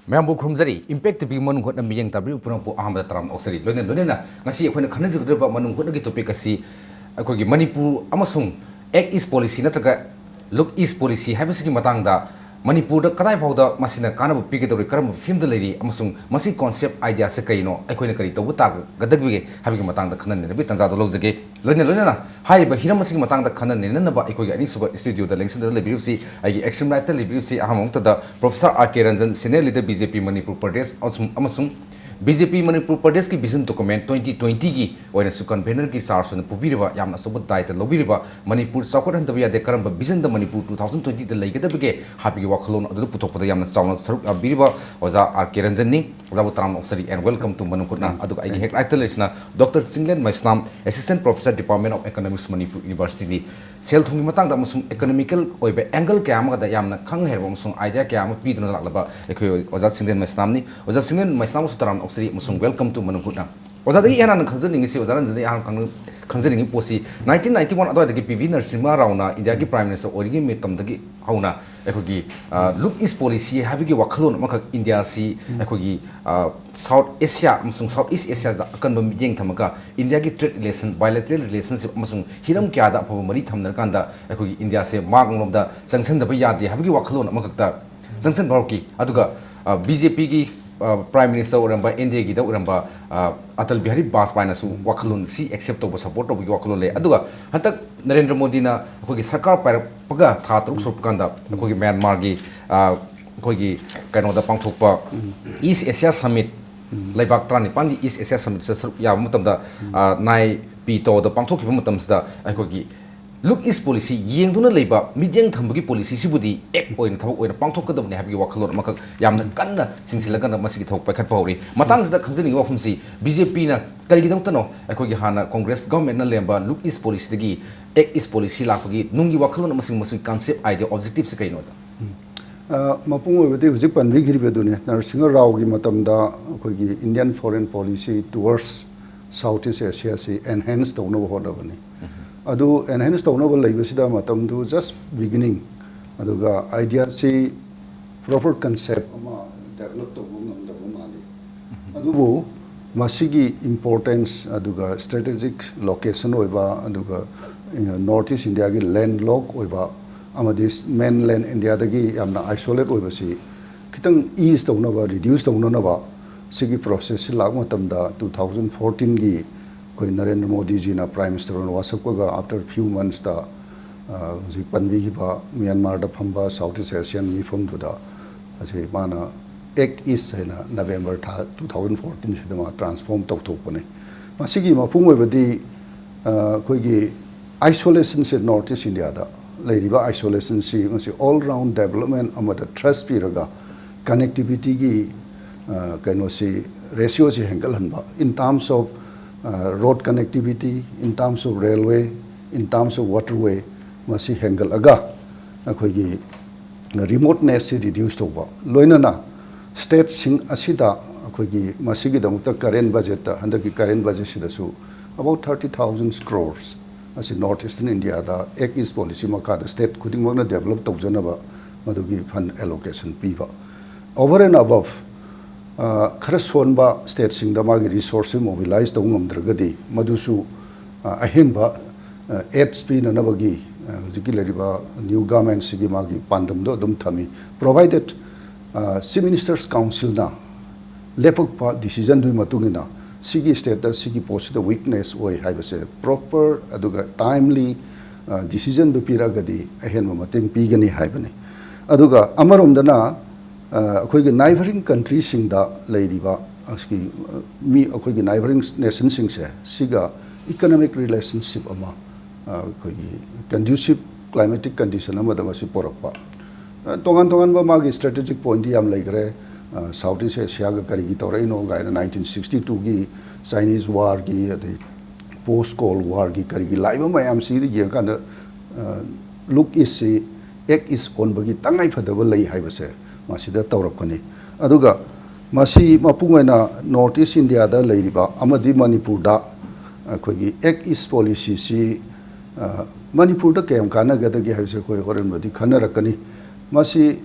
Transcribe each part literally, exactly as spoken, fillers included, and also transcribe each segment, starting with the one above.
ꯃꯌꯥꯝꯕꯨ ꯈꯨꯔꯨꯝꯖꯔꯤ꯫ Impact T V ꯃꯅꯨꯡ ꯍꯨꯠꯅ ꯃꯤꯠꯌꯦꯡ ꯇꯥꯕꯤꯔꯤꯕ ꯄꯨꯝꯅꯃꯛꯄꯨ ꯑꯍꯥꯟꯕꯗ ꯇꯔꯥꯝꯅ ꯑꯣꯛꯆꯔꯤ꯫ ꯂꯣꯏꯅ ꯂꯣꯏꯅꯅ ꯉꯁꯤ ꯑꯩꯈꯣꯏꯅ ꯈꯟꯅꯖꯒꯗꯧꯔꯤꯕ ꯃꯅꯨꯡ ꯍꯨꯠꯅꯒꯤ topic ꯑꯁꯤ ꯑꯩꯈꯣꯏꯒꯤ ꯃꯅꯤꯄꯨꯔ ꯑꯃꯁꯨꯡ Act East Policy ꯅꯠꯇ꯭ꯔꯒ Look East Policy ꯍꯥꯏꯕꯁꯤꯒꯤ ꯃꯇꯥꯡꯗ ꯃꯅꯤꯄꯨꯔꯗ ꯀꯗꯥꯏ ꯐꯥꯎꯗ ꯃꯁꯤꯅ ꯀꯥꯟꯅꯕ ꯄꯤꯒꯗꯧꯔꯤ, ꯀꯔꯝꯕ ꯐꯤꯕꯝꯗ ꯂꯩꯔꯤ ꯑꯃꯁꯨꯡ ꯃꯁꯤ concept idea ꯑꯁꯤ ꯀꯔꯤꯅꯣ, ꯑꯩꯈꯣꯏꯅ ꯀꯔꯤ ꯇꯧꯕ ꯇꯥꯒꯗꯒꯦ ꯍꯥꯏꯕꯒꯤ ꯃꯇꯥꯡꯗ ꯈꯟꯅ ꯅꯩꯅꯕꯒꯤ ꯇꯥꯟꯖꯥꯗꯨ ꯂꯧꯖꯒꯦ꯫ ꯂꯣꯏꯅ ꯂꯣꯏꯅꯅ ꯍꯥꯏꯔꯤꯕ ꯍꯤꯔꯝ ꯑꯁꯤꯒꯤ ꯃꯇꯥꯡꯗ ꯈꯟꯅ ꯅꯩꯅꯅꯕ ꯑꯩꯈꯣꯏꯒꯤ ꯑꯅꯤꯁꯨꯕ studioꯗ ꯂꯦꯡꯁꯤꯟꯗꯨꯅ ꯂꯩꯕꯤꯔꯤꯕꯁꯤ ꯑꯩꯒꯤ extreme rightꯇ ꯂꯩꯕꯤꯔꯤꯕꯁꯤ ꯑꯍꯥꯟꯕ ꯃꯛꯇꯗ Professor R K Ranjan, senior leader B J P Manipur Pradesh ꯑꯃꯁꯨꯡ, ꯑꯃꯁꯨꯡ B J P Manipur Pradeshꯀꯤ vision document twenty twentyꯒꯤ ꯑꯣꯏꯅꯁꯨ convenorꯒꯤ charge ꯑꯣꯏꯅ ꯄꯨꯕꯤꯔꯤꯕ, ꯌꯥꯝꯅ ꯑꯆꯧꯕ ꯗꯥꯏꯇ ꯂꯧꯕꯤꯔꯤꯕ, ꯃꯅꯤꯄꯨꯔ ꯆꯥꯎꯈꯠꯍꯟꯗꯕ ꯌꯥꯗꯦ, ꯀꯔꯝꯕ visionꯗ ꯃꯅꯤꯄꯨꯔ two thousand twentyꯗ ꯂꯩꯒꯗꯕꯒꯦ ꯍꯥꯏꯕꯒꯤ ꯋꯥꯈꯜꯂꯣꯟ ꯑꯗꯨꯗ ꯄꯨꯊꯣꯛꯄꯗ ꯌꯥꯝꯅ ꯆꯥꯎꯅ ꯁꯔꯨꯛ ꯌꯥꯕꯤꯔꯤꯕ ꯑꯣꯖꯥ R K Ranjanꯅꯤ꯫ ꯑꯣꯖꯥꯕꯨ ꯇꯔꯥꯝꯅ ꯑꯣꯛꯆꯔꯤ and welcome to ꯃꯅꯨꯡ ꯍꯨꯠꯅ꯫ ꯑꯗꯨꯒ ꯑꯩꯒꯤ ꯍꯦꯛ rightꯇ ꯂꯩꯔꯤꯁꯤꯅ Doctor Chinglen Meisnam, Assistant Professor, Department of Economics, Manipur Universityꯅꯤ꯫ ꯁꯦꯜ ꯊꯨꯝꯒꯤ ꯃꯇꯥꯡꯗ ꯑꯃꯁꯨꯡ economical ꯑꯣꯏꯕ angle ꯀꯌꯥ ꯑꯃꯗ ꯌꯥꯝꯅ ꯈꯪ ꯍꯩꯔꯕ ꯑꯃꯁꯨꯡ idea ꯀꯌꯥ ꯑꯃ ꯄꯤꯗꯨꯅ ꯂꯥꯛꯂꯕ ꯑꯩꯈꯣꯏ ꯑꯣꯖꯥ ꯆꯤꯡꯂꯦꯟ ꯃꯩꯁꯅꯥꯝꯅꯤ꯫ ꯑꯣꯖꯥ ꯆꯤꯡꯂꯦꯟ ꯃꯩꯁꯅꯥꯝꯕꯨꯁꯨ ꯇꯔꯥꯝꯅ ꯑꯣꯛꯆꯔꯤ ꯑꯃꯁꯨꯡ welcome to ꯃꯅꯨꯡ ꯍꯨꯠꯅ꯫ ꯑꯣꯖꯥꯗꯒꯤ ꯏꯍꯥꯟ ꯍꯥꯟꯅ ꯈꯪꯖꯅꯤꯡꯉꯤꯁꯤ, ꯑꯣꯖꯥ ꯔꯟꯖꯟꯗꯒꯤ ꯏꯍꯥꯟ ꯍꯥꯟꯅ ꯈꯪ-, ꯈꯪꯖꯅꯤꯡꯉꯤ ꯄꯣꯠꯁꯤ, nineteen ninety one ꯑꯗꯨꯋꯥꯏꯗꯒꯤ P V ꯅꯔꯁꯤꯝꯍ ꯔꯥꯎꯅ ꯏꯟꯗꯤꯌꯥꯒꯤ Prime Minister ꯑꯣꯏꯔꯤꯉꯩ ꯃꯇꯝꯗꯒꯤ ꯍꯧꯅ ꯑꯩꯈꯣꯏꯒꯤ, ꯑ, Look East Policy ꯍꯥꯏꯕꯒꯤ ꯋꯥꯈꯜꯂꯣꯟ ꯑꯃꯈꯛ ꯏꯟꯗꯤꯌꯥꯁꯤ ꯑꯩꯈꯣꯏꯒꯤ, ꯑ, South Asia ꯑꯃꯁꯨꯡ South East Asiaꯗ ꯑꯀꯟꯕ ꯃꯤꯠꯌꯦꯡ ꯊꯝꯃꯒ ꯏꯟꯗꯤꯌꯥꯒꯤ trade relation, bilateral relationship ꯑꯃꯁꯨꯡ ꯍꯤꯔꯝ ꯀꯌꯥꯗ ꯑꯐꯕ ꯃꯔꯤ ꯊꯝꯅꯔꯀꯥꯟꯗ ꯑꯩꯈꯣꯏꯒꯤ ꯏꯟꯗꯤꯌꯥꯁꯦ ꯃꯥꯡꯂꯣꯝꯗ ꯆꯪꯁꯤꯟꯗꯕ ꯌꯥꯗꯦ ꯍꯥꯏꯕꯒꯤ ꯋꯥꯈꯜꯂꯣꯟ ꯑꯃꯈꯛꯇ ꯆꯪꯁꯤꯟꯕ ꯍꯧꯔꯛꯈꯤ꯫ ꯑꯗꯨꯒ, ꯑ, B Jꯄꯤꯒꯤ, ꯑ, Prime Minister ꯑꯣꯏꯔꯝꯕ, N D Aꯒꯤꯗ ꯑꯣꯏꯔꯝꯕ, ꯑ, ꯑꯇꯜ ꯕꯤꯍꯥꯔꯤ ꯕꯥꯖꯄꯥꯏꯅꯁꯨ ꯋꯥꯈꯜꯂꯣꯟ ꯁꯤ accept ꯇꯧꯕ, support ꯇꯧꯕꯒꯤ ꯋꯥꯈꯜꯂꯣꯟ ꯂꯩ꯫ ꯑꯗꯨꯒ ꯍꯟꯗꯛ ꯅꯔꯦꯟꯗ꯭ꯔ ꯃꯣꯗꯤꯅ ꯑꯩꯈꯣꯏꯒꯤ ꯁꯔꯀꯥꯔ ꯄꯥꯏꯔꯛꯄꯒ ꯊꯥ ꯇꯔꯨꯛ ꯁꯨꯔꯛꯄ ꯀꯥꯟꯗ ꯑꯩꯈꯣꯏꯒꯤ ꯃ꯭ꯌꯥꯟꯃꯥꯔꯒꯤ, ꯑ, ꯑꯩꯈꯣꯏꯒꯤ ꯀꯩꯅꯣꯗ ꯄꯥꯡꯊꯣꯛꯄ East Asia Summit, ꯂꯩꯕꯥꯛ ꯇꯔꯥꯅꯤꯄꯥꯟꯒꯤ East Asia Summitꯁꯤꯗ ꯁꯔꯨꯛ ꯌꯥꯕ ꯃꯇꯝꯗ, ꯑ, ꯅꯥꯏ ꯄꯤ ꯇꯣꯗ ꯄꯥꯡꯊꯣꯛꯈꯤꯕ ꯃꯇꯝꯁꯤꯗ ꯑꯩꯈꯣꯏꯒꯤ Look East Policy ꯌꯦꯡꯗꯨꯅ ꯂꯩꯕ, ꯃꯤꯠꯌꯦꯡ ꯊꯝꯕꯒꯤ policyꯁꯤꯕꯨꯗꯤ act ꯑꯣꯏꯅ, ꯊꯕꯛ ꯑꯣꯏꯅ ꯄꯥꯡꯊꯣꯛꯀꯗꯕꯅꯤ ꯍꯥꯏꯕꯒꯤ ꯋꯥꯈꯜꯂꯣꯟ ꯑꯃꯈꯛ ꯌꯥꯝꯅ ꯀꯟꯅ ꯆꯤꯡꯁꯤꯜꯂꯒ ꯃꯁꯤꯒꯤ ꯊꯕꯛ ꯄꯥꯏꯈꯠꯄ ꯍꯧꯔꯤ꯫ ꯃꯇꯥꯡꯁꯤꯗ ꯈꯪꯖꯅꯤꯡꯉꯤꯕ ꯋꯥꯐꯝꯁꯤ, B J Pꯅ ꯀꯔꯤꯒꯤꯗꯃꯛꯇꯅꯣ ꯑꯩꯈꯣꯏꯒꯤ ꯍꯥꯟꯅ Congress governmentꯅ ꯂꯩꯔꯝꯕ Look East Policyꯗꯒꯤ Act East Policy ꯂꯥꯛꯄꯒꯤ ꯅꯨꯡꯒꯤ ꯋꯥꯈꯜꯂꯣꯟ ꯑꯃꯁꯨꯡ ꯃꯁꯤꯒꯤ concept, idea, objectiveꯁꯤ ꯀꯩꯅꯣ, ꯑꯣꯖꯥ? ꯑ, ꯃꯄꯨꯡ ꯑꯣꯏꯕꯗꯤ ꯍꯧꯖꯤꯛ ꯄꯟꯕꯤꯈꯤꯕꯗꯨꯅꯤ, ꯅꯔꯁꯤꯡꯍ ꯔꯥꯎꯒꯤ ꯃꯇꯝꯗ ꯑꯩꯈꯣꯏꯒꯤ Indian foreign policy towards South East Asiaꯁꯤ enhance ꯇꯧꯅꯕ ꯍꯣꯠꯅꯕꯅꯤ꯫ ꯑꯗꯨ enhance ꯇꯧꯅꯕ ꯂꯩꯕꯁꯤꯗ ꯃꯇꯝꯗꯨ just beginning, ꯑꯗꯨꯒ ideaꯁꯤ proper concept ꯑꯃ ꯗꯦꯕꯂꯞ ꯇꯧꯕ ꯉꯝꯗꯕ ꯃꯥꯜꯂꯤ꯫ ꯑꯗꯨꯕꯨ ꯃꯁꯤꯒꯤ ꯏꯝꯄꯣꯔꯇꯦꯟꯁ, ꯑꯗꯨꯒ ꯁ꯭ꯇ꯭ꯔꯦꯇꯦꯖꯤꯛ ꯂꯣꯀꯦꯁꯟ ꯑꯣꯏꯕ, ꯑꯗꯨꯒ ꯅꯣꯔꯠ ꯏꯁ ꯏꯟꯗꯤꯌꯥꯒꯤ ꯂꯦꯟ ꯂꯣꯛ ꯑꯣꯏꯕ ꯑꯃꯗꯤ ꯃꯦꯟꯂꯦꯟ ꯏꯟꯗꯤꯌꯥꯗꯒꯤ ꯌꯥꯝꯅ ꯑꯥꯏꯁꯣꯂꯦꯠ ꯑꯣꯏꯕꯁꯤ ꯈꯤꯇꯪ ꯏꯁ ꯇꯧꯅꯕ, ꯔꯤꯗ꯭ꯌꯨꯁ ꯇꯧꯅꯅꯕ ꯁꯤꯒꯤ ꯄ꯭ꯔꯣꯁꯦꯁꯁꯤ ꯂꯥꯛꯄ ꯃꯇꯝꯗ, ꯇꯨ ꯊꯥꯎꯖꯟ ꯐꯣꯔꯇꯤꯟꯒꯤ ꯑꯩꯈꯣꯏ ꯅꯔꯦꯟꯗ꯭ꯔ ꯃꯣꯗꯤꯖꯤꯅ ꯄ꯭ꯔꯥꯏꯝ ꯃꯤꯅꯤꯁꯇꯔ ꯑꯣꯏꯅ ꯋꯥꯁꯛꯄꯒ, ꯑꯥꯐꯇꯔ ꯐ꯭ꯌꯨ ꯃꯟꯁꯇ ꯍꯧꯖꯤꯛ ꯄꯟꯕꯤꯈꯤꯕ ꯃ꯭ꯌꯥꯟꯃꯥꯔꯗ ꯐꯝꯕ ꯁꯥꯎꯠ ꯏꯁ ꯑꯦꯁꯤꯌꯥꯟ ꯃꯤꯐꯝꯗꯨꯗ ꯑꯁꯤ ꯃꯥꯅ ꯑꯦꯛ ꯏꯁ ꯍꯥꯏꯅ ꯅꯕꯦꯝꯕꯔ ꯊꯥ ꯇꯨ ꯊꯥꯎꯖꯟ ꯐꯣꯔꯇꯤꯟꯁꯤꯗ ꯃꯥ ꯇ꯭ꯔꯥꯟꯁꯐꯣꯔꯝ ꯇꯧꯊꯣꯛꯄꯅꯤ꯫ ꯃꯁꯤꯒꯤ ꯃꯄꯨꯡ ꯑꯣꯏꯕꯗꯤ, ꯑ, ꯑꯩꯈꯣꯏꯒꯤ ꯑꯥꯏꯁꯣꯂꯦꯁꯟꯁꯦ ꯅꯣꯔꯠ ꯏꯁ ꯏꯟꯗꯤꯌꯥꯗ ꯂꯩꯔꯤꯕ ꯑꯥꯏꯁꯣꯂꯦꯁꯟꯁꯤ ꯃꯁꯤ ꯑꯣꯜ ꯔꯥꯎꯟ ꯗꯦꯕꯂꯞꯃꯦꯟ ꯑꯃꯗ ꯊ꯭ꯔꯁ ꯄꯤꯔꯒ ꯀꯅꯦꯛꯇꯤꯚꯤꯇꯤꯒꯤ, ꯑ, ꯀꯩꯅꯣꯁꯤ, ꯔꯦꯁꯤꯌꯣꯁꯤ ꯍꯦꯟꯒꯠꯍꯟꯕ, in terms of, ꯑ, road connectivity, in terms of railway, in terms of waterway, ꯃꯁꯤ ꯍꯦꯟꯒꯠꯂꯒ ꯑꯩꯈꯣꯏꯒꯤ ꯔꯤꯃꯣꯠꯅꯦꯁꯁꯤ ꯔꯤꯗ꯭ꯌꯨꯁ ꯇꯧꯕ, ꯂꯣꯏꯅꯅ ꯁ꯭ꯇꯦꯠꯁꯤꯡ ꯑꯁꯤꯗ ꯑꯩꯈꯣꯏꯒꯤ ꯃꯁꯤꯒꯤꯗꯃꯛꯇ ꯀꯔꯦꯟ ꯕꯖꯦꯠꯇ, ꯍꯟꯗꯛꯀꯤ ꯀꯔꯦꯟ ꯕꯖꯦꯠꯁꯤꯗꯁꯨ about thirty thousand crores ꯑꯁꯤ ꯅꯣꯔꯠ ꯏꯁꯇꯔꯟ ꯏꯟꯗꯤꯌꯥꯗ ꯑꯦꯛ ꯏꯁ ꯄꯣꯂꯤꯁꯤ ꯃꯈꯥꯗ ꯁ꯭ꯇꯦꯠ ꯈꯨꯗꯤꯡꯃꯛꯅ ꯗꯦꯕꯂꯞ ꯇꯧꯖꯅꯕ ꯃꯗꯨꯒꯤ ꯐꯟ ꯑꯦꯂꯣꯀꯦꯁꯟ ꯄꯤꯕ꯫ Over and above, ꯑ, ꯈꯔ ꯁꯣꯟꯕ ꯁ꯭ꯇꯦꯠꯁꯤꯡꯗ ꯃꯥꯒꯤ ꯔꯤꯁꯣꯔꯁꯁꯤ ꯃꯣꯕꯤꯂꯥꯏꯁ ꯇꯧꯕ ꯉꯝꯗ꯭ꯔꯒꯗꯤ ꯃꯗꯨꯁꯨ, ꯑ, ꯑꯍꯦꯟꯕ, ꯑ, ꯑꯦꯗꯁ ꯄꯤꯅꯅꯕꯒꯤ, ꯑ, ꯍꯧꯖꯤꯛꯀꯤ ꯂꯩꯔꯤꯕ ꯅ꯭ꯌꯨ ꯒꯚꯔꯟꯃꯦꯟꯠꯁꯤꯒꯤ ꯃꯥꯒꯤ ꯄꯥꯟꯗꯝꯗꯣ ꯑꯗꯨꯝ ꯊꯝꯃꯤ, ꯄ꯭ꯔꯣꯚꯥꯏꯗꯦꯠ, ꯑ, ꯆꯤꯐ ꯃꯤꯅꯤꯁꯇꯔꯁ ꯀꯥꯎꯟꯁꯤꯜꯅ ꯂꯦꯞꯄꯛꯄ ꯗꯤꯁꯤꯖꯟꯗꯨꯒꯤ ꯃꯇꯨꯡ ꯏꯟꯅ ꯁꯤꯒꯤ ꯁ꯭ꯇꯦꯠꯇ ꯁꯤꯒꯤ ꯄꯣꯠꯁꯤꯗ ꯋꯤꯛꯅꯦꯁ ꯑꯣꯏ ꯍꯥꯏꯕꯁꯦ ꯄ꯭ꯔꯣꯄꯔ ꯑꯗꯨꯒ ꯇꯥꯏꯝꯂꯤ, ꯑ, ꯗꯤꯁꯤꯖꯟꯗꯨ ꯄꯤꯔꯛꯑꯒꯗꯤ ꯑꯍꯦꯟꯕ ꯃꯇꯦꯡ ꯄꯤꯒꯅꯤ ꯍꯥꯏꯕꯅꯤ꯫ ꯑꯗꯨꯒ ꯑꯃꯔꯣꯝꯗꯅ, ꯑ, ꯑꯩꯈꯣꯏꯒꯤ ꯅꯥꯏꯕꯔꯤꯡ ꯀꯟꯇ꯭ꯔꯤꯁꯤꯡꯗ ꯂꯩꯔꯤꯕ ꯑꯁꯤꯒꯤ, ꯑ, ꯃꯤ, ꯑꯩꯈꯣꯏꯒꯤ ꯅꯥꯏꯕꯔꯤꯡ ꯅꯦꯁꯟꯁꯤꯡꯁꯦ ꯁꯤꯒ ꯏꯀꯅꯣꯃꯤꯛ ꯔꯤꯂꯦꯁꯟꯁꯤꯞ ꯑꯃ, ꯑ, ꯑꯩꯈꯣꯏꯒꯤ ꯀꯟꯗ꯭ꯌꯨꯁꯤꯞ ꯀ꯭ꯂꯥꯏꯃꯦꯇꯤꯛ ꯀꯟꯗꯤꯁꯟ ꯑꯃꯗ ꯃꯁꯤ ꯄꯨꯔꯛꯄ꯫ ꯑ, ꯇꯣꯉꯥꯟ ꯇꯣꯉꯥꯟꯕ ꯃꯥꯒꯤ ꯁ꯭ꯇ꯭ꯔꯦꯇꯦꯖꯤꯛ ꯄꯣꯏꯟꯠꯇꯤ ꯌꯥꯝ ꯂꯩꯈ꯭ꯔꯦ꯫ ꯑ, ꯁꯥꯎꯠ ꯏꯁ ꯑꯦꯁꯤꯌꯥꯒ ꯀꯔꯤꯒꯤ ꯇꯧꯔꯛꯏꯅꯣ ꯀꯥꯏꯅ ꯅꯥꯏꯟꯇꯤꯟ ꯁꯤꯛꯁꯇꯤ ꯇꯨꯒꯤ ꯆꯥꯏꯅꯤꯁ ꯋꯥꯔꯒꯤ, ꯑꯗꯩ ꯄꯣꯁ ꯀꯣꯜ ꯋꯥꯔꯒꯤ ꯀꯔꯤꯒꯤ ꯂꯥꯛꯏꯕ ꯃꯌꯥꯝꯁꯤꯗ ꯌꯦꯡꯉꯀꯥꯟꯗ, ꯑ, ꯂꯨꯛ ꯏꯁꯁꯤ ꯑꯦꯛ ꯏꯁ ꯑꯣꯟꯕꯒꯤ ꯇꯉꯥꯏ ꯐꯗꯕ ꯂꯩ ꯍꯥꯏꯕꯁꯦ ꯃꯁꯤꯗ ꯇꯧꯔꯛꯄꯅꯤ꯫ ꯑꯗꯨꯒ ꯃꯁꯤ ꯃꯄꯨꯡ ꯑꯣꯏꯅ ꯅꯣꯔꯠ ꯏꯁ ꯏꯟꯗꯤꯌꯥꯗ ꯂꯩꯔꯤꯕ ꯑꯃꯗꯤ ꯃꯅꯤꯄꯨꯔꯗ ꯑꯩꯈꯣꯏꯒꯤ ꯑꯦꯛ ꯏꯁ ꯄꯣꯂꯤꯁꯤꯁꯤ, ꯑ, ꯃꯅꯤꯄꯨꯔꯗ ꯀꯌꯥꯝ ꯀꯥꯟꯅꯒꯗꯒꯦ ꯍꯥꯏꯕꯁꯦ ꯑꯩꯈꯣꯏ ꯍꯣꯔꯦꯟꯕꯨꯗꯤ ꯈꯟꯅꯔꯛꯀꯅꯤ꯫ ꯃꯁꯤ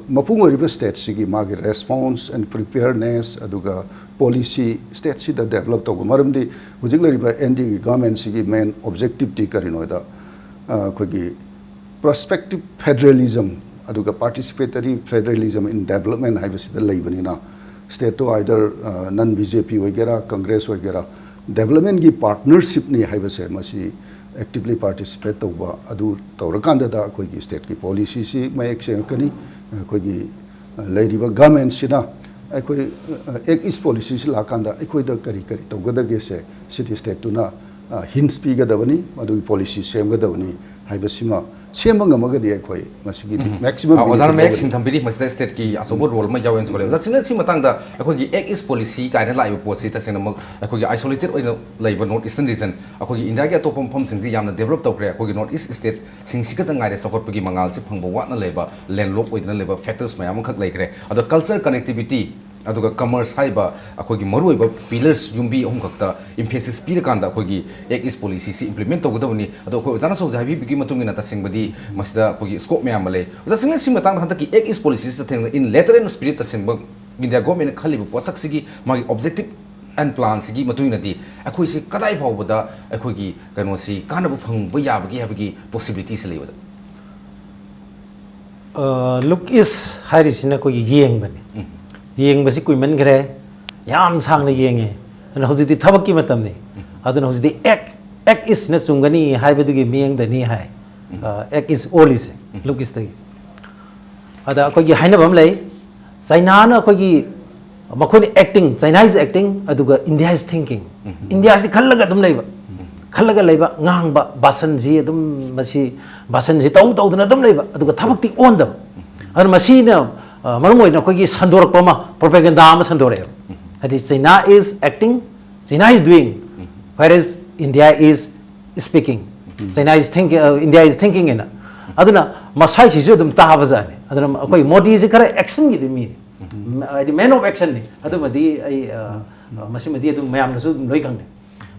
ꯃꯄꯨꯡ ꯑꯣꯏꯔꯤꯕ ꯁ꯭ꯇꯦꯠꯁꯤꯒꯤ ꯃꯥꯒꯤ ꯔꯦꯁꯄꯣꯟꯁ ꯑꯦꯟ ꯄ꯭ꯔꯤꯄꯦꯌꯔꯅꯦꯁ, ꯑꯗꯨꯒ ꯄꯣꯂꯤꯁꯤ ꯁ꯭ꯇꯦꯠꯁꯤꯗ ꯗꯦꯕꯂꯞ ꯇꯧꯕ, ꯃꯔꯝꯗꯤ ꯍꯧꯖꯤꯛ ꯂꯩꯔꯤꯕ ꯑꯦꯟ ꯗꯤꯒꯤ ꯒꯚꯔꯟꯃꯦꯟꯁꯤꯒꯤ ꯃꯦꯟ ꯑꯣꯕꯖꯦꯛꯇꯤꯞꯇꯤ ꯀꯔꯤꯅꯣꯗ, ꯑꯩꯈꯣꯏꯒꯤ ꯄ꯭ꯔꯣꯁꯄꯦꯛꯇꯤꯞ ꯐꯦꯗꯔꯦꯂꯤꯖꯝ ꯑꯗꯨꯒ ꯄꯥꯔꯇꯤꯁꯤꯄꯦꯇꯔꯤ ꯐꯦꯗꯔꯦꯂꯤꯖꯝ ꯏꯟ ꯗꯦꯕꯂꯞꯃꯦꯟ ꯍꯥꯏꯕꯁꯤꯗ ꯂꯩꯕꯅꯤꯅ, ꯁ꯭ꯇꯦꯠꯇꯣ ꯑꯥꯏꯗꯔ ꯅꯟ ꯕꯤ ꯖꯦ ꯄꯤ ꯑꯣꯏꯒꯦꯔꯥ, ꯀꯪꯒ꯭ꯔꯦꯁ ꯑꯣꯏꯒꯦꯔꯥ, ꯗꯦꯕꯂꯞꯃꯦꯟꯒꯤ ꯄꯥꯔꯠꯅꯔꯁꯤꯞꯅꯤ ꯍꯥꯏꯕꯁꯦ ꯃꯁꯤ ꯑꯦꯛꯇꯤꯞꯂꯤ ꯄꯥꯔꯇꯤꯁꯤꯄꯦꯠ ꯇꯧꯕ, ꯑꯗꯨ ꯇꯧꯔꯀꯥꯟꯗꯗ ꯑꯩꯈꯣꯏꯒꯤ ꯁ꯭ꯇꯦꯠꯀꯤ ꯄꯣꯂꯤꯁꯤꯁꯤ ꯃꯌꯦꯛ ꯁꯦꯡꯉꯛꯀꯅꯤ꯫ ꯑꯩꯈꯣꯏꯒꯤ ꯂꯩꯔꯤꯕ ꯒꯚꯔꯟꯃꯦꯟꯁꯤꯅ ꯑꯩꯈꯣꯏ ꯑꯦꯛ ꯏꯁ ꯄꯣꯂꯤꯁꯤꯁꯤ ꯂꯥꯛꯀꯥꯟꯗ ꯑꯩꯈꯣꯏꯗ ꯀꯔꯤ ꯀꯔꯤ ꯇꯧꯒꯗꯒꯦꯁꯦ ꯁꯤꯇꯤ ꯁ꯭ꯇꯦꯠꯇꯨꯅ ꯍꯤꯟꯁ ꯄꯤꯒꯗꯕꯅꯤ, ꯃꯗꯨꯒꯤ ꯄꯣꯂꯤꯁꯤ ꯁꯦꯝꯒꯗꯕꯅꯤ ꯍꯥꯏꯕꯁꯤꯃ ꯁꯦꯝꯕ ꯉꯝꯃꯒꯗꯤ ꯑꯩꯈꯣꯏ ꯃꯁꯤꯒꯤ ꯃꯦꯛꯁꯤꯃꯝ ꯑ, ꯑꯣꯖꯥꯅ ꯃꯌꯦꯛ ꯁꯦꯡꯊꯝꯕꯤꯔꯤ꯫ ꯃꯁꯤꯗ ꯁ꯭ꯇꯦꯠꯀꯤ ꯑꯆꯧꯕ ꯔꯣꯜ ꯑꯃ ꯌꯥꯎꯋꯦꯅꯁꯨ ꯈꯜꯂꯦ꯫ ꯑꯣꯖꯥ, ꯁꯤꯅ ꯁꯤ ꯃꯇꯥꯡꯗ ꯑꯩꯈꯣꯏꯒꯤ ꯑꯦꯛ ꯏꯁ ꯄꯣꯂꯤꯁꯤ ꯀꯥꯏꯅ ꯂꯥꯛꯏꯕ ꯄꯣꯠꯁꯤ ꯇꯁꯦꯡꯅꯃꯛ ꯑꯩꯈꯣꯏꯒꯤ ꯑꯥꯏꯁꯣꯂꯦꯇꯦꯠ ꯑꯣꯏꯅ ꯂꯩꯕ ꯅꯣꯔꯠ ꯏꯁꯇꯔꯟ ꯔꯤꯖꯟ, ꯑꯩꯈꯣꯏꯒꯤ ꯏꯟꯗꯤꯌꯥꯒꯤ ꯑꯇꯣꯞꯄ ꯃꯐꯝꯁꯤꯡꯁꯤ ꯌꯥꯝꯅ ꯗꯦꯕꯂꯞ ꯇꯧꯈ꯭ꯔꯦ꯫ ꯑꯩꯈꯣꯏꯒꯤ ꯅꯣꯔꯠ ꯏꯁ ꯁ꯭ꯇꯦꯠꯁꯤꯡꯁꯤ ꯈꯛꯇ ꯉꯥꯏꯔꯦ ꯆꯥꯎꯈꯠꯄꯒꯤ ꯃꯉꯥꯜꯁꯤ ꯐꯪꯕ ꯋꯥꯠꯅ ꯂꯩꯕ, ꯂꯦꯟꯂꯣꯛ ꯑꯣꯏꯗꯨꯅ ꯂꯩꯕ ꯐꯦꯛꯇꯔꯁ ꯃꯌꯥꯝ ꯑꯃꯈꯛ ꯂꯩꯈ꯭ꯔꯦ꯫ ꯑꯗꯣ ꯀꯜꯆꯔ, ꯀꯅꯦꯛꯇꯤꯕꯤꯇꯤ, ꯑꯗꯨꯒ ꯀꯃꯔꯁ ꯍꯥꯏꯔꯤꯕ ꯑꯩꯈꯣꯏꯒꯤ ꯃꯔꯨꯑꯣꯏꯕ ꯄꯤꯂꯔꯁ ꯌꯨꯝꯕꯤ ꯑꯍꯨꯝꯈꯛꯇ ꯏꯝꯐꯦꯁꯤꯁ ꯄꯤꯔꯀꯥꯟꯗ ꯑꯩꯈꯣꯏꯒꯤ ꯑꯦꯛ ꯏꯁ ꯄꯣꯂꯤꯁꯤꯁꯤ ꯏꯝꯄ꯭ꯂꯤꯃꯦꯟ ꯇꯧꯒꯗꯕꯅꯤ꯫ ꯑꯗꯣ ꯑꯩꯈꯣꯏ ꯑꯣꯖꯥꯅꯁꯨ ꯍꯧꯖꯤꯛ ꯍꯥꯏꯕꯤꯕꯒꯤ ꯃꯇꯨꯡ ꯏꯟꯅ ꯇꯁꯦꯡꯕꯗꯤ ꯃꯁꯤꯗ ꯑꯩꯈꯣꯏꯒꯤ ꯁ꯭ꯀꯣꯞ ꯃꯌꯥꯝ ꯑꯃ ꯂꯩ꯫ ꯑꯣꯖꯥ ꯁꯤꯡꯅ ꯁꯤ ꯃꯇꯥꯡꯗ ꯍꯟꯗꯛꯀꯤ ꯑꯦꯛ ꯏꯁ ꯄꯣꯂꯤꯁꯤꯁꯤ ꯇꯁꯦꯡꯅ in letter and spirit ꯇꯁꯦꯡꯕ ꯏꯟꯗꯤꯌꯥ ꯒꯣꯔꯃꯦꯟꯅ ꯈꯜꯂꯤꯕ ꯄꯣꯠꯁꯛꯁꯤꯒꯤ ꯃꯥꯒꯤ ꯑꯣꯕꯖꯦꯛꯇꯤꯞ ꯑꯦꯟ ꯄ꯭ꯂꯥꯟꯁꯤꯒꯤ ꯃꯇꯨꯡ ꯏꯟꯅꯗꯤ ꯑꯩꯈꯣꯏꯁꯤ ꯀꯗꯥꯏ ꯐꯥꯎꯕꯗ ꯑꯩꯈꯣꯏꯒꯤ ꯀꯩꯅꯣꯁꯤ ꯀꯥꯟꯅꯕ ꯐꯪꯕ ꯌꯥꯕꯒꯦ ꯍꯥꯏꯕꯒꯤ ꯄꯣꯁꯤꯕꯤꯂꯤꯇꯤꯁꯤ ꯂꯩꯕꯗ? ꯂꯨꯛ ꯏꯁ ꯍꯥꯏꯔꯤꯁꯤꯅ ꯑꯩꯈꯣꯏꯒꯤ ꯌꯦꯡꯕꯅꯤ꯫ ꯎꯝ꯫ ꯌꯦꯡꯕꯁꯤ ꯀꯨꯏꯃꯟꯈ꯭ꯔꯦ, ꯌꯥꯝ ꯁꯥꯡꯅ ꯌꯦꯡꯉꯦ꯫ ꯑꯗꯨꯅ ꯍꯧꯖꯤꯛꯇꯤ ꯊꯕꯛꯀꯤ ꯃꯇꯝꯅꯤ꯫ ꯎꯝ꯫ ꯑꯗꯨꯅ ꯍꯧꯖꯤꯛꯇꯤ ꯑꯦꯛ, ꯑꯦꯛ ꯏꯁꯅ ꯆꯨꯝꯒꯅꯤ ꯍꯥꯏꯕꯗꯨꯒꯤ ꯃꯤꯠꯌꯦꯡꯗꯅꯤ ꯍꯥꯏ꯫ ꯎꯝ꯫ ꯑ, ꯑꯦꯛ ꯏꯁ ꯑꯣꯜꯂꯤꯁꯦ, ꯎꯝ꯫ ꯂꯨꯛ ꯏꯁꯇꯒꯤ꯫ ꯑꯗ ꯑꯩꯈꯣꯏꯒꯤ ꯍꯥꯏꯅꯕ ꯑꯃ ꯂꯩ, ꯆꯩꯅꯥꯅ ꯑꯩꯈꯣꯏꯒꯤ, ꯃꯈꯣꯏꯅ ꯑꯦꯛꯇꯤꯡ, ꯆꯩꯅꯥ ꯏꯁ ꯑꯦꯛꯇꯤꯡ, ꯑꯗꯨꯒ ꯏꯟꯗꯤꯌꯥ ꯏꯁ ꯊꯤꯡꯀꯤꯡ꯫ ꯎꯝ꯫ ꯏꯟꯗꯤꯌꯥꯁꯤ ꯈꯜꯂꯒ ꯑꯗꯨꯝ ꯂꯩꯕ, ꯎꯝ꯫ ꯈꯜꯂꯒ ꯂꯩꯕ, ꯉꯥꯡꯕ, ꯚꯥꯁꯟꯁꯤ ꯑꯗꯨꯝ, ꯃꯁꯤ ꯚꯥꯁꯟꯁꯤ ꯇꯧ ꯇꯧꯗꯅ ꯑꯗꯨꯝ ꯂꯩꯕ, ꯑꯗꯨꯒ ꯊꯕꯛꯇꯤ ꯑꯣꯟꯗꯕ꯫ ꯑꯗꯨꯅ ꯃꯁꯤꯅ, ꯑ, ꯃꯔꯝ ꯑꯣꯏꯅ ꯑꯩꯈꯣꯏꯒꯤ ꯁꯟꯗꯣꯔꯛꯄ ꯑꯃ, ꯄ꯭ꯔꯣꯄꯦꯒꯦꯟꯗꯥ ꯑꯃ ꯁꯟꯗꯣꯔꯛꯑꯦꯕ꯫ ꯎꯝ꯫ ꯍꯥꯏꯗꯤ, "China is acting, China is doing, um. Whereas India is speaking, um. China is thinking, uh, India is thinking" ꯍꯥꯏꯅ꯫ ꯑꯗꯨꯅ ꯃꯁꯥꯏꯁꯤꯁꯨ ꯑꯗꯨꯝ ꯇꯥꯕꯖꯥꯠꯅꯤ꯫ ꯑꯗꯨꯅ ꯑꯩꯈꯣꯏ ꯃꯣꯗꯤꯁꯤ ꯈꯔ ꯑꯦꯛꯁꯟꯒꯤꯗꯤ ꯃꯤꯅꯤ꯫ ꯎꯝ꯫ ꯍꯥꯏꯗꯤ, ꯃꯦꯟ ꯑꯣꯐ ꯑꯦꯛꯁꯟꯅꯤ꯫ ꯑꯗꯨꯃꯗꯤ ꯑꯩ, ꯑ, ꯑ, ꯃꯁꯤꯃꯗꯤ ꯑꯗꯨꯝ ꯃꯌꯥꯝꯅꯁꯨ ꯑꯗꯨꯝ ꯂꯣꯏ ꯈꯪꯅꯩ꯫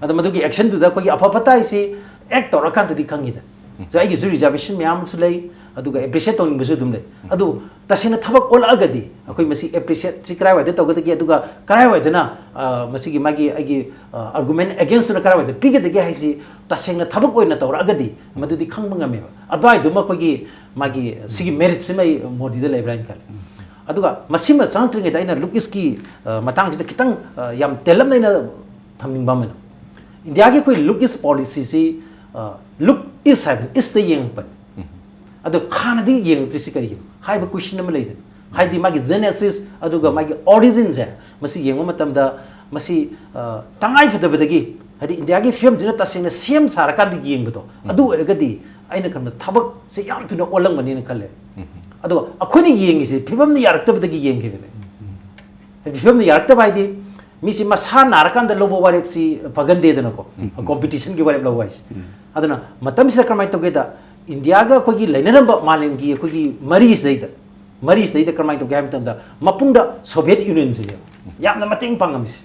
ꯑꯗꯣ ꯃꯗꯨꯒꯤ ꯑꯦꯛꯁꯟꯗꯨꯗ ꯑꯩꯈꯣꯏꯒꯤ ꯑꯐ ꯐꯠꯇ ꯍꯥꯏꯁꯤ ꯑꯦꯛ ꯇꯧꯔꯀꯥꯟꯗꯗꯤ ꯈꯪꯉꯤꯗ꯫ ꯎꯝ꯫ So, ꯑꯩꯒꯤꯁꯨ ꯔꯤꯖꯥꯔꯕꯦꯁꯟ ꯃꯌꯥꯝ ꯑꯃꯁꯨ ꯂꯩ, ꯑꯗꯨꯒ ꯑꯦꯄ꯭ꯔꯤꯁꯤꯌꯦꯠ ꯇꯧꯅꯤꯡꯕꯁꯨ ꯑꯗꯨꯝ ꯂꯩ꯫ ꯑꯗꯨ ꯇꯁꯦꯡꯅ ꯊꯕꯛ ꯑꯣꯜꯂꯛꯑꯒꯗꯤ ꯑꯩꯈꯣꯏ ꯃꯁꯤ ꯑꯦꯄ꯭ꯔꯤꯁꯤꯌꯦꯠꯁꯤ ꯀꯔꯥꯏꯋꯥꯏꯗ ꯇꯧꯒꯗꯒꯦ, ꯑꯗꯨꯒ ꯀꯔꯥꯏꯋꯥꯏꯗꯅ, ꯑ, ꯃꯁꯤꯒꯤ ꯃꯥꯒꯤ ꯑꯩꯒꯤ, ꯑ, ꯑꯥꯔꯒꯨꯃꯦꯟ ꯑꯦꯒꯦꯟꯁꯇꯨꯅ ꯀꯔꯥꯏꯋꯥꯏꯗ ꯄꯤꯒꯗꯒꯦ ꯍꯥꯏꯁꯤ ꯇꯁꯦꯡꯅ ꯊꯕꯛ ꯑꯣꯏꯅ ꯇꯧꯔꯛꯑꯒꯗꯤ ꯃꯗꯨꯗꯤ ꯈꯪꯕ ꯉꯝꯃꯦꯕ꯫ ꯑꯗꯨꯋꯥꯏꯗꯨꯃ ꯑꯩꯈꯣꯏꯒꯤ ꯃꯥꯒꯤ ꯁꯤꯒꯤ ꯃꯦꯔꯤꯠꯁꯤꯃ ꯑꯩ ꯃꯣꯗꯤꯗ ꯂꯩꯕ꯭ꯔꯥ ꯍꯥꯏꯅ ꯈꯜꯂꯤ꯫ ꯑꯗꯨꯒ ꯃꯁꯤꯃ ꯆꯪꯉꯛꯇ꯭ꯔꯤꯉꯩꯗ ꯑꯩꯅ ꯂꯨꯛ ꯏꯁꯀꯤ, ꯑ, ꯃꯇꯥꯡꯁꯤꯗ ꯈꯤꯇꯪ, ꯑ, ꯌꯥꯝ ꯇꯦꯜꯂꯞꯅ ꯑꯩꯅ ꯊꯝꯅꯤꯡꯕ ꯑꯃꯅ, ꯏꯟꯗꯤꯌꯥꯒꯤ ꯑꯩꯈꯣꯏ ꯂꯨꯛ ꯏꯁ ꯄꯣꯂꯤꯁꯤꯁꯤ, ꯑ, ꯂꯨꯛ ꯏꯁ ꯍꯥꯏꯕꯅꯤ, ꯏꯁꯇ ꯌꯦꯡꯉꯛꯄꯅꯤ꯫ ꯑꯗꯣ ꯍꯥꯟꯅꯗꯤ ꯌꯦꯡꯉꯛꯇ꯭ꯔꯤꯁꯤ ꯀꯔꯤꯒꯤꯅꯣ ꯍꯥꯏꯕ ꯀꯣꯏꯁꯟ ꯑꯃ ꯂꯩꯗꯅ, ꯍꯥꯏꯗꯤ ꯃꯥꯒꯤ ꯖꯦꯅꯦꯁꯤꯁ ꯑꯗꯨꯒ ꯃꯥꯒꯤ ꯑꯣꯔꯤꯖꯤꯟꯁꯦ ꯃꯁꯤ ꯌꯦꯡꯕ ꯃꯇꯝꯗ ꯃꯁꯤ, ꯑ, ꯇꯉꯥꯏ ꯐꯗꯕꯗꯒꯤ, ꯍꯥꯏꯗꯤ ꯏꯟꯗꯤꯌꯥꯒꯤ ꯐꯤꯕꯝꯁꯤꯅ ꯇꯁꯦꯡꯅ ꯁꯦꯝ ꯁꯥꯔꯀꯥꯟꯗ ꯌꯦꯡꯕꯗꯣ, ꯑꯗꯨ ꯑꯣꯏꯔꯒꯗꯤ ꯑꯩꯅ ꯈꯟꯕꯗ ꯊꯕꯛꯁꯦ ꯌꯥꯝ ꯊꯨꯅ ꯑꯣꯜꯂꯝꯒꯅꯤꯅ ꯈꯜꯂꯦ꯫ ꯑꯗꯣ ꯑꯩꯈꯣꯏꯅ ꯌꯦꯡꯉꯤꯁꯦ ꯐꯤꯕꯝꯅ ꯌꯥꯔꯛꯇꯕꯗꯒꯤ ꯌꯦꯡꯈꯤꯕꯅꯦ꯫ ꯐꯤꯕꯝꯅ ꯌꯥꯔꯛꯇꯕ ꯍꯥꯏꯗꯤ ꯃꯤꯁꯤ ꯃꯁꯥ ꯅꯥꯔꯀꯥꯟꯗ ꯂꯧꯕ ꯋꯥꯔꯦꯞꯁꯤ ꯐꯒꯟꯗꯦꯗꯅꯀꯣ, ꯀꯣꯝꯄꯤꯇꯤꯁꯟꯒꯤ ꯋꯥꯔꯦꯞ ꯂꯧꯕ ꯍꯥꯏꯁꯦ꯫ ꯑꯗꯨꯅ ꯃꯇꯝꯁꯤꯗ ꯀꯔꯝꯍꯥꯏꯅ ꯇꯧꯒꯦꯗ, ꯏꯟꯗꯤꯌꯥꯒ ꯑꯩꯈꯣꯏꯒꯤ ꯂꯩꯅꯔꯝꯕ ꯃꯥꯂꯦꯝꯒꯤ ꯑꯩꯈꯣꯏꯒꯤ ꯃꯔꯤꯁꯤꯗꯩꯗ, ꯃꯔꯤꯁꯤꯗꯩꯗ ꯀꯔꯝꯍꯥꯏꯅ ꯇꯧꯒꯦ ꯍꯥꯏꯕ ꯃꯇꯝꯗ, ꯃꯄꯨꯡꯗ ꯁꯣꯚꯤꯌꯦꯠ ꯌꯨꯅꯤꯌꯟꯁꯤꯅꯦꯕ ꯌꯥꯝꯅ ꯃꯇꯦꯡ ꯄꯥꯡꯉꯝꯃꯤꯁꯦ꯫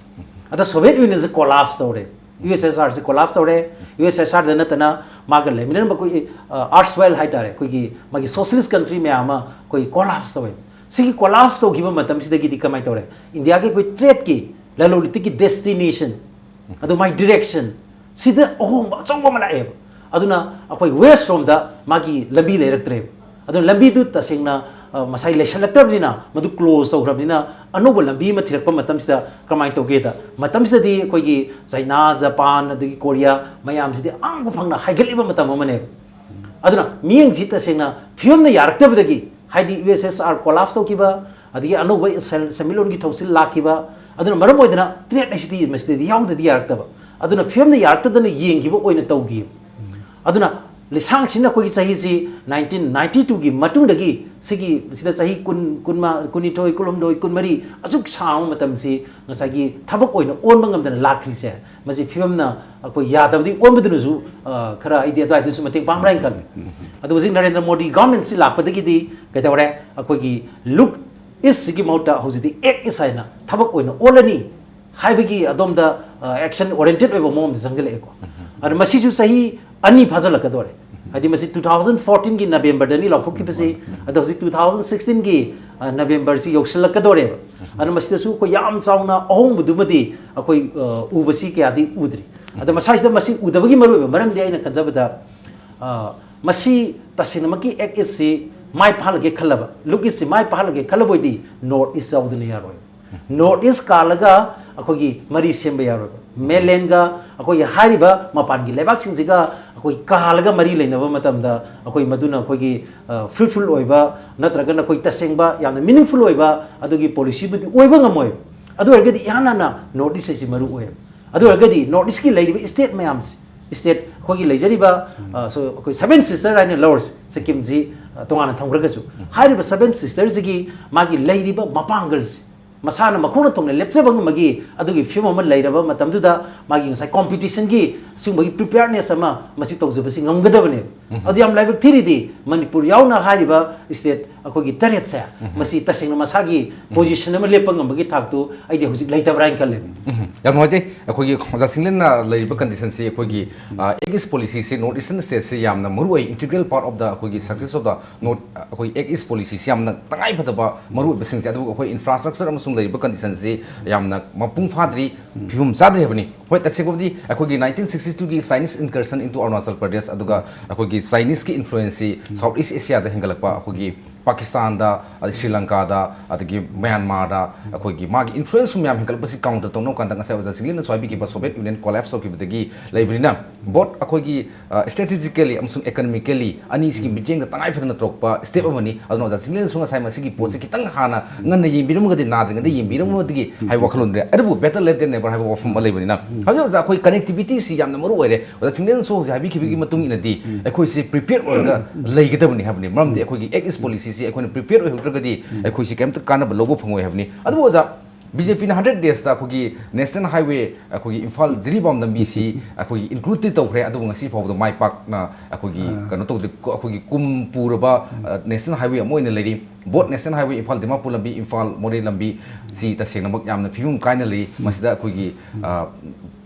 ꯑꯗ ꯁꯣꯚꯤꯌꯦꯠ ꯌꯨꯅꯤꯌꯟꯁꯦ ꯀꯣꯂꯥꯞꯁ ꯇꯧꯔꯦ, ꯌꯨ ꯑꯦꯁ ꯑꯦꯁ ꯑꯥꯔꯁꯦ ꯀꯣꯂꯥꯞꯁ ꯇꯧꯔꯦ꯫ ꯌꯨ ꯑꯦꯁ ꯑꯦꯁ ꯑꯥꯔꯗ ꯅꯠꯇꯅ ꯃꯥꯒ ꯂꯩꯃꯤꯟꯅꯔꯝꯕ ꯑꯩꯈꯣꯏꯒꯤ, ꯑ, ꯑꯥꯔꯁꯋꯦꯜ ꯍꯥꯏꯇꯥꯔꯦ, ꯑꯩꯈꯣꯏꯒꯤ ꯃꯥꯒꯤ ꯁꯣꯁꯤꯌꯦꯂꯤꯁ ꯀꯟꯇ꯭ꯔꯤ ꯃꯌꯥꯝ ꯑꯃ ꯑꯩꯈꯣꯏꯒꯤ ꯀꯣꯂꯥꯞꯁ ꯇꯧꯋꯦ꯫ ꯁꯤꯒꯤ ꯀꯣꯂꯥꯞꯁ ꯇꯧꯈꯤꯕ ꯃꯇꯝꯁꯤꯗꯒꯤꯗꯤ ꯀꯃꯥꯏꯅ ꯇꯧꯔꯦ? ꯏꯟꯗꯤꯌꯥꯒꯤ ꯑꯩꯈꯣꯏ ꯇ꯭ꯔꯦꯗꯀꯤ, ꯂꯂꯣꯟ ꯏꯇꯤꯛꯀꯤ ꯗꯦꯁꯇꯤꯅꯦꯁꯟ, ꯑꯗꯨ ꯃꯥꯏ ꯗꯤꯔꯦꯛꯁꯟ, ꯁꯤꯗ ꯑꯍꯣꯡꯕ ꯑꯆꯧꯕ ꯑꯃ ꯂꯥꯛꯑꯦꯕ꯫ ꯑꯗꯨꯅ ꯑꯩꯈꯣꯏ ꯋꯦꯁ ꯔꯣꯝꯗ ꯃꯥꯒꯤ ꯂꯝꯕꯤ ꯂꯩꯔꯛꯇ꯭ꯔꯦꯕ꯫ ꯑꯗꯨꯅ ꯂꯝꯕꯤꯗꯨ ꯇꯁꯦꯡꯅ, ꯑ, ꯉꯁꯥꯏ ꯂꯩꯁꯜꯂꯛꯇ꯭ꯔꯕꯅꯤꯅ, ꯃꯗꯨ ꯀ꯭ꯂꯣꯖ ꯇꯧꯈ꯭ꯔꯕꯅꯤꯅ, ꯑꯅꯧꯕ ꯂꯝꯕꯤ ꯑꯃ ꯊꯤꯔꯛꯄ ꯃꯇꯝꯁꯤꯗ ꯀꯃꯥꯏꯅ ꯇꯧꯒꯦꯗ, ꯃꯇꯝꯁꯤꯗꯗꯤ ꯑꯩꯈꯣꯏꯒꯤ ꯆꯩꯅꯥ, ꯖꯄꯥꯟ, ꯑꯗꯒꯤ ꯀꯣꯔꯤꯌꯥ ꯃꯌꯥꯝꯁꯤꯗꯤ ꯑꯥꯡꯕ ꯐꯪꯅ ꯍꯥꯏꯒꯠꯂꯤꯕ ꯃꯇꯝ ꯑꯃꯅꯦꯕ꯫ ꯑꯗꯨꯅ ꯃꯤꯠꯌꯦꯡꯁꯤ ꯇꯁꯦꯡꯅ ꯐꯤꯕꯝꯅ ꯌꯥꯔꯛꯇꯕꯗꯒꯤ, ꯍꯥꯏꯗꯤ ꯌꯨ ꯑꯦꯁ ꯑꯦꯁ ꯑꯥꯔ ꯀꯣꯂꯥꯞꯁ ꯇꯧꯈꯤꯕ, ꯑꯗꯒꯤ ꯑꯅꯧꯕ ꯁꯦꯟ-, ꯁꯦꯟꯃꯤꯠꯂꯣꯟꯒꯤ ꯊꯧꯁꯤꯜ ꯂꯥꯛꯈꯤꯕ, ꯑꯗꯨꯅ ꯃꯔꯝ ꯑꯣꯏꯗꯅ ꯇ꯭ꯔꯦꯗ ꯍꯥꯏꯁꯤꯗꯤ ꯃꯁꯤꯗꯗꯤ ꯌꯥꯎꯗꯗꯤ ꯌꯥꯔꯛꯇꯕ꯫ ꯑꯗꯨꯅ ꯐꯤꯕꯝꯅ ꯌꯥꯔꯛꯇꯗꯅ ꯌꯦꯡꯈꯤꯕ ꯑꯣꯏꯅ ꯇꯧꯈꯤ꯫ ꯑꯗꯨꯅ ꯂꯤꯁꯥꯡꯁꯤꯅ ꯑꯩꯈꯣꯏꯒꯤ ꯆꯍꯤꯁꯤ ꯅꯥꯏꯟꯇꯤꯟ ꯅꯥꯏꯟꯇꯤ ꯇꯨꯒꯤ ꯃꯇꯨꯡꯗꯒꯤ ꯁꯤꯒꯤ, ꯁꯤꯗ ꯆꯍꯤ ꯀꯨꯟ, ꯀꯨꯟꯃꯥ-, ꯀꯨꯟꯅꯤꯊꯣꯏ, ꯀꯨꯟꯍꯨꯝꯗꯣꯏ, ꯀꯨꯟꯃꯔꯤ ꯑꯁꯨꯛ ꯁꯥꯡꯕ ꯃꯇꯝꯁꯤ ꯉꯁꯥꯏꯒꯤ ꯊꯕꯛ ꯑꯣꯏꯅ ꯑꯣꯟꯕ ꯉꯝꯗꯅ ꯂꯥꯛꯈ꯭ꯔꯤꯁꯦ, ꯃꯁꯤ ꯐꯤꯕꯝꯅ ꯑꯩꯈꯣꯏ ꯌꯥꯗꯕꯗꯤ ꯑꯣꯟꯕꯗꯨꯅꯁꯨ, ꯑ, ꯈꯔ ꯑꯩꯗꯤ ꯑꯗꯨꯋꯥꯏꯗꯨꯁꯨ ꯃꯇꯦꯡ ꯄꯥꯡꯕ꯭ꯔꯥ ꯍꯥꯏꯅ ꯈꯜꯂꯤ꯫ ꯑꯗꯨ ꯍꯧꯖꯤꯛ ꯅꯔꯦꯟꯗ꯭ꯔ ꯃꯣꯗꯤ ꯒꯚꯔꯟꯃꯦꯟꯠꯁꯤ ꯂꯥꯛꯄꯗꯒꯤꯗꯤ ꯀꯩꯗꯧꯔꯦ? ꯑꯩꯈꯣꯏꯒꯤ ꯂꯨꯛ ꯏꯁꯁꯤꯒꯤ ꯃꯍꯨꯠꯇ ꯍꯧꯖꯤꯛꯇꯤ ꯑꯦꯛ ꯏꯁ ꯍꯥꯏꯅ ꯊꯕꯛ ꯑꯣꯏꯅ ꯑꯣꯜꯂꯅꯤ ꯍꯥꯏꯕꯒꯤ ꯑꯗꯣꯝꯗ, ꯑ, ꯑꯦꯛꯁꯟ ꯑꯣꯔꯤꯌꯦꯟꯇꯦꯠ ꯑꯣꯏꯕ ꯃꯑꯣꯡꯗ ꯆꯪꯁꯤꯜꯂꯛꯑꯦꯀꯣ꯫ ꯑꯗꯨ ꯃꯁꯤꯁꯨ ꯆꯍꯤ ꯑꯅꯤ ꯐꯥꯖꯤꯜꯂꯛꯀꯗꯧꯔꯦ꯫ ꯍꯥꯏꯗꯤ ꯃꯁꯤ ꯇꯨ ꯊꯥꯎꯖꯟ ꯐꯣꯔꯇꯤꯟꯒꯤ ꯅꯕꯦꯝꯕꯔꯗꯅꯤ ꯂꯥꯎꯊꯣꯛꯈꯤꯕꯁꯤ꯫ ꯑꯗꯣ ꯍꯧꯖꯤꯛ ꯇꯨ ꯊꯥꯎꯖꯟ ꯁꯤꯛꯁꯇꯤꯟꯒꯤ ꯅꯕꯦꯝꯕꯔꯁꯤ ꯌꯧꯁꯤꯜꯂꯛꯀꯗꯧꯔꯦꯕ꯫ ꯑꯗꯨꯅ ꯃꯁꯤꯗꯁꯨ ꯑꯩꯈꯣꯏ ꯌꯥꯝ ꯆꯥꯎꯅ ꯑꯍꯣꯡꯕꯗꯨꯃꯗꯤ ꯑꯩꯈꯣꯏ ꯑ, ꯎꯕꯁꯤ ꯀꯌꯥꯗꯤ ꯎꯗ꯭ꯔꯤ꯫ ꯑꯗ ꯃꯁꯥꯁꯤꯗ ꯃꯁꯤ ꯎꯗꯕꯒꯤ ꯃꯔꯨꯑꯣꯏꯕ ꯃꯔꯝꯗꯤ ꯑꯩꯅ ꯈꯟꯖꯕꯗ, ꯑ, ꯃꯁꯤ ꯇꯁꯦꯡꯅꯃꯛꯀꯤ Act East ꯁꯤ ꯃꯥꯏ ꯄꯥꯛꯍꯜꯂꯒꯦ ꯈꯜꯂꯕ, Look East ꯁꯤ ꯃꯥꯏ ꯄꯥꯛꯍꯜꯂꯒꯦ ꯈꯜꯂꯕ ꯑꯣꯏꯗꯤ North East ꯌꯥꯎꯗꯅ ꯌꯥꯔꯣꯏ꯫ North East ꯀꯥꯜꯂꯒ ꯑꯩꯈꯣꯏꯒꯤ ꯃꯔꯤ ꯁꯦꯝꯕ ꯌꯥꯔꯣꯏꯕ꯫ Mainland ꯒ ꯑꯩꯈꯣꯏꯒꯤ ꯍꯥꯏꯔꯤꯕ ꯃꯄꯥꯟꯒꯤ ꯂꯩꯕꯥꯛꯁꯤꯡꯁꯤꯒ ꯑꯩꯈꯣꯏ ꯀꯥꯜꯂꯒ ꯃꯔꯤ ꯂꯩꯅꯕ ꯃꯇꯝꯗ ꯑꯩꯈꯣꯏ ꯃꯗꯨꯅ ꯑꯩꯈꯣꯏꯒꯤ, ꯑ, fruitful ꯑꯣꯏꯕ ꯅꯠꯇ꯭ꯔꯒꯅ ꯑꯩꯈꯣꯏ ꯇꯁꯦꯡꯕ ꯌꯥꯝꯅ meaningful ꯑꯣꯏꯕ ꯑꯗꯨꯒꯤ policy ꯕꯨꯗꯤ ꯑꯣꯏꯕ ꯉꯝꯃꯣꯏ꯫ ꯑꯗꯨ ꯑꯣꯏꯔꯒꯗꯤ ꯏꯍꯥꯟ ꯍꯥꯟꯅ North East ꯍꯥꯏꯁꯤ ꯃꯔꯨ ꯑꯣꯏ꯫ ꯑꯗꯨ ꯑꯣꯏꯔꯒꯗꯤ North East ꯀꯤ ꯂꯩꯔꯤꯕ state ꯃꯌꯥꯝꯁꯤ, state ꯑꯩꯈꯣꯏꯒꯤ ꯂꯩꯖꯔꯤꯕ, ꯑ, so ꯑꯩꯈꯣꯏ Seven Sister ꯍꯥꯏꯅ ꯂꯧꯔꯁꯤ, ꯁꯤꯛꯀꯤꯝꯁꯤ, ꯑ, ꯇꯣꯉꯥꯟꯅ ꯊꯝꯈ꯭ꯔꯒꯁꯨ, ꯍꯥꯏꯔꯤꯕ Seven Sister ꯁꯤꯒꯤ ꯃꯥꯒꯤ ꯂꯩꯔꯤꯕ ꯃꯄꯥꯡꯒꯜꯁꯤ ꯃꯁꯥꯅ ꯃꯈꯣꯡꯅ ꯊꯣꯡꯅ ꯂꯦꯞꯆꯕ ꯉꯝꯕꯒꯤ ꯑꯗꯨꯒꯤ ꯐꯤꯕꯝ ꯑꯃ ꯂꯩꯔꯕ ꯃꯇꯝꯗꯨꯗ ꯃꯥꯒꯤ ꯉꯁꯥꯏ competition ꯒꯤ ꯁꯤꯒꯨꯝꯕꯒꯤ preparedness ꯑꯃ ꯃꯁꯤ ꯇꯧꯖꯕꯁꯤ ꯉꯝꯒꯗꯕꯅꯦꯕ꯫ ꯑꯗꯨ ꯌꯥꯝ ꯂꯥꯏꯕꯛ ꯊꯤꯔꯤꯗꯤ ꯃꯅꯤꯄꯨꯔ ꯌꯥꯎꯅ ꯍꯥꯏꯔꯤꯕ state ꯑꯩꯈꯣꯏꯒꯤ ꯇꯔꯦꯠꯁꯦ, ꯃꯁꯤ ꯇꯁꯦꯡꯅ ꯃꯁꯥꯒꯤ position ꯑꯃ ꯂꯦꯞꯄ ꯉꯝꯕꯒꯤ ꯊꯥꯛꯇꯨ ꯑꯩꯗꯤ ꯍꯧꯖꯤꯛ ꯂꯩꯇꯕ꯭ꯔꯥ ꯍꯥꯏꯅ ꯈꯜꯂꯦ꯫ ꯎꯝ, ꯌꯥꯝ ꯅꯨꯡꯉꯥꯏꯖꯩ꯫ ꯑꯩꯈꯣꯏꯒꯤ ꯑꯣꯖꯥ ꯁꯤꯡꯂꯦꯟꯅ ꯂꯩꯔꯤꯕ condition ꯁꯤ ꯑꯩꯈꯣꯏꯒꯤ, ꯑ, Act East policy ꯁꯤ North Eastern state ꯁꯤ ꯌꯥꯝꯅ ꯃꯔꯨ ꯑꯣꯏ, integral part of the ꯑꯩꯈꯣꯏꯒꯤ success of the North, ꯑꯩꯈꯣꯏ Act East policy ꯁꯤ ꯌꯥꯝꯅ ꯇꯉꯥꯏ ꯐꯗꯕ ꯃꯔꯨ ꯑꯣꯏꯕꯁꯤꯡꯁꯦ, ꯑꯗꯨꯕꯨ ꯑꯩꯈꯣꯏ infrastructure ꯑꯃꯁꯨꯡ ꯂꯩꯔꯤꯕ condition ꯁꯤ ꯌꯥꯝꯅ ꯃꯄꯨꯡ ꯐꯥꯗ꯭ꯔꯤ, ꯐꯤꯕꯝ ꯆꯥꯗ꯭ꯔꯤ ꯍꯥꯏꯕꯅꯤ꯫ ꯍꯣꯏ, ꯇꯁꯦꯡꯕꯗꯤ ꯑꯩꯈꯣꯏꯒꯤ nineteen sixty two ꯒꯤ Chinese incursion into Arunachal Pradesh, ꯑꯗꯨꯒ ꯑꯩꯈꯣꯏꯒꯤ Chinese ꯀꯤ influence ꯁꯤ South East Asia ꯗ ꯍꯦꯟꯒꯠꯂꯛꯄ, ꯑꯩꯈꯣꯏꯒꯤ ꯄꯥꯀꯤꯁꯇꯥꯟꯗ, ꯑꯗꯩ ꯁ꯭ꯔꯤ ꯂꯪꯀꯥꯗ, ꯑꯗꯒꯤ ꯃ꯭ꯌꯥꯟꯃꯥꯔꯗ ꯑꯩꯈꯣꯏꯒꯤ ꯃꯥꯒꯤ influence ꯁꯨ ꯃꯌꯥꯝ ꯍꯦꯟꯒꯠꯂꯛꯄꯁꯤ counter ꯇꯧꯅꯕ ꯀꯥꯟꯗ ꯉꯁꯥꯏ ꯑꯣꯖꯥ ꯁꯤꯡꯂꯦꯟꯅꯁꯨ ꯍꯥꯏꯕꯤꯈꯤꯕ Soviet Union collapse ꯇꯧꯈꯤꯕꯗꯒꯤ ꯂꯩꯕꯅꯤꯅ, both ꯑꯩꯈꯣꯏꯒꯤ, ꯑ, strategically ꯑꯃꯁꯨꯡ economically ꯑꯅꯤꯁꯤꯒꯤ ꯃꯤꯠꯌꯦꯡꯗ ꯇꯉꯥꯏ ꯐꯗꯅ ꯇꯧꯔꯛꯄ step ꯑꯃꯅꯤ꯫ ꯑꯗꯨꯅ ꯑꯣꯖꯥ ꯁꯤꯡꯂꯦꯟꯅꯁꯨ ꯉꯁꯥꯏ ꯃꯁꯤꯒꯤ ꯄꯣꯠꯁꯤ ꯈꯤꯇꯪ ꯍꯥꯟꯅ ꯉꯟꯅ ꯌꯦꯡꯕꯤꯔꯝꯃꯒꯗꯤ, ꯅꯥꯗ꯭ꯔꯤꯉꯩꯗ ꯌꯦꯡꯕꯤꯔꯝꯃꯒꯗꯤ ꯍꯥꯏꯕ ꯋꯥꯈꯜꯂꯣꯟꯗꯨꯅꯦ꯫ ꯑꯗꯨꯕꯨ better late than never ꯍꯥꯏꯕ ꯋꯥꯐꯝ ꯑꯃ ꯂꯩꯕꯅꯤꯅ, ꯍꯧꯖꯤꯛ ꯑꯣꯖꯥ ꯑꯩꯈꯣꯏ connectivity ꯁꯤ ꯌꯥꯝꯅ ꯃꯔꯨ ꯑꯣꯏꯔꯦ꯫ ꯑꯣꯖꯥ ꯁꯤꯡꯂꯦꯟꯅꯁꯨ ꯍꯧꯖꯤꯛ ꯍꯥꯏꯕꯤꯈꯤꯕꯒꯤ ꯃꯇꯨꯡ ꯏꯟꯅꯗꯤ ꯑꯩꯈꯣꯏꯁꯤ prepared ꯑꯣꯏꯔꯒ ꯂꯩꯒꯗꯕꯅꯤ ꯍꯥꯏꯕꯅꯤ꯫ ꯃꯔꯝꯗꯤ ꯑꯩꯈꯣꯏꯒꯤ Act East policy ꯁꯤ ꯑꯩꯈꯣꯏꯅ prepared ꯑꯣꯏꯍꯧꯗ꯭ꯔꯒꯗꯤ ꯑꯩꯈꯣꯏꯁꯤ ꯀꯩꯝꯇ ꯀꯥꯟꯅꯕ ꯂꯧꯕ ꯐꯪꯉꯣꯏ ꯍꯥꯏꯕꯅꯤ꯫ ꯑꯗꯨꯕꯨ ꯑꯣꯖꯥ, BJP ꯅ hundred days ꯇ ꯑꯩꯈꯣꯏꯒꯤ national highway, ꯑꯩꯈꯣꯏꯒꯤ ꯏꯝꯐꯥꯜ ꯖꯤꯔꯤꯕꯥꯝ ꯂꯝꯕꯤꯁꯤ ꯑꯩꯈꯣꯏꯒꯤ include ꯇꯤ ꯇꯧꯈ꯭ꯔꯦ, ꯑꯗꯨꯕꯨ ꯉꯁꯤ ꯐꯥꯎꯕꯗ ꯃꯥꯏ ꯄꯥꯛꯅ ꯑꯩꯈꯣꯏꯒꯤ ꯀꯩꯅꯣ ꯇꯧꯗ꯭ꯔꯤ꯫ ꯑꯩꯈꯣꯏꯒꯤ ꯀꯨꯝ ꯄꯨꯔꯕ, ꯑ, national highway ꯑꯃ ꯑꯣꯏꯅ ꯂꯩꯔꯤ꯫ Both National Highway Imphal Dimapur lambi, Imphal Moreh lambi ꯁꯤ ꯇꯁꯦꯡꯅꯃꯛ ꯌꯥꯝꯅ ꯐꯤꯕꯝ ꯀꯥꯏꯅ ꯂꯩ꯫ ꯃꯁꯤꯗ ꯑꯩꯈꯣꯏꯒꯤ, ꯑ,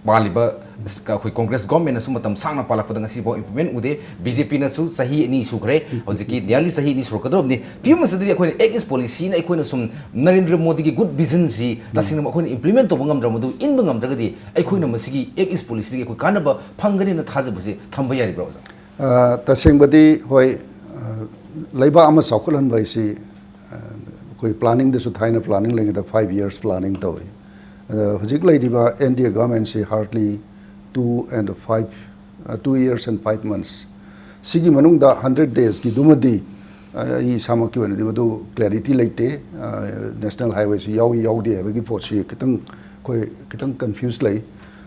ꯄꯥꯜꯂꯤꯕ ꯑꯩꯈꯣꯏ Congress government ꯅꯁꯨ ꯃꯇꯝ ꯁꯥꯡꯅ ꯄꯥꯜꯂꯛꯄꯗ ꯉꯁꯤꯐꯥꯎ implement ꯎꯗꯦ꯫ BJP ꯅꯁꯨ ꯆꯍꯤ ꯑꯅꯤ ꯁꯨꯈ꯭ꯔꯦ, ꯍꯧꯖꯤꯛꯀꯤ nearly ꯆꯍꯤ ꯑꯅꯤ ꯁꯨꯔꯛꯀꯗꯧꯔꯕꯅꯤ꯫ ꯐꯤꯕꯝ ꯑꯁꯤꯗꯗꯤ ꯑꯩꯈꯣꯏꯅ Act East policy ꯅ ꯑꯩꯈꯣꯏꯅ ꯁꯨꯝ ꯅꯔꯦꯟꯗ꯭ꯔ ꯃꯣꯗꯤꯒꯤ good vision ꯁꯤ ꯇꯁꯦꯡꯅ ꯑꯩꯈꯣꯏꯅ implement ꯇꯧꯕ ꯉꯝꯗ꯭ꯔ, ꯃꯗꯨ ꯏꯟꯕ ꯉꯝꯗ꯭ꯔꯒꯗꯤ ꯑꯩꯈꯣꯏꯅ ꯃꯁꯤꯒꯤ Act East policy ꯗꯒꯤ ꯑꯩꯈꯣꯏ ꯀꯥꯟꯅꯕ ꯐꯪꯒꯅꯤꯅ ꯊꯥꯖꯕꯁꯤ ꯊꯝꯕ ꯌꯥꯔꯤꯕ꯭ꯔꯥ, ꯑꯣꯖꯥ? ꯑ, ꯇꯁꯦꯡꯕꯗꯤ ꯍꯣꯏ, ꯑ, ꯂꯩꯕꯥꯛ ꯑꯃ ꯆꯥꯎꯈꯠꯍꯟꯕ ꯍꯥꯏꯁꯤ, ꯑ, ꯑꯩꯈꯣꯏ planning ꯗꯁꯨ ꯊꯥꯏꯅ planning ꯂꯩꯉꯩꯗ five years planning ꯇꯧꯏ꯫ ꯑꯗ ꯍꯧꯖꯤꯛ ꯂꯩꯔꯤꯕ NDA government ꯁꯤ hardly two and five, ꯑ, two years and five months꯫ ꯁꯤꯒꯤ ꯃꯅꯨꯡꯗ hundred days ꯀꯤꯗꯨꯃꯗꯤ, ꯑ, ꯑꯩ ꯏꯁꯥꯃꯛꯀꯤ ꯑꯣꯏꯅꯗꯤ ꯃꯗꯨ clarity ꯂꯩꯇꯦ꯫ ꯑ, National Highway ꯁꯤ ꯌꯥꯎꯏ ꯌꯥꯎꯗꯦ ꯍꯥꯏꯕꯒꯤ ꯄꯣꯠꯁꯤ ꯈꯤꯇꯪ ꯑꯩꯈꯣꯏ ꯈꯤꯇꯪ confuse ꯂꯩ꯫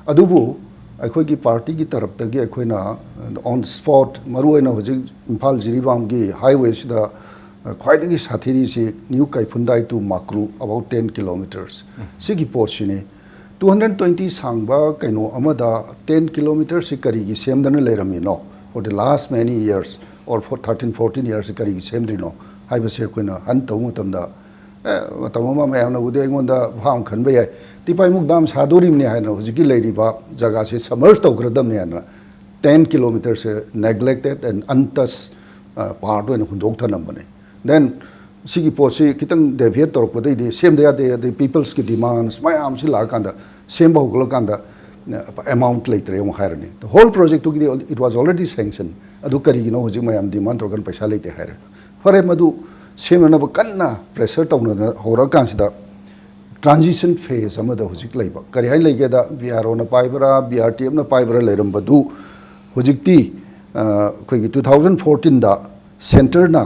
ꯑꯗꯨꯕꯨ ꯑꯩꯈꯣꯏꯒꯤ party ꯒꯤ ꯇꯔꯞꯇꯒꯤ ꯑꯩꯈꯣꯏꯅ on spot, ꯃꯔꯨꯑꯣꯏꯅ ꯍꯧꯖꯤꯛ ꯏꯝꯐꯥꯜ ꯖꯤꯔꯤꯕꯥꯝꯒꯤ highway ꯁꯤꯗ, ꯑ, ꯈ꯭ꯋꯥꯏꯗꯒꯤ ꯁꯥꯊꯤꯔꯤꯁꯤ New Kaiphundai to Makru, about ten kilometers꯫ ꯁꯤꯒꯤ ꯄꯣꯠꯁꯤꯅꯤ꯫ Two hundred twenty ꯁꯥꯡꯕ ꯀꯩꯅꯣ ꯑꯃꯗ ten kilometers ꯁꯤ ꯀꯔꯤꯒꯤ ꯁꯦꯝꯗꯅ ꯂꯩꯔꯝꯃꯤꯅꯣ? For the last many years, or for thirteen, fourteen years ꯁꯤ ꯀꯔꯤꯒꯤ ꯁꯦꯝꯗ꯭ꯔꯤꯅꯣ ꯍꯥꯏꯕꯁꯦ ꯑꯩꯈꯣꯏꯅ hunt ꯇꯧꯕ ꯃꯇꯝꯗ, ꯑꯦ, ꯃꯇꯝ ꯑꯃ ꯃꯌꯥꯝꯅꯕꯨꯗꯤ ꯑꯩꯉꯣꯟꯗ ꯐꯥꯝ ꯈꯟꯕ ꯌꯥꯏ, ꯇꯤꯄꯥꯏꯃꯨꯛ dam ꯁꯥꯗꯣꯔꯤꯕꯅꯤ ꯍꯥꯏꯅ ꯍꯧꯖꯤꯛꯀꯤ ꯂꯩꯔꯤꯕ ꯖꯒꯥꯁꯤ submerge ꯇꯧꯈ꯭ꯔꯗꯕꯅꯤ ꯍꯥꯏꯅ ten kilometers say neglected and untouched, ꯑ, part ꯑꯣꯏꯅ ꯍꯨꯟꯗꯣꯛ ꯊꯅꯝꯕꯅꯤ꯫ Then ꯁꯤꯒꯤ ꯄꯣꯠꯁꯤ ꯈꯤꯇꯪ deviate ꯇꯧꯔꯛꯄꯗꯩꯗꯤ ꯁꯦꯝꯗ ꯌꯥꯗꯦ, ꯑꯗꯩ people's ꯀꯤ demands ꯃꯌꯥꯝꯁꯤ ꯂꯥꯛꯑꯀꯥꯟꯗ ꯁꯦꯝꯕ ꯍꯧꯒꯠꯂꯀꯥꯟꯗ, ꯑ, amount ꯂꯩꯇ꯭ꯔꯦ ꯑꯃꯨꯛ ꯍꯥꯏꯔꯅꯤ꯫ The whole project ꯇꯨꯒꯤꯗꯤ it was already sanction꯫ ꯑꯗꯨ ꯀꯔꯤꯒꯤꯅꯣ ꯍꯧꯖꯤꯛ ꯃꯌꯥꯝ demand ꯇꯧꯔꯀꯥꯟꯗ ꯄꯩꯁꯥ ꯂꯩꯇꯦ ꯍꯥꯏꯔꯦ? ꯐꯔꯦ, ꯃꯗꯨ ꯁꯦꯝꯅꯅꯕ ꯀꯟꯅ pressure ꯇꯧꯅꯗꯅ ꯍꯧꯔꯛꯑꯀꯥꯟꯁꯤꯗ transition phase ꯑꯃꯗ ꯍꯧꯖꯤꯛ ꯂꯩꯕ꯫ ꯀꯔꯤ ꯍꯥꯏꯅ ꯂꯩꯒꯦꯗ, BRO ꯅ ꯄꯥꯏꯕ꯭ꯔꯥ, BRTF ꯅ ꯄꯥꯏꯕ꯭ꯔꯥ ꯂꯩꯔꯝꯕꯗꯨ ꯍꯧꯖꯤꯛꯇꯤ, ꯑ, ꯑꯩꯈꯣꯏꯒꯤ two thousand fourteen ꯗ centre ꯅ,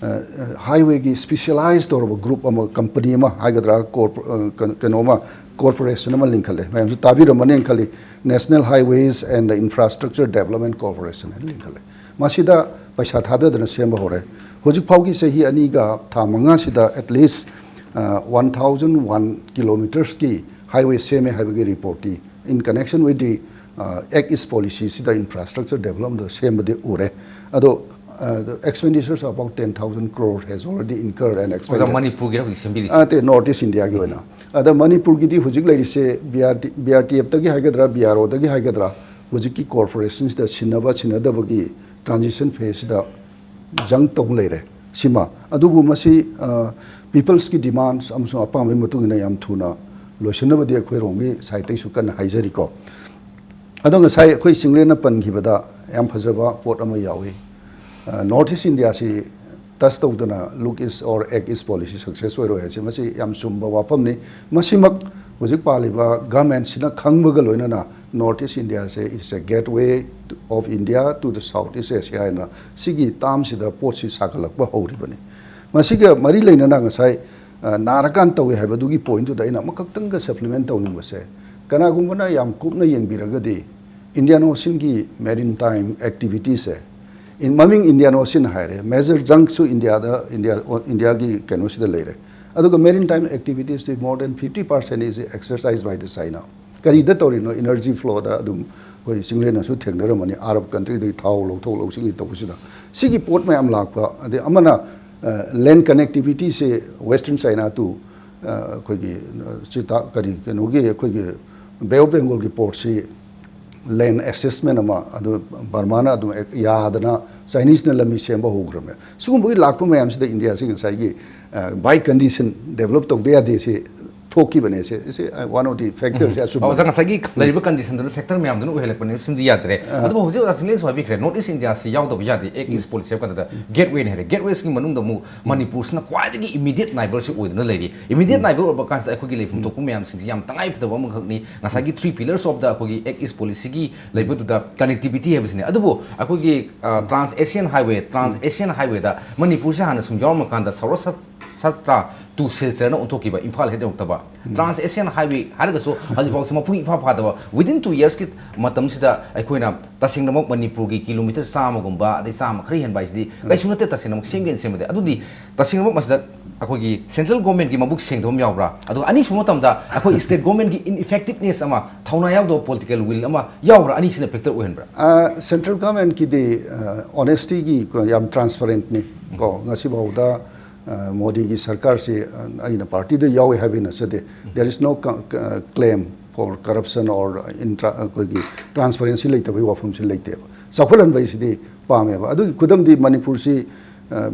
ꯑ, ꯑ, highway ꯒꯤ specialize ꯇꯧꯔꯕ group ꯑꯃ, company ꯑꯃ ꯍꯥꯏꯒꯗ꯭ꯔꯥ, corp-, ꯑ, ꯀꯩꯅꯣ, ꯀꯩꯅꯣ ꯑꯃ, corporation ꯑꯃ ꯂꯤꯡꯈꯠꯂꯦ꯫ ꯃꯌꯥꯝꯁꯨ ꯇꯥꯕꯤꯔꯝꯃꯅꯤꯅ ꯈꯜꯂꯤ, National Highways and Infrastructure Development Corporation ꯍꯥꯏꯅ ꯂꯤꯡꯈꯠꯂꯦ꯫ ꯃꯁꯤꯗ ꯄꯩꯁꯥ ꯊꯥꯗꯗꯅ ꯁꯦꯝꯕ ꯍꯧꯔꯦ꯫ ꯍꯧꯖꯤꯛ ꯐꯥꯎꯒꯤ ꯆꯍꯤ ꯑꯅꯤꯒ ꯊꯥ ꯃꯉꯥꯁꯤꯗ at least, ꯑ, one thousand one kilometers ꯀꯤ highway ꯁꯦꯝꯃꯦ ꯍꯥꯏꯕꯒꯤ report T in connection with the, ꯑ, Act East policy ꯁꯤꯗ infrastructure development ꯁꯦꯝꯕꯗꯤ ꯎꯔꯦ꯫ ꯑꯗꯣ uh, the expenditures of about ten thousand crore has already incurred and ꯑꯣꯖꯥ, expended. ꯃꯅꯤꯄꯨꯔꯒꯤꯔ ꯍꯧꯖꯤꯛ ꯁꯦꯝꯕꯤꯔꯤꯁꯦ? ꯅꯠꯇꯦ, ꯅꯣꯔꯠ ꯏꯁ ꯏꯟꯗꯤꯌꯥꯒꯤ ꯑꯣꯏꯅ꯫ ꯑꯗ ꯃꯅꯤꯄꯨꯔꯒꯤꯗꯤ ꯍꯧꯖꯤꯛ ꯂꯩꯔꯤꯁꯦ B R T, B R T ꯑꯦꯐꯇꯒꯤ ꯍꯥꯏꯒꯗ꯭ꯔꯥ, ꯕꯤ ꯑꯥꯔ ꯑꯣꯗꯒꯤ ꯍꯥꯏꯒꯗ꯭ꯔꯥ, ꯍꯧꯖꯤꯛꯀꯤ ꯀꯣꯔꯄꯣꯔꯦꯁꯟꯁꯤꯗ ꯁꯤꯟꯅꯕ ꯁꯤꯟꯅꯗꯕꯒꯤ ꯇ꯭ꯔꯥꯟꯖꯤꯁꯟ ꯐꯦꯁꯁꯤꯗ ꯖꯪ ꯇꯧ ꯂꯩꯔꯦ꯫ ꯁꯤꯃ, ꯑꯗꯨꯕꯨ ꯃꯁꯤ ꯄꯤꯄꯜꯁꯀꯤ ꯗꯤꯃꯥꯟꯁ ꯑꯃꯁꯨꯡ ꯑꯄꯥꯝꯕꯒꯤ ꯃꯇꯨꯡ ꯏꯟꯅ ꯌꯥꯝ ꯊꯨꯅ ꯂꯣꯏꯁꯤꯟꯅꯕꯗꯤ ꯑꯩꯈꯣꯏꯔꯣꯝꯒꯤ ꯁꯥꯏꯠꯇꯒꯤꯁꯨ ꯀꯟꯅ ꯍꯥꯏꯖꯔꯤꯀꯣ꯫ ꯑꯗꯣ ꯉꯁꯥꯏ ꯑꯩꯈꯣꯏ ꯆꯤꯡꯂꯦꯟꯅ ꯄꯟꯈꯤꯕꯗ ꯌꯥꯝ ꯐꯖꯕ ꯄꯣꯠ ꯑꯃ ꯌꯥꯎꯏ꯫ ꯅꯣꯔꯠ ꯏꯁ ꯏꯟꯗꯤꯌꯥꯁꯤ ꯇꯁ ꯇꯧꯗꯅ look east or act east policy success ꯑꯣꯏꯔꯣꯏ ꯍꯥꯏꯁꯦ, ꯃꯁꯤ ꯌꯥꯝ ꯆꯨꯝꯕ ꯋꯥꯐꯝꯅꯤ꯫ ꯃꯁꯤꯃꯛ ꯍꯧꯖꯤꯛ ꯄꯥꯜꯂꯤꯕ ꯒꯃꯦꯟꯁꯤꯅ ꯈꯪꯕꯒ ꯂꯣꯏꯅꯅ North East India say is a gateway of India to the South East Asia ꯍꯥꯏꯅ ꯁꯤꯒꯤ ꯇꯥꯝꯁꯤꯗ ꯄꯣꯠꯁꯤ ꯁꯥꯒꯠꯂꯛꯄ ꯍꯧꯔꯤꯕꯅꯤ꯫ ꯃꯁꯤꯒ ꯃꯔꯤ ꯂꯩꯅꯅ ꯉꯁꯥꯏ, ꯑ, ꯅꯥꯔꯀꯥꯟ ꯇꯧꯏ ꯍꯥꯏꯕꯗꯨꯒꯤ ꯄꯣꯏꯟꯠꯇꯨꯗ ꯑꯩꯅ ꯑꯃꯈꯛꯇꯪꯒ ꯁꯄ꯭ꯂꯤꯃꯦꯟ ꯇꯧꯅꯤꯡꯕꯁꯦ, ꯀꯅꯥꯒꯨꯝꯕꯅ ꯌꯥꯝ ꯀꯨꯞꯅ ꯌꯦꯡꯕꯤꯔꯒꯗꯤ Indian Ocean ꯒꯤ maritime activity ꯁꯦ, ꯏꯟ-, ꯃꯃꯤꯡ Indian Ocean ꯍꯥꯏꯔꯦ, ꯃꯦꯖꯔ ꯖꯪꯁꯨ ꯏꯟꯗꯤꯌꯥꯗ, ꯏꯟꯗꯤꯌꯥ, ꯏꯟꯗꯤꯌꯥꯒꯤ ꯀꯩꯅꯣꯁꯤꯗ ꯂꯩꯔꯦ꯫ ꯑꯗꯨꯒ maritime activities D more than fifty percent is exercised by the China. ꯀꯔꯤꯗ ꯇꯧꯔꯤꯅꯣ? Energy flow ꯗ ꯑꯗꯨꯝ ꯑꯩꯈꯣꯏ ꯆꯤꯡꯂꯦꯟꯅꯁꯨ ꯊꯦꯡꯅꯔꯝꯃꯅꯤ, ꯑꯔꯕ ꯀꯟꯇ꯭ꯔꯤꯗꯒꯤ ꯊꯥꯎ ꯂꯧꯊꯣꯛ ꯂꯧꯁꯤꯟꯒꯤ ꯇꯧꯕꯁꯤꯗ꯫ ꯁꯤꯒꯤ ꯄꯣꯠ ꯃꯌꯥꯝ ꯂꯥꯛꯄ, ꯑꯗꯩ ꯑꯃꯅ, ꯑ, land connectivity say Western China to, ꯑ, ꯑꯩꯈꯣꯏꯒꯤ, ꯑ, ꯆꯤꯇꯥ-, ꯀꯔꯤ, ꯀꯩꯅꯣꯒꯤ, ꯑꯩꯈꯣꯏꯒꯤ Bay of Bengal ꯒꯤ ꯄꯣꯔꯠꯁꯤ land assessment ꯑꯃ ꯑꯗꯨ ꯕꯔꯃꯥꯅ ꯑꯗꯨꯝ ꯌꯥꯗꯅ ꯆꯥꯏꯅꯤꯁꯅ ꯂꯝꯕꯤ ꯁꯦꯝꯕ ꯍꯧꯈ꯭ꯔꯕꯅꯦ꯫ ꯁꯤꯒꯨꯝꯕꯒꯤ ꯂꯥꯛꯄ ꯃꯌꯥꯝꯁꯤꯗ ꯏꯟꯗꯤꯌꯥꯁꯤ ꯉꯁꯥꯏꯒꯤ, ꯑ, by condition develop ꯇꯧꯗ ꯌꯥꯗꯦ ꯁꯤ ꯊꯣꯛꯈꯤꯕꯅꯦ꯫ ꯁꯤ, ꯁꯤ, ꯑ, one of the factor ꯁꯦ ꯑꯆꯨꯝꯕ꯫ ꯑꯣꯖꯥ, ꯉꯁꯥꯏꯒꯤ ꯂꯩꯔꯤꯕ ꯀꯟꯗꯤꯁꯟꯗꯨꯅ, ꯐꯦꯛꯇꯔ ꯃꯌꯥꯝꯗꯨꯅ ꯑꯣꯏꯍꯜꯂꯛꯄꯅꯦ ꯁꯤꯃꯗꯤ ꯌꯥꯖꯔꯦ꯫ ꯑꯗꯨꯕꯨ ꯍꯧꯖꯤꯛ ꯑꯣꯖꯥ ꯁꯤꯡꯂꯦꯟꯁꯨ ꯍꯥꯏꯕꯤꯈ꯭ꯔꯦ, ꯅꯣꯔꯠ ꯏꯁ ꯏꯟꯗꯤꯌꯥꯁꯤ ꯌꯥꯎꯗꯕ ꯌꯥꯗꯦ ꯑꯦꯛ ꯏꯁ ꯄꯣꯂꯤꯁꯤ ꯍꯥꯏꯕ ꯀꯥꯟꯗ꯫ ꯒꯦꯠꯋꯦꯅꯤ ꯍꯥꯏꯔꯦ꯫ ꯒꯦꯠꯋꯦꯁꯤꯒꯤ ꯃꯅꯨꯡꯗ ꯑꯃꯨꯛ ꯃꯅꯤꯄꯨꯔꯁꯤꯅ ꯈ꯭ꯋꯥꯏꯗꯒꯤ ꯏꯃꯤꯗꯤꯌꯦꯠ ꯅꯥꯏꯕꯔꯁꯤ ꯑꯣꯏꯗꯨꯅ ꯂꯩꯔꯤ꯫ ꯏꯃꯤꯗꯤꯌꯦꯠ ꯅꯥꯏꯕꯔ ꯑꯣꯏꯕ ꯀꯥꯟꯁꯤꯗ ꯑꯩꯈꯣꯏꯒꯤ ꯂꯩꯐꯝ ꯊꯣꯛꯄ ꯃꯌꯥꯝꯁꯤꯡꯁꯤ ꯌꯥꯝ ꯇꯉꯥꯏ ꯐꯗꯕ ꯑꯃꯈꯛꯅꯤ꯫ ꯉꯁꯥꯏꯒꯤ three pillars of the ꯑꯩꯈꯣꯏꯒꯤ ꯑꯦꯛ ꯏꯁ ꯄꯣꯂꯤꯁꯤꯒꯤ ꯂꯩꯕꯗꯨꯗ connectivity ꯍꯥꯏꯕꯁꯤꯅꯤ꯫ ꯑꯗꯨꯕꯨ ꯑꯩꯈꯣꯏꯒꯤ, ꯑ, trans Asian highway, trans Asian highway ꯗ ꯃꯅꯤꯄꯨꯔꯁꯤ ꯍꯥꯟꯅ ꯁꯨꯝ ꯌꯥꯎꯔꯝꯃꯀꯥꯟꯗ ꯁꯧꯔꯥꯁ-, ꯁꯥꯁꯇ꯭ꯔꯥ to ꯁꯤꯜꯆꯔꯅ ꯑꯣꯟꯊꯣꯛꯈꯤꯕ, ꯏꯝꯐꯥꯜ ꯍꯦꯛ ꯌꯧꯔꯛꯇꯕ꯫ Trans Asian highway ꯍꯥꯏꯔꯒꯁꯨ ꯍꯧꯖꯤꯛꯐꯥꯎꯁꯤ ꯃꯄꯨꯡ ꯏꯐꯥ ꯐꯥꯗꯕ꯫ Within two years ꯀꯤ ꯃꯇꯝꯁꯤꯗ ꯑꯩꯈꯣꯏꯅ ꯇꯁꯦꯡꯅꯃꯛ ꯃꯅꯤꯄꯨꯔꯒꯤ ꯀꯤꯂꯣꯃꯤꯇꯔ ꯆꯥꯝꯃꯒꯨꯝꯕ, ꯑꯗꯩ ꯆꯥꯝꯃ ꯈꯔ ꯍꯦꯟꯕ ꯍꯥꯏꯁꯤꯗꯤ ꯀꯩꯁꯨ ꯅꯠꯇꯦ꯫ ꯇꯁꯦꯡꯅꯃꯛ ꯁꯦꯝꯒꯦꯅ ꯁꯦꯝꯕꯗꯤ, ꯑꯗꯨꯗꯤ ꯇꯁꯦꯡꯅꯃꯛ ꯃꯁꯤꯗ ꯑꯩꯈꯣꯏꯒꯤ ꯁꯦꯟꯇ꯭ꯔꯦꯜ ꯒꯣꯔꯃꯦꯟꯒꯤ ꯃꯕꯨꯛ ꯁꯦꯡꯗꯕ ꯑꯃ ꯌꯥꯎꯕ꯭ꯔꯥ? ꯑꯗꯨꯒ ꯑꯅꯤꯁꯨꯕ ꯃꯇꯝꯗ ꯑꯩꯈꯣꯏ ꯁ꯭ꯇꯦꯠ ꯒꯣꯔꯃꯦꯟꯒꯤ ꯏꯟꯏꯐꯦꯛꯇꯤꯕꯅꯦꯁ ꯑꯃ, ꯊꯧꯅꯥ ꯌꯥꯎꯗꯕ ꯄꯣꯂꯤꯇꯤꯀꯦꯜ ꯋꯤꯜ ꯑꯃ ꯌꯥꯎꯕ꯭ꯔꯥ? ꯑꯅꯤꯁꯤꯅ ꯐꯦꯛꯇꯔ ꯑꯣꯏꯍꯟꯕ꯭ꯔꯥ? ꯁꯦꯟꯇ꯭ꯔꯦꯜ ꯒꯃꯦꯟꯀꯤꯗꯤ ꯑꯣꯅꯦꯁꯇꯤꯒꯤ ꯌꯥꯝ ꯇ꯭ꯔꯥꯟꯁꯄꯔꯦꯟꯠꯅꯤ ꯀꯣ꯫ ꯉꯁꯤꯐꯥꯎꯗ ꯃꯣꯗꯤꯒꯤ ꯁꯔꯀꯥꯔꯁꯤ ꯑꯩꯅ ꯄꯥꯔꯇꯤꯗ ꯌꯥꯎꯏ ꯍꯥꯏꯕꯒꯤ ꯅꯠꯆꯗꯦ꯫ There is no claim for corruption or intra ꯑꯩꯈꯣꯏꯒꯤ ꯇ꯭ꯔꯥꯟꯁꯄꯔꯦꯟꯁꯤ ꯂꯩꯇꯕꯒꯤ ꯋꯥꯐꯝꯁꯤ ꯂꯩꯇꯦꯕ꯫ ꯆꯥꯎꯈꯠꯍꯟꯕ ꯍꯥꯏꯁꯤꯗꯤ ꯄꯥꯝꯃꯦꯕ꯫ ꯑꯗꯨꯒꯤ ꯈꯨꯗꯝꯗꯤ ꯃꯅꯤꯄꯨꯔꯁꯤ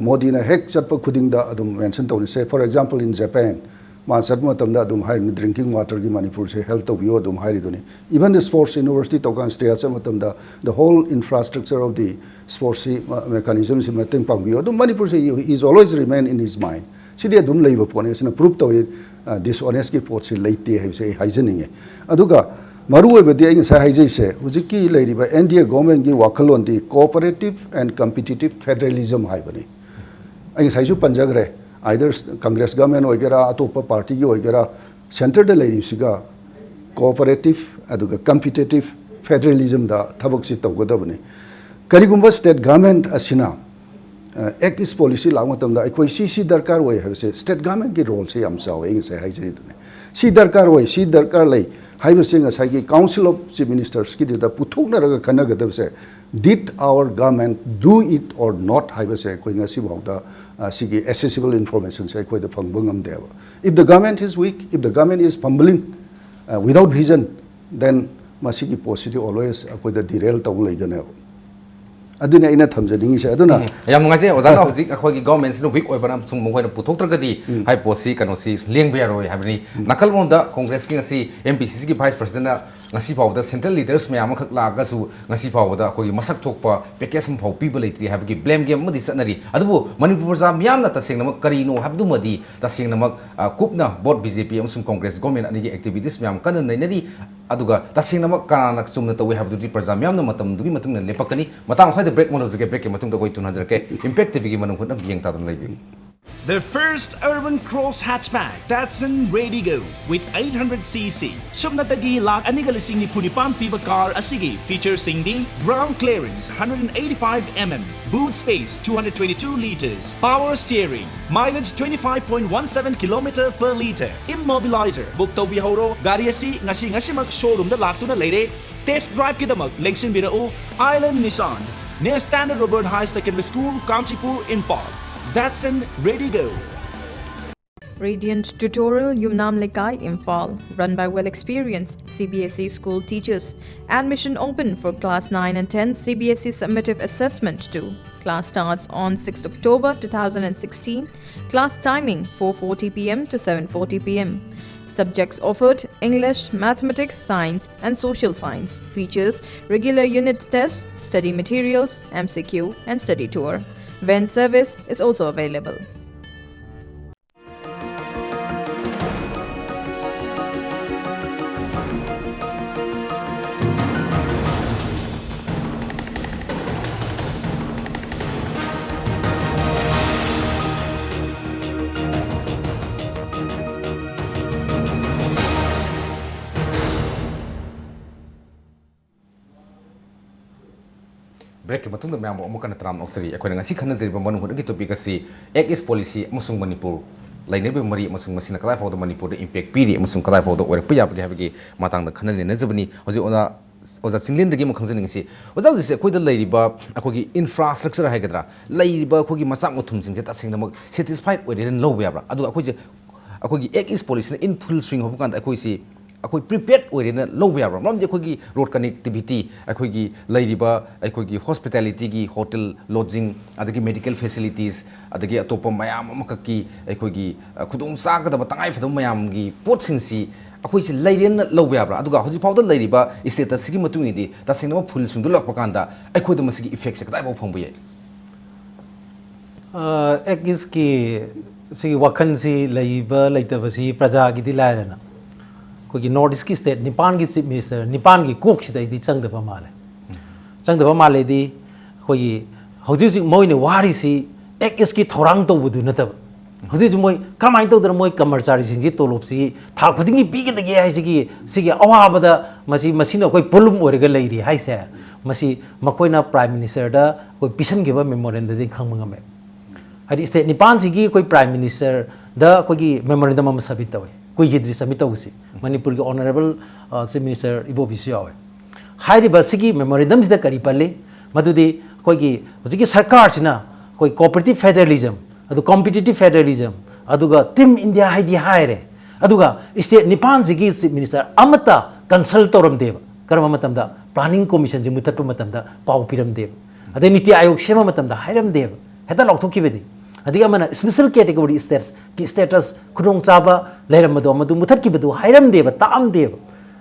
ꯃꯣꯗꯤꯅ ꯍꯦꯛ ꯆꯠꯄ ꯈꯨꯗꯤꯡꯗ ꯑꯗꯨꯝ ꯃꯦꯟꯁꯟ ꯇꯧꯅꯤ꯫ Say for example in Japan, ꯃꯥ ꯆꯠꯄ ꯃꯇꯝꯗ ꯑꯗꯨꯝ ꯍꯥꯏꯔꯤꯅꯤ, ꯗ꯭ꯔꯤꯡꯀꯤꯡ ꯋꯥꯇꯔꯒꯤ ꯃꯅꯤꯄꯨꯔꯁꯦ ꯍꯦꯜꯞ ꯇꯧꯕꯤꯌꯣ ꯑꯗꯨꯝ ꯍꯥꯏꯔꯤꯗꯨꯅꯤ꯫ Even the sports university ꯇꯣꯀꯥꯟ ꯁ꯭ꯇꯦꯌꯥ ꯆꯠꯄ ꯃꯇꯝꯗ the whole infrastructure of the sports ꯁꯤ mechanism ꯁꯤ ꯃꯇꯦꯡ ꯄꯥꯡꯕꯤꯌꯣ꯫ ꯑꯗꯨꯝ ꯃꯅꯤꯄꯨꯔꯁꯦ is always remain in his mind꯫ ꯁꯤꯗꯤ ꯑꯗꯨꯝ ꯂꯩꯕ ꯄꯣꯠꯅꯤ꯫ ꯁꯤꯅ ꯄ꯭ꯔꯨꯞ ꯇꯧꯏ ꯗꯤꯁꯑꯣꯅꯦꯁꯀꯤ ꯄꯣꯠꯁꯤ ꯂꯩꯇꯦ ꯍꯥꯏꯕꯁꯦ ꯑꯩ ꯍꯥꯏꯖꯅꯤꯡꯉꯦ꯫ ꯑꯗꯨꯒ ꯃꯔꯨꯑꯣꯏꯕꯗꯤ ꯑꯩ ꯉꯁꯥꯏ ꯍꯥꯏꯖꯩꯁꯦ, ꯍꯧꯖꯤꯛꯀꯤ ꯂꯩꯔꯤꯕ ꯑꯦꯟ ꯗꯤ ꯑꯦ ꯒꯣꯔꯃꯦꯟꯒꯤ ꯋꯥꯈꯜꯂꯣꯟꯗꯤ cooperative and competitive federalism ꯍꯥꯏꯕꯅꯤ꯫ ꯑꯩ ꯉꯁꯥꯏꯁꯨ ꯄꯟꯖꯈ꯭ꯔꯦ, either ꯀꯪꯒ꯭ꯔꯦꯁ ꯒꯃꯦꯟ ꯑꯣꯏꯒꯦꯔꯥ, ꯑꯇꯣꯞꯄ ꯄꯥꯔꯇꯤꯒꯤ ꯑꯣꯏꯒꯦꯔꯥ, ꯁꯦꯟꯇꯔꯗ ꯂꯩꯔꯤꯕꯁꯤꯒ cooperative ꯑꯗꯨꯒ competitive federalismꯗ ꯊꯕꯛꯁꯤ ꯇꯧꯒꯗꯕꯅꯤ꯫ ꯀꯔꯤꯒꯨꯝꯕ ꯁ꯭ꯇꯦꯠ ꯒꯃꯦꯟ ꯑꯁꯤꯅ ꯑꯦꯛ ꯏꯁ ꯄꯣꯂꯤꯁꯤ ꯂꯥꯛꯄ ꯃꯇꯝꯗ ꯑꯩꯈꯣꯏ ꯁꯤ ꯁꯤ ꯗꯔꯀꯥꯔ ꯑꯣꯏ ꯍꯥꯏꯕꯁꯦ, ꯁ꯭ꯇꯦꯠ ꯒꯃꯦꯟꯒꯤ ꯔꯣꯜꯁꯦ ꯌꯥꯝ ꯆꯥꯎꯋꯦ꯫ ꯑꯩ ꯉꯁꯥꯏ ꯍꯥꯏꯖꯔꯤꯗꯨꯅꯤ, ꯁꯤ ꯗꯔꯀꯥꯔ ꯑꯣꯏ, ꯁꯤ ꯗꯔꯀꯥꯔ ꯂꯩ ꯍꯥꯏꯕꯁꯦ ꯉꯁꯥꯏꯒꯤ Council of Chief Ministersꯀꯤꯗꯨꯗ ꯄꯨꯊꯣꯛꯅꯔꯒ ꯈꯟꯅꯒꯗꯕꯁꯦ, did our government do it or not ꯍꯥꯏꯕꯁꯦ ꯑꯩꯈꯣꯏ ꯉꯁꯤꯐꯥꯎꯗ ꯁꯤꯒꯤ accessible informationꯁꯦ ꯑꯩꯈꯣꯏꯗ ꯐꯪꯕ ꯉꯝꯗꯦꯕ꯫ If the government is weak, if the government is fumbling without vision, then ꯃꯁꯤꯒꯤ ꯄꯣꯠꯁꯤꯗꯤ always ꯑꯩꯈꯣꯏꯗ derail ꯇꯧ ꯂꯩꯒꯅꯦꯕ꯫ ꯑꯗꯨꯅꯤ ꯑꯩꯅ ꯊꯝꯖꯅꯤꯡꯉꯤꯁꯦ꯫ ꯑꯗꯨꯅ ꯎꯝ, ꯌꯥꯝ ꯅꯨꯡꯉꯥꯏꯖꯩ ꯑꯣꯖꯥꯅ ꯍꯧꯖꯤꯛ ꯑꯩꯈꯣꯏꯒꯤ ꯒꯣꯔꯃꯦꯟꯁꯤꯅ ꯋꯤꯛ ꯑꯣꯏꯕꯅ ꯑꯃꯁꯨꯡ ꯃꯈꯣꯏꯅ ꯄꯨꯊꯣꯛꯇ꯭ꯔꯒꯗꯤ ꯍꯥꯏꯕ ꯄꯣꯠꯁꯤ ꯀꯩꯅꯣꯁꯤ ꯂꯦꯡꯕ ꯌꯥꯔꯣꯏ ꯍꯥꯏꯕꯅꯤ꯫ ꯅꯥꯀꯜ ꯑꯃꯔꯣꯝꯗ ꯀꯣꯡꯒ꯭ꯔꯦꯁꯀꯤ ꯉꯁꯤ ꯑꯦꯝ ꯄꯤ ꯁꯤ ꯁꯤꯒꯤ ꯚꯥꯏꯁ ꯄ꯭ꯔꯁꯤꯗꯦꯟꯅ ꯉꯁꯤ ꯐꯥꯎꯕꯗ ꯁꯦꯟꯇ꯭ꯔꯦꯜ ꯂꯤꯗꯔꯁ ꯃꯌꯥꯝ ꯑꯃꯈꯛ ꯂꯥꯛꯑꯒꯁꯨ ꯉꯁꯤ ꯐꯥꯎꯕꯗ ꯑꯩꯈꯣꯏꯒꯤ ꯃꯁꯛ ꯊꯣꯛꯄ ꯄꯦꯀꯦꯖ ꯑꯃꯐꯥꯎ ꯄꯤꯕ ꯂꯩꯇ꯭ꯔꯤ ꯍꯥꯏꯕꯒꯤ ꯕ꯭ꯂꯦꯝ ꯒꯦꯝ ꯑꯃꯗꯤ ꯆꯠꯅꯔꯤ꯫ ꯑꯗꯨꯕꯨ ꯃꯅꯤꯄꯨꯔ ꯄ꯭ꯔꯖꯥ ꯃꯤꯌꯥꯝꯅ ꯇꯁꯦꯡꯅꯃꯛ ꯀꯔꯤꯅꯣ ꯍꯥꯏꯕꯗꯨꯃꯗꯤ ꯇꯁꯦꯡꯅꯃꯛ, ꯑ, ꯀꯨꯞꯅ ꯕꯣꯠ ꯕꯤ ꯖꯦ ꯄꯤ ꯑꯃꯁꯨꯡ ꯀꯣꯡꯒ꯭ꯔꯦꯁ ꯒꯣꯔꯃꯦꯟ ꯑꯅꯤꯒꯤ ꯑꯦꯛꯇꯤꯚꯤꯇꯤꯁ ꯃꯌꯥꯝ ꯀꯟꯅ ꯅꯩꯅꯔꯤ꯫ ꯑꯗꯨꯒ ꯇꯁꯦꯡꯅꯃꯛ ꯀꯅꯥꯅ ꯆꯨꯝꯅ ꯇꯧꯏ ꯍꯥꯏꯕꯗꯨꯗꯤ ꯄ꯭ꯔꯖꯥ ꯃꯤꯌꯥꯝꯅ ꯃꯇꯝꯗꯨꯒꯤ ꯃꯇꯨꯡ ꯏꯟꯅ ꯂꯦꯞꯄꯛꯀꯅꯤ꯫ ꯃꯇꯥꯡ ꯑꯁ꯭ꯋꯥꯏꯗ ꯕ꯭ꯔꯦꯛ ꯑꯃ ꯂꯧꯖꯒꯦ꯫ ꯕ꯭ꯔꯦꯛꯀꯤ ꯃꯇꯨꯡꯗ ꯑꯩꯈꯣꯏ ꯊꯨꯅ ꯍꯟꯖꯔꯛꯀꯦ꯫ ꯏꯝꯄꯦꯛ ꯇꯤ ꯚꯤꯒꯤ ꯃꯅꯨꯡ ꯍꯨꯠꯅ ꯃꯤꯠꯌꯦꯡ ꯇꯥꯗꯨꯅ ꯂꯩꯕꯤꯌꯨ꯫ The first urban cross hatchback, Datsun Raydigo, with eight hundred C C. ꯁꯨꯞꯅꯇꯒꯤ ꯂꯥꯈ ꯑꯅꯤꯒ ꯂꯤꯁꯤꯡ ꯅꯤꯐꯨ ꯅꯤꯄꯥꯟ ꯄꯤꯕ ꯀꯥꯔ ꯑꯁꯤꯒꯤ ꯐꯤꯆꯔꯁꯤꯡꯗꯤ: ground clearance hundred eighty-five mm, boot space two hundred twenty-two liters, power steering, mileage twenty-five point one seven kilometer per liter, immobilizer. Book ꯇꯧꯕꯤꯍꯧꯔꯣ꯫ ꯒꯥꯔꯤ ꯑꯁꯤ ꯉꯁꯤ ꯉꯁꯤꯃꯛ showroomꯗ ꯂꯥꯛꯇꯨꯅ ꯂꯩꯔꯦ꯫ Test driveꯀꯤꯗꯃꯛ ꯂꯦꯡꯁꯤꯟꯕꯤꯔꯛꯎ Island Nissan, near Standard Robert High Secondary School, Kanchipur, Imphal. Datsun Raydigo. Radiant Tutorial, Yumnam Lekai, Imphal, run by well experienced C B S E school teachers. Admission open for class nine and ten C B S E summative assessment two. Class starts on sixth October two thousand sixteen. Class timing: four forty p m to seven forty p m. Subjects offered: English, Mathematics, Science, and Social Science. Features: regular unit tests, study materials, M C Q, and study tour. Van service is also available. Breakꯀꯤ ꯃꯇꯨꯡꯗ ꯃꯌꯥꯝꯕꯨ ꯑꯃꯨꯛ ꯍꯟꯅ ꯇꯔꯥꯝꯅ ꯑꯣꯛꯆꯔꯤ꯫ ꯑꯩꯈꯣꯏꯅ ꯉꯁꯤ ꯈꯟꯅꯖꯔꯤꯕ ꯃꯅꯨꯡ ꯍꯨꯠꯅꯒꯤ topic ꯑꯁꯤ Act East Policy ꯑꯃꯁꯨꯡ ꯃꯅꯤꯄꯨꯔ ꯂꯩꯅꯔꯤꯕ ꯃꯔꯤ ꯑꯃꯁꯨꯡ ꯃꯁꯤꯅ ꯀꯗꯥꯏ ꯐꯥꯎꯗ ꯃꯅꯤꯄꯨꯔꯗ impact ꯄꯤꯔꯤ ꯑꯃꯁꯨꯡ ꯀꯗꯥꯏ ꯐꯥꯎꯗ ꯑꯣꯏꯔꯛꯄ ꯌꯥꯕꯒꯦ ꯍꯥꯏꯕꯒꯤ ꯃꯇꯥꯡꯗ ꯈꯟꯅ ꯅꯩꯅꯖꯕꯅꯤ꯫ ꯍꯧꯖꯤꯛ ꯑꯣꯖꯥ, ꯑꯣꯖꯥ ꯆꯤꯡꯂꯦꯟꯗꯒꯤ ꯑꯃꯨꯛ ꯈꯪꯖꯅꯤꯡꯉꯤꯁꯤ, ꯑꯣꯖꯥ, ꯍꯧꯖꯤꯛꯁꯦ ꯑꯩꯈꯣꯏꯗ ꯂꯩꯔꯤꯕ ꯑꯩꯈꯣꯏꯒꯤ infrastructure ꯍꯥꯏꯒꯗ꯭ꯔꯥ, ꯂꯩꯔꯤꯕ ꯑꯩꯈꯣꯏꯒꯤ ꯃꯆꯥꯛ ꯃꯊꯨꯝꯁꯤꯡꯁꯦ ꯇꯁꯦꯡꯅꯃꯛ satisfied ꯑꯣꯏꯔꯦꯅ ꯂꯧꯕ ꯌꯥꯕ꯭ꯔꯥ? ꯑꯗꯨꯒ ꯑꯩꯈꯣꯏꯁꯦ, ꯑꯩꯈꯣꯏꯒꯤ Act East Policyꯅ in full swing ꯍꯧꯕ ꯀꯥꯟꯗ ꯑꯩꯈꯣꯏꯁꯤ ꯑꯩꯈꯣꯏ prepared ꯑꯣꯏꯔꯦꯅ ꯂꯧꯕ ꯌꯥꯕ꯭ꯔꯥ? ꯃꯔꯝꯗꯤ ꯑꯩꯈꯣꯏꯒꯤ road connectivity, ꯑꯩꯈꯣꯏꯒꯤ ꯂꯩꯔꯤꯕ ꯑꯩꯈꯣꯏꯒꯤ hospitalityꯒꯤ hotel, lodging, ꯑꯗꯒꯤ medical facilities, ꯑꯗꯒꯤ ꯑꯇꯣꯞꯄ ꯃꯌꯥꯝ ꯑꯃꯈꯛꯀꯤ ꯑꯩꯈꯣꯏꯒꯤ, ꯑ, ꯈꯨꯗꯣꯡ ꯆꯥꯒꯗꯕ ꯇꯉꯥꯏ ꯐꯗꯕ ꯃꯌꯥꯝꯒꯤ ꯄꯣꯠꯁꯤꯡꯁꯤ ꯑꯩꯈꯣꯏꯁꯤ ꯂꯩꯔꯦꯅ ꯂꯧꯕ ꯌꯥꯕ꯭ꯔꯥ? ꯑꯗꯨꯒ ꯍꯧꯖꯤꯛ ꯐꯥꯎꯗ ꯂꯩꯔꯤꯕ statusꯁꯤꯒꯤ ꯃꯇꯨꯡ ꯏꯟꯅꯗꯤ ꯇꯁꯦꯡꯅꯃꯛ full ꯁꯨꯡꯗꯣꯛꯂꯛꯄ ꯀꯥꯟꯗ ꯑꯩꯈꯣꯏꯗ ꯃꯁꯤꯒꯤ effectꯁꯦ ꯀꯗꯥꯏꯐꯥꯎ ꯐꯪꯕ ꯌꯥꯏ? ꯑꯦꯛ ꯏꯁꯀꯤ ꯁꯤꯒꯤ ꯋꯥꯈꯜꯁꯤ ꯂꯩꯕ ꯂꯩꯇꯕꯁꯤ ꯄ꯭ꯔꯖꯥꯒꯤꯗꯤ ꯂꯥꯏꯔꯅ, ꯑꯩꯈꯣꯏꯒꯤ ꯅꯣꯔꯠ ꯏꯁꯀꯤ ꯁ꯭ꯇꯦꯠ ꯅꯤꯄꯥꯟꯒꯤ ꯆꯤꯐ ꯃꯤꯅꯤꯁꯇꯔ ꯅꯤꯄꯥꯟꯒꯤ ꯀꯣꯛꯁꯤꯗ ꯑꯩꯗꯤ ꯆꯪꯗꯕ ꯃꯥꯜꯂꯦ꯫ ꯆꯪꯗꯕ ꯃꯥꯜꯂꯦꯗꯤ ꯑꯩꯈꯣꯏꯒꯤ ꯍꯧꯖꯤꯛ ꯍꯧꯖꯤꯛ ꯃꯣꯏꯅ ꯋꯥꯔꯤꯁꯤ ꯑꯦꯛ ꯏꯁꯀꯤ ꯊꯧꯔꯥꯡ ꯇꯧꯕꯗꯨ ꯅꯠꯇꯕ, ꯍꯧꯖꯤꯛ ꯍꯧꯖꯤꯛ ꯃꯣꯏ ꯀꯃꯥꯏꯅ ꯇꯧꯗꯅ ꯃꯣꯏ ꯀꯔꯃꯆꯥꯔꯤꯁꯤꯡꯁꯤ ꯇꯣꯂꯣꯞꯁꯤ ꯊꯥ ꯈꯨꯗꯤꯡꯒꯤ ꯄꯤꯒꯗꯒꯦ ꯍꯥꯏꯁꯤꯒꯤ, ꯁꯤꯒꯤ ꯑꯋꯥꯕꯗ ꯃꯁꯤ, ꯃꯁꯤꯅ ꯑꯩꯈꯣꯏ ꯄꯣꯠꯂꯨꯝ ꯑꯣꯏꯔꯒ ꯂꯩꯔꯤ ꯍꯥꯏꯁꯦ, ꯃꯁꯤ ꯃꯈꯣꯏꯅ ꯄ꯭ꯔꯥꯏꯝ ꯃꯤꯅꯤꯁꯇꯔꯗ ꯑꯩꯈꯣꯏ ꯄꯤꯁꯟꯈꯤꯕ ꯃꯦꯃꯣꯔꯦꯟꯗꯗꯒꯤ ꯈꯪꯕ ꯉꯝꯃꯦ꯫ ꯍꯥꯏꯗꯤ ꯁ꯭ꯇꯦꯠ ꯅꯤꯄꯥꯟꯁꯤꯒꯤ ꯑꯩꯈꯣꯏ ꯄ꯭ꯔꯥꯏꯝ ꯃꯤꯅꯤꯁꯇꯔꯗ ꯑꯩꯈꯣꯏꯒꯤ ꯃꯦꯃꯣꯔꯦꯟꯗꯝ ꯑꯃ ꯁꯕꯃꯤꯠ ꯇꯧꯋꯦ, ꯀꯨꯏꯈꯤꯗ꯭ꯔꯤ ꯁꯕꯃꯤꯠ ꯇꯧꯕꯁꯤ, ꯃꯅꯤꯄꯨꯔꯒꯤ ꯑꯣꯅꯔꯦꯕꯜ ꯆꯤꯐ ꯃꯤꯅꯤꯁꯇꯔ ꯏꯕꯣꯕꯤꯁꯨ ꯌꯥꯎꯋꯦ꯫ ꯍꯥꯏꯔꯤꯕ ꯁꯤꯒꯤ ꯃꯦꯃꯣꯔꯦꯟꯗꯝꯁꯤꯗ ꯀꯔꯤ ꯄꯜꯂꯤ? ꯃꯗꯨꯗꯤ ꯑꯩꯈꯣꯏꯒꯤ ꯍꯧꯖꯤꯛꯀꯤ ꯁꯔꯀꯥꯔꯁꯤꯅ ꯑꯩꯈꯣꯏ ꯀꯣꯑꯣꯄꯔꯦꯇꯤꯞ ꯐꯦꯗꯔꯦꯂꯤꯖꯝ, ꯑꯗꯨ ꯀꯣꯝꯄꯤꯇꯤꯇꯤꯞ ꯐꯦꯗꯔꯦꯂꯤꯖꯝ, ꯑꯗꯨꯒ ꯇꯤꯝ ꯏꯟꯗꯤꯌꯥ ꯍꯥꯏꯗꯤ ꯍꯥꯏꯔꯦ, ꯑꯗꯨꯒ ꯁ꯭ꯇꯦꯠ ꯅꯤꯄꯥꯟꯁꯤꯒꯤ ꯆꯤꯐ ꯃꯤꯅꯤꯁꯇꯔ ꯑꯃꯠꯇ ꯀꯟꯁꯜ ꯇꯧꯔꯝꯗꯦꯕ꯫ ꯀꯔꯝꯕ ꯃꯇꯝꯗ? ꯄ꯭ꯂꯥꯅꯤꯡ ꯀꯣꯃꯤꯁꯟꯁꯤ ꯃꯨꯊꯠꯄ ꯃꯇꯝꯗ ꯄꯥꯎ ꯄꯤꯔꯝꯗꯦꯕ꯫ ꯑꯗꯩ ꯅꯤꯇꯤ ꯑꯥꯌꯣꯒ ꯁꯦꯝꯕ ꯃꯇꯝꯗ ꯍꯥꯏꯔꯝꯗꯦꯕ, ꯍꯦꯛꯇ ꯂꯥꯎꯊꯣꯛꯈꯤꯕꯅꯤ꯫ ꯑꯗꯒꯤ ꯑꯃꯅ ꯁ꯭ꯄꯦꯁꯦꯜ ꯀꯦꯇꯦꯒꯣꯔꯤ ꯁ꯭ꯇꯦꯠꯁꯀꯤ ꯁ꯭ꯇꯦꯇꯁ ꯈꯨꯗꯣꯡꯆꯥꯕ ꯂꯩꯔꯝꯕꯗꯣ ꯃꯗꯨ ꯃꯨꯊꯠꯈꯤꯕꯗꯨ ꯍꯥꯏꯔꯝꯗꯦꯕ, ꯇꯥꯛꯑꯝꯗꯦꯕ꯫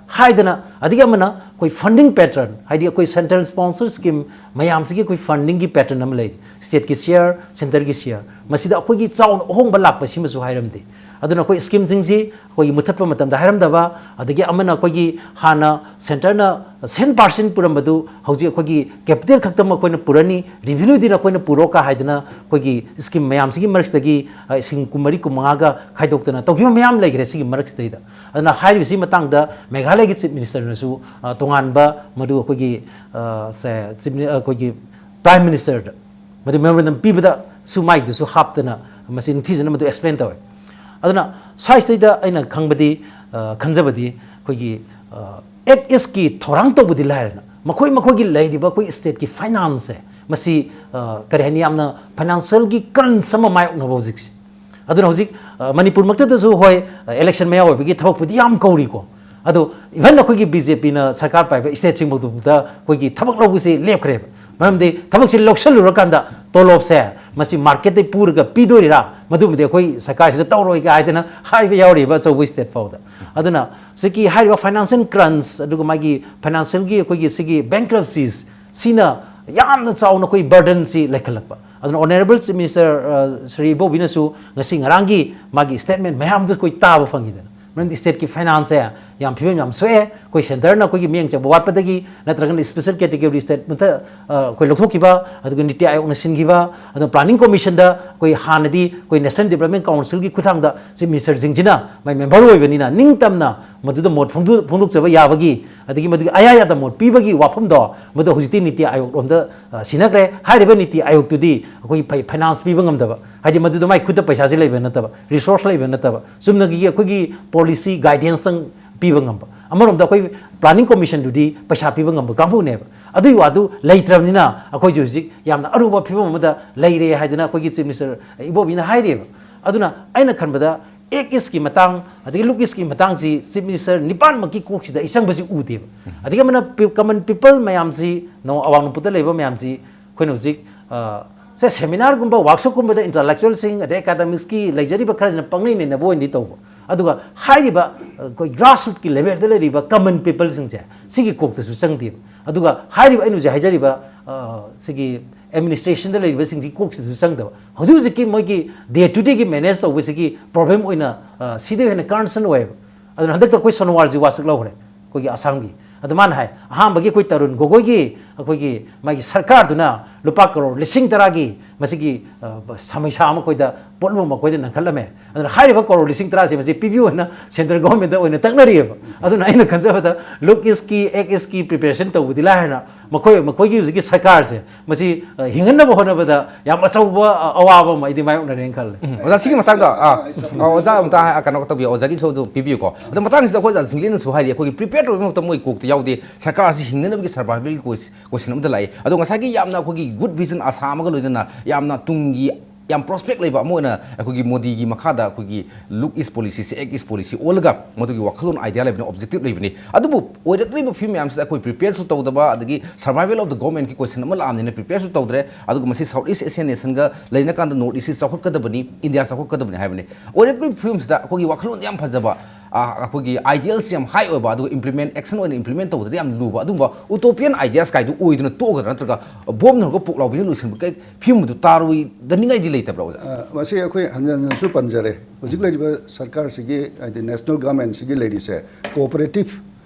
ꯍꯥꯏꯗꯅ, ꯑꯗꯒꯤ ꯑꯃꯅ ꯑꯩꯈꯣꯏ ꯐꯟꯗꯤꯡ ꯄꯦꯇꯔꯟ, ꯍꯥꯏꯗꯤ ꯑꯩꯈꯣꯏ ꯁꯦꯟꯇ꯭ꯔꯦꯜ ꯁ꯭ꯄꯣꯟꯁꯔ ꯁ꯭ꯀꯤꯝ ꯃꯌꯥꯝꯁꯤꯒꯤ ꯑꯩꯈꯣꯏ ꯐꯟꯗꯤꯡꯒꯤ ꯄꯦꯇꯔꯟ ꯑꯃ ꯂꯩꯔꯤ, ꯁ꯭ꯇꯦꯠꯀꯤ ꯁꯤꯌꯔ, ꯁꯦꯟꯇꯔꯒꯤ ꯁꯤꯌꯔ, ꯃꯁꯤꯗ ꯑꯩꯈꯣꯏꯒꯤ ꯆꯥꯎꯅ ꯑꯍꯣꯡꯕ ꯂꯥꯛꯄ ꯁꯤꯃꯁꯨ ꯍꯥꯏꯔꯝꯗꯦ꯫ ꯑꯗꯨꯅ ꯑꯩꯈꯣꯏ ꯁ꯭ꯀꯤꯝꯁꯤꯡꯁꯤ ꯑꯩꯈꯣꯏꯒꯤ ꯃꯨꯊꯠꯄ ꯃꯇꯝꯗ ꯍꯥꯏꯔꯝꯗꯕ, ꯑꯗꯒꯤ ꯑꯃꯅ ꯑꯩꯈꯣꯏꯒꯤ ꯍꯥꯟꯅ ꯁꯦꯟꯇꯔꯅ ꯁꯦꯟ ꯄꯥꯔꯁꯦꯟ ꯄꯨꯔꯝꯕꯗꯨ ꯍꯧꯖꯤꯛ ꯑꯩꯈꯣꯏꯒꯤ ꯀꯦꯄꯤꯇꯦꯜ ꯈꯛꯇꯃꯛ ꯑꯩꯈꯣꯏꯅ ꯄꯨꯔꯅꯤ, ꯔꯤꯚꯤꯅ꯭ꯌꯨꯗꯤ ꯅꯈꯣꯏꯅ ꯄꯨꯔꯣ ꯀ ꯍꯥꯏꯗꯅ ꯑꯩꯈꯣꯏꯒꯤ ꯁ꯭ꯀꯤꯝ ꯃꯌꯥꯝꯁꯤꯒꯤ ꯃꯔꯛꯁꯤꯗꯒꯤ, ꯑ, ꯂꯤꯁꯤꯡ ꯀꯨꯟꯃꯔꯤ, ꯀꯨꯟꯃꯉꯥꯒ ꯈꯥꯏꯗꯣꯛꯇꯅ ꯇꯧꯈꯤꯕ ꯃꯌꯥꯝ ꯂꯩꯈ꯭ꯔꯦ ꯁꯤꯒꯤ ꯃꯔꯛꯁꯤꯗꯩꯗ꯫ ꯑꯗꯨꯅ ꯍꯥꯏꯔꯤꯕꯁꯤ ꯃꯇꯥꯡꯗ ꯃꯦꯘꯥꯂꯌꯒꯤ ꯆꯤꯐ ꯃꯤꯅꯤꯁꯇꯔꯅꯁꯨ, ꯑ, ꯇꯣꯉꯥꯟꯕ ꯃꯗꯨ ꯑꯩꯈꯣꯏꯒꯤ, ꯑ, ꯁꯦ, ꯆꯤꯐ ꯃꯤꯅꯤ-, ꯑ, ꯑꯩꯈꯣꯏꯒꯤ ꯄ꯭ꯔꯥꯏꯝ ꯃꯤꯅꯤꯁꯇꯔꯗ ꯃꯗꯨ ꯃꯦꯃꯣꯔꯦꯟꯗꯝ ꯄꯤꯕꯗꯁꯨ ꯃꯥꯏꯗꯨꯁꯨ ꯍꯥꯞꯇꯅ ꯃꯁꯤ ꯅꯤꯡꯊꯤꯖꯅ ꯃꯗꯨ ꯑꯦꯛꯁꯄ꯭ꯂꯦꯟ ꯇꯧꯋꯦ꯫ ꯑꯗꯨꯅ ꯁ꯭ꯋꯥꯏꯁꯤꯗꯩꯗ ꯑꯩꯅ ꯈꯪꯕꯗꯤ, ꯑ, ꯈꯟꯖꯕꯗꯤ ꯑꯩꯈꯣꯏꯒꯤ, ꯑ, ꯑꯦꯛ ꯏꯁꯀꯤ ꯊꯧꯔꯥꯡ ꯇꯧꯕꯗꯤ ꯂꯥꯏꯔꯅ ꯃꯈꯣꯏ ꯃꯈꯣꯏꯒꯤ ꯂꯩꯔꯤꯕ ꯑꯩꯈꯣꯏ ꯁ꯭ꯇꯦꯠꯀꯤ ꯐꯥꯏꯅꯥꯟꯁꯁꯦ ꯃꯁꯤ, ꯑ, ꯀꯔꯤ ꯍꯥꯏꯅꯤ, ꯌꯥꯝꯅ ꯐꯥꯏꯅꯥꯟꯁꯤꯌꯦꯜꯒꯤ ꯀ꯭ꯔꯟꯁ ꯑꯃ ꯃꯥꯌꯣꯛꯅꯕ ꯍꯧꯖꯤꯛꯁꯦ꯫ ꯑꯗꯨꯅ ꯍꯧꯖꯤꯛ, ꯑ, ꯃꯅꯤꯄꯨꯔꯃꯛꯇꯗꯁꯨ ꯍꯣꯏ, ꯑ, ꯏꯂꯦꯛꯁꯟ ꯃꯌꯥ ꯑꯣꯏꯕꯒꯤ ꯊꯕꯛꯄꯨꯗꯤ ꯌꯥꯝ ꯀꯧꯔꯤꯀꯣ꯫ ꯑꯗꯣ ꯏꯚꯟ ꯑꯩꯈꯣꯏꯒꯤ ꯕꯤ ꯖꯦ ꯄꯤꯅ ꯁꯔꯀꯥꯔ ꯄꯥꯏꯕ ꯁ꯭ꯇꯦꯠꯁꯤꯡꯐꯥꯎꯗ ꯑꯩꯈꯣꯏꯒꯤ ꯊꯕꯛ ꯂꯧꯕꯁꯤ ꯂꯦꯞꯈ꯭ꯔꯦꯕ꯫ ꯃꯔꯝꯗꯤ ꯊꯕꯛꯁꯤ ꯂꯧꯁꯜꯂꯨꯔꯀꯥꯟꯗ ꯇꯣꯂꯣꯞꯁꯦ ꯃꯁꯤ ꯃꯥꯔꯀꯦꯠꯇꯩ ꯄꯨꯔꯒ ꯄꯤꯗꯣꯔꯤꯔꯥ, ꯃꯗꯨꯃꯗꯤ ꯑꯩꯈꯣꯏ ꯁꯔꯀꯥꯔꯁꯤꯗ ꯇꯧꯔꯣꯏꯒ ꯍꯥꯏꯗꯅ ꯍꯥꯏꯕ ꯌꯥꯎꯔꯤꯕ ꯑꯆꯧꯕ ꯁ꯭ꯇꯦꯠ ꯐꯥꯎꯗ꯫ ꯑꯗꯨꯅ ꯁꯤꯒꯤ ꯍꯥꯏꯔꯤꯕ ꯐꯥꯏꯅꯥꯟꯁꯤꯌꯦꯜ ꯀ꯭ꯔꯟꯁ ꯑꯗꯨꯒ ꯃꯥꯒꯤ ꯐꯥꯏꯅꯥꯟꯁꯤꯌꯦꯜꯒꯤ ꯑꯩꯈꯣꯏꯒꯤ ꯁꯤꯒꯤ ꯕꯦꯡꯀ꯭ꯔꯞꯁꯤꯁ ꯁꯤꯅ ꯌꯥꯝꯅ ꯆꯥꯎꯅ ꯑꯩꯈꯣꯏ ꯕꯔꯗꯟꯁꯤ ꯂꯩꯈꯠꯂꯛꯄ꯫ ꯑꯗꯨꯅ ꯑꯣꯅꯔꯦꯕꯜ ꯆꯤꯐ ꯃꯤꯅꯤꯁꯇꯔ, ꯑ, ꯁ꯭ꯔꯤ ꯏꯕꯣꯕꯤꯅꯁꯨ ꯉꯁꯤ ꯉꯔꯥꯡꯒꯤ ꯃꯥꯒꯤ ꯁ꯭ꯇꯦꯠꯃꯦꯟ ꯃꯌꯥꯝꯗꯨ ꯑꯩꯈꯣꯏ ꯇꯥꯕ ꯐꯪꯉꯤꯗꯅ꯫ ꯃꯔꯝꯗꯤ ꯁ꯭ꯇꯦꯠꯀꯤ ꯐꯥꯏꯅꯥꯟꯁꯁꯦ ꯌꯥꯝ ꯐꯤꯕꯝ ꯌꯥꯝ ꯁꯣꯛꯑꯦ꯫ ꯑꯩꯈꯣꯏ ꯁꯦꯟꯇꯔꯅ ꯑꯩꯈꯣꯏꯒꯤ ꯃꯤꯠꯌꯦꯡ ꯆꯪꯕ ꯋꯥꯠꯄꯗꯒꯤ, ꯅꯠꯇ꯭ꯔꯒꯅ ꯁ꯭ꯄꯦꯁꯦꯜ ꯀꯦꯇꯦꯒꯣꯔꯤ ꯁ꯭ꯇꯦꯠ ꯃꯊꯛ, ꯑ, ꯑꯩꯈꯣꯏ ꯂꯧꯊꯣꯛꯈꯤꯕ, ꯑꯗꯨꯒ ꯅꯤꯇꯤ ꯑꯥꯌꯣꯒꯅ ꯁꯤꯟꯈꯤꯕ, ꯑꯗꯨꯒ ꯄ꯭ꯂꯥꯅꯤꯡ ꯀꯣꯃꯤꯁꯟꯗ ꯑꯩꯈꯣꯏ ꯍꯥꯟꯅꯗꯤ ꯑꯩꯈꯣꯏ ꯅꯦꯁꯅꯦꯜ ꯗꯤꯕ꯭ꯂꯞꯃꯦꯟ ꯀꯥꯎꯟꯁꯤꯜꯒꯤ ꯈꯨꯠꯊꯥꯡꯗ ꯆꯤꯐ ꯃꯤꯅꯤꯁꯇꯔꯁꯤꯡꯁꯤꯅ ꯃꯥꯏ ꯃꯦꯝꯕꯔ ꯑꯣꯏꯕꯅꯤꯅ ꯅꯤꯡꯇꯝꯅ ꯃꯗꯨꯗ ꯃꯣꯠ ꯐꯣꯡꯗꯣꯛ-, ꯐꯣꯡꯗꯣꯛꯆꯕ ꯌꯥꯕꯒꯤ, ꯑꯗꯒꯤ ꯃꯗꯨꯒꯤ ꯑꯌꯥ ꯌꯥꯗ ꯃꯣꯠ ꯄꯤꯕꯒꯤ ꯋꯥꯐꯝꯗꯣ ꯃꯗꯨ ꯍꯧꯖꯤꯛꯇꯤ ꯅꯤꯇꯤ ꯑꯥꯌꯣꯒ ꯔꯣꯝꯗ, ꯑ, ꯁꯤꯟꯅꯈ꯭ꯔꯦ꯫ ꯍꯥꯏꯔꯤꯕ ꯅꯤꯇꯤ ꯑꯥꯌꯣꯒꯇꯨꯗꯤ ꯑꯩꯈꯣꯏꯒꯤ ꯐꯩ-, ꯐꯥꯏꯅꯥꯟꯁ ꯄꯤꯕ ꯉꯝꯗꯕ, ꯍꯥꯏꯗꯤ ꯃꯗꯨꯗ ꯃꯥꯏ ꯈꯨꯠꯇ ꯄꯩꯁꯥꯁꯦ ꯂꯩꯕ ꯅꯠꯇꯕ, ꯔꯤꯁꯣꯔꯁ ꯂꯩꯕ ꯅꯠꯇꯕ, ꯆꯨꯝꯅꯒꯤ ꯑꯩꯈꯣꯏꯒꯤ ꯄꯣꯂꯤꯁꯤ ꯒꯥꯏꯗꯦꯟꯁꯇꯪ ꯄꯤꯕ ꯉꯝꯕ꯫ ꯑꯃꯔꯣꯝꯗ ꯑꯩꯈꯣꯏ ꯄ꯭ꯂꯥꯅꯤꯡ ꯀꯣꯃꯤꯁꯟꯗꯨꯗꯤ ꯄꯩꯁꯥ ꯄꯤꯕ ꯉꯝꯕ ꯀꯥꯡꯕꯨꯅꯦꯕ꯫ ꯑꯗꯨꯒꯤ ꯋꯥꯗꯨ ꯂꯩꯇ꯭ꯔꯕꯅꯤꯅ ꯑꯩꯈꯣꯏꯁꯨ ꯍꯧꯖꯤꯛ ꯌꯥꯝꯅ ꯑꯔꯨꯕ ꯐꯤꯕꯝ ꯑꯃꯗ ꯂꯩꯔꯦ ꯍꯥꯏꯗꯅ ꯑꯩꯈꯣꯏꯒꯤ ꯆꯤꯐ ꯃꯤꯅꯤꯁꯇꯔ ꯏꯕꯣꯕꯤꯅ ꯍꯥꯏꯔꯤꯑꯕ꯫ ꯑꯗꯨꯅ ꯑꯩꯅ ꯈꯟꯕꯗ ꯑꯦꯛ ꯏꯁꯀꯤ ꯃꯇꯥꯡ, ꯑꯗꯒꯤ ꯂꯨꯛ ꯏꯁꯀꯤ ꯃꯇꯥꯡꯁꯤ ꯆꯤꯐ ꯃꯤꯅꯤꯁꯇꯔ ꯅꯤꯄꯥꯟꯃꯛꯀꯤ ꯀꯣꯛꯁꯤꯗ ꯑꯩ ꯆꯪꯕꯁꯤ ꯎꯗꯦꯕ꯫ ꯑꯗꯒꯤ ꯑꯃꯅ ꯄꯤ-, ꯀꯃꯟ ꯄꯤꯄꯜ ꯃꯌꯥꯝꯁꯤ, ꯅꯣ-, ꯑꯋꯥꯡ ꯅꯣꯡꯄꯣꯛꯇ ꯂꯩꯕ ꯃꯌꯥꯝꯁꯤ ꯑꯩꯈꯣꯏꯅ ꯍꯧꯖꯤꯛ, ꯑ, ꯁꯦ, ꯁꯦꯃꯤꯅꯥꯔꯒꯨꯝꯕ, ꯋꯥꯔꯛꯁꯣꯞꯀꯨꯝꯕꯗ ꯏꯟꯇꯂꯦꯛꯆꯨꯋꯦꯜꯁꯤꯡ ꯑꯗꯩ ꯑꯦꯀꯥꯗꯃꯤꯛꯁꯀꯤ ꯂꯩꯖꯔꯤꯕ ꯈꯔꯁꯤꯅ ꯄꯪꯅꯩ ꯅꯩꯅꯕ ꯑꯣꯏꯅꯗꯤ ꯇꯧꯕ꯫ ꯑꯗꯨꯒ ꯍꯥꯏꯔꯤꯕ, ꯑ, ꯑꯩꯈꯣꯏ ꯒ꯭ꯔꯥꯁꯔꯨꯠꯀꯤ ꯂꯦꯚꯦꯜꯗ ꯂꯩꯔꯤꯕ ꯀꯃꯟ ꯄꯤꯄꯜꯁꯤꯡꯁꯦ ꯁꯤꯒꯤ ꯀꯣꯛꯇꯁꯨ ꯆꯪꯗꯦꯕ꯫ ꯑꯗꯨꯒ ꯍꯥꯏꯔꯤꯕ ꯑꯩꯅ ꯍꯧꯖꯤꯛ ꯍꯥꯏꯖꯔꯤꯕ, ꯑ, ꯁꯤꯒꯤ ꯑꯦꯗꯃꯤꯅꯤꯁꯇ꯭ꯔꯦꯁꯟꯗ ꯂꯩꯔꯤꯕꯁꯤꯡꯁꯤ ꯀꯣꯛꯁꯤꯁꯨ ꯆꯪꯗꯕ꯫ ꯍꯧꯖꯤꯛ ꯍꯧꯖꯤꯛꯀꯤ ꯃꯣꯏꯒꯤ ꯗꯦ ꯇꯨ ꯗꯦꯒꯤ ꯃꯦꯅꯦꯖ ꯇꯧꯕꯁꯤꯒꯤ ꯄ꯭ꯔꯣꯕ꯭ꯂꯦꯝ ꯑꯣꯏꯅ, ꯑ, ꯁꯤꯗ ꯍꯦꯟꯅ ꯀꯟꯁꯔꯟ ꯑꯣꯏꯌꯦꯕ꯫ ꯑꯗꯨꯅ ꯍꯟꯗꯛꯇ ꯑꯩꯈꯣꯏ ꯁꯣꯅꯣꯋꯥꯜꯁꯤ ꯋꯥꯁꯛ ꯂꯧꯈ꯭ꯔꯦ, ꯑꯩꯈꯣꯏꯒꯤ ꯑꯁꯥꯝꯒꯤ꯫ ꯑꯗꯨ ꯃꯥꯅ ꯍꯥꯏ, ꯑꯍꯥꯟꯕꯒꯤ ꯑꯩꯈꯣꯏ ꯇꯔꯨꯟ ꯒꯣꯒꯣꯏꯒꯤ ꯑꯩꯈꯣꯏꯒꯤ ꯃꯥꯒꯤ ꯁꯔꯀꯥꯔꯗꯨꯅ ꯂꯨꯄꯥ ꯀꯔꯣꯔ ꯂꯤꯁꯤꯡ ꯇꯔꯥꯒꯤ ꯃꯁꯤꯒꯤ, ꯑ, ꯁꯃꯁ꯭ꯌꯥ ꯑꯃ ꯑꯩꯈꯣꯏꯗ, ꯄꯣꯠꯂꯨꯝ ꯑꯃ ꯑꯩꯈꯣꯏꯗ ꯅꯪꯍꯜꯂꯝꯃꯦ꯫ ꯑꯗꯨꯅ ꯍꯥꯏꯔꯤꯕ ꯀꯔꯣꯔ ꯂꯤꯁꯤꯡ ꯇꯔꯥꯁꯦ ꯃꯁꯤ ꯄꯤꯕꯤꯌꯨ ꯍꯥꯏꯅ ꯁꯦꯟꯇ꯭ꯔꯦꯜ ꯒꯣꯚꯔꯟꯃꯦꯟꯠꯇ ꯑꯣꯏꯅ ꯇꯛꯅꯔꯤꯑꯕ꯫ ꯑꯗꯨꯅ ꯑꯩꯅ ꯈꯟꯖꯕꯗ ꯂꯨꯛ ꯏꯁꯀꯤ, ꯑꯦꯛ ꯏꯁꯀꯤ ꯄ꯭ꯔꯤꯄꯦꯔꯦꯁꯟ ꯇꯧꯕꯗꯤ ꯂꯥꯏꯔꯅ ꯃꯈꯣꯏ, ꯃꯈꯣꯏꯒꯤ ꯍꯧꯖꯤꯛꯀꯤ ꯁꯔꯀꯥꯔꯁꯦ ꯃꯁꯤ, ꯑ, ꯍꯤꯡꯍꯟꯅꯕ ꯍꯣꯠꯅꯕꯗ ꯌꯥꯝ ꯑꯆꯧꯕ, ꯑ, ꯑꯋꯥꯕ ꯑꯃ ꯑꯩꯗꯤ ꯃꯥꯌꯣꯛꯅꯔꯦꯅ ꯈꯜꯂꯦ꯫ ꯎꯝ, ꯑꯣꯖꯥ, ꯁꯤꯒꯤ ꯃꯇꯥꯡꯗ, ꯑ, ꯑ, ꯑꯣꯖꯥ ꯑꯝꯇ ꯍꯥꯏ-, ꯀꯩꯅꯣ ꯇꯧꯕꯤꯌꯣ, ꯑꯣꯖꯥꯒꯤꯁꯨ ꯑꯗꯨꯝ ꯄꯤꯕꯤꯌꯨꯀꯣ꯫ ꯑꯗꯣ ꯃꯇꯥꯡꯁꯤꯗ ꯑꯩꯈꯣꯏ ꯑꯣꯖꯥ ꯁꯤꯡꯂꯦꯟꯅꯁꯨ ꯍꯥꯏꯔꯤ, ꯑꯩꯈꯣꯏꯒꯤ ꯄ꯭ꯔꯤꯄꯦꯌꯔ ꯇꯧꯕꯒꯤ ꯃꯍꯨꯠꯇ ꯃꯣꯏ ꯀꯣꯛꯇ ꯌꯥꯎꯗꯦ, ꯁꯔꯀꯥꯔꯁꯤ ꯍꯤꯡꯅꯅꯕꯒꯤ ꯁꯔꯚꯥꯏꯚꯦꯜꯒꯤ ꯀꯣꯏꯁ-, ꯀꯣꯏꯁꯟ ꯑꯃꯗ ꯂꯥꯛꯏ꯫ ꯑꯗꯣ ꯉꯁꯥꯏꯒꯤ ꯌꯥꯝꯅ ꯑꯩꯈꯣꯏꯒꯤ ꯒꯨꯗ ꯚꯤꯖꯟ ꯑꯁꯥ ꯑꯃꯒ ꯂꯣꯏꯅꯅ ꯌꯥꯝꯅ ꯇꯨꯡꯒꯤ ꯌꯥꯝ ꯄ꯭ꯔꯣꯁꯄꯦꯛ ꯂꯩꯕ ꯑꯃ ꯑꯣꯏꯅ ꯑꯩꯈꯣꯏꯒꯤ ꯃꯣꯗꯤꯒꯤ ꯃꯈꯥꯗ ꯑꯩꯈꯣꯏꯒꯤ ꯂꯨꯛ ꯏꯁ ꯄꯣꯂꯤꯁꯤꯁꯦ, ꯑꯦꯛ ꯏꯁ ꯄꯣꯂꯤꯁꯤ ꯑꯣꯜꯂꯒ ꯃꯗꯨꯒꯤ ꯋꯥꯈꯜꯂꯣꯟ, ꯑꯥꯏꯗꯤꯌꯥ ꯂꯩꯕꯅꯤ, ꯑꯣꯕꯖꯦꯛꯇꯤꯚ ꯂꯩꯕꯅꯤ꯫ ꯑꯗꯨꯕꯨ ꯑꯣꯏꯔꯛꯂꯤꯕ ꯐꯤꯕꯝ ꯃꯌꯥꯝꯁꯤꯗ ꯑꯩꯈꯣꯏ ꯄ꯭ꯔꯤꯄꯦꯌꯔꯁꯨ ꯇꯧꯗꯕ, ꯑꯗꯒꯤ ꯁꯔꯚꯥꯏꯚꯦꯜ ꯑꯣꯐ ꯗ ꯒꯣꯚꯔꯟꯃꯦꯟꯠꯀꯤ ꯀꯣꯏꯁꯟ ꯑꯃ ꯂꯥꯛꯑꯕꯅꯤꯅ ꯄ꯭ꯔꯤꯄꯦꯌꯔꯁꯨ ꯇꯧꯗ꯭ꯔꯦ꯫ ꯑꯗꯨꯒ ꯃꯁꯤ ꯁꯥꯎꯠ ꯏꯁ ꯑꯦꯁꯤꯌꯥꯟ ꯅꯦꯁꯟꯒ ꯂꯩꯅꯀꯥꯟꯗ ꯅꯣꯔꯠ ꯏꯁꯁꯤ ꯆꯥꯎꯈꯠꯀꯗꯕꯅꯤ, ꯏꯟꯗꯤꯌꯥ ꯆꯥꯎꯈꯠꯀꯗꯕꯅꯤ ꯍꯥꯏꯕꯅꯤ꯫ ꯑꯣꯏꯔꯛꯂꯤꯕ ꯐꯤꯕꯝꯁꯤꯗ ꯑꯩꯈꯣꯏꯒꯤ ꯋꯥꯈꯜꯂꯣꯟꯗꯤ ꯌꯥꯝ ꯐꯖꯕ, ꯑꯩꯈꯣꯏꯒꯤ ideals ꯌꯥꯝ high ꯑꯣꯏꯕ, ꯑꯗꯨꯒ implement, action ꯑꯣꯏꯅ implement ꯇꯧꯕꯗꯗꯤ ꯌꯥꯝ ꯂꯨꯕ, ꯑꯗꯨꯒꯨꯝꯕ utopian ideas ꯀꯥꯏꯗꯨ ꯑꯣꯏꯗꯨꯅ ꯇꯣꯛꯀꯗ꯭ꯔꯥ, ꯅꯠꯇ꯭ꯔꯒ ꯕꯣꯝꯅ ꯍꯧꯔꯒ ꯄꯣꯛ ꯂꯥꯎꯕꯤꯅ ꯂꯣꯏꯁꯤꯟꯕ ꯀꯩ ꯐꯤꯕꯝꯗꯨ ꯇꯥꯔꯣꯏꯗꯅꯤꯡꯉꯥꯏꯗꯤ ꯂꯩꯇꯕ꯭ꯔꯥ, ꯑꯣꯖꯥ? ꯑ, ꯃꯁꯤ ꯑꯩꯈꯣꯏ ꯍꯟꯖꯟ ꯍꯟꯖꯟꯁꯨ ꯄꯟꯖꯔꯦ꯫ ꯍꯧꯖꯤꯛ ꯂꯩꯔꯤꯕ ꯁꯔꯀꯥꯔꯁꯤꯒꯤ, ꯍꯥꯏꯗꯤ national government ꯁꯤꯒꯤ ꯂꯩꯔꯤꯁꯦ cooperative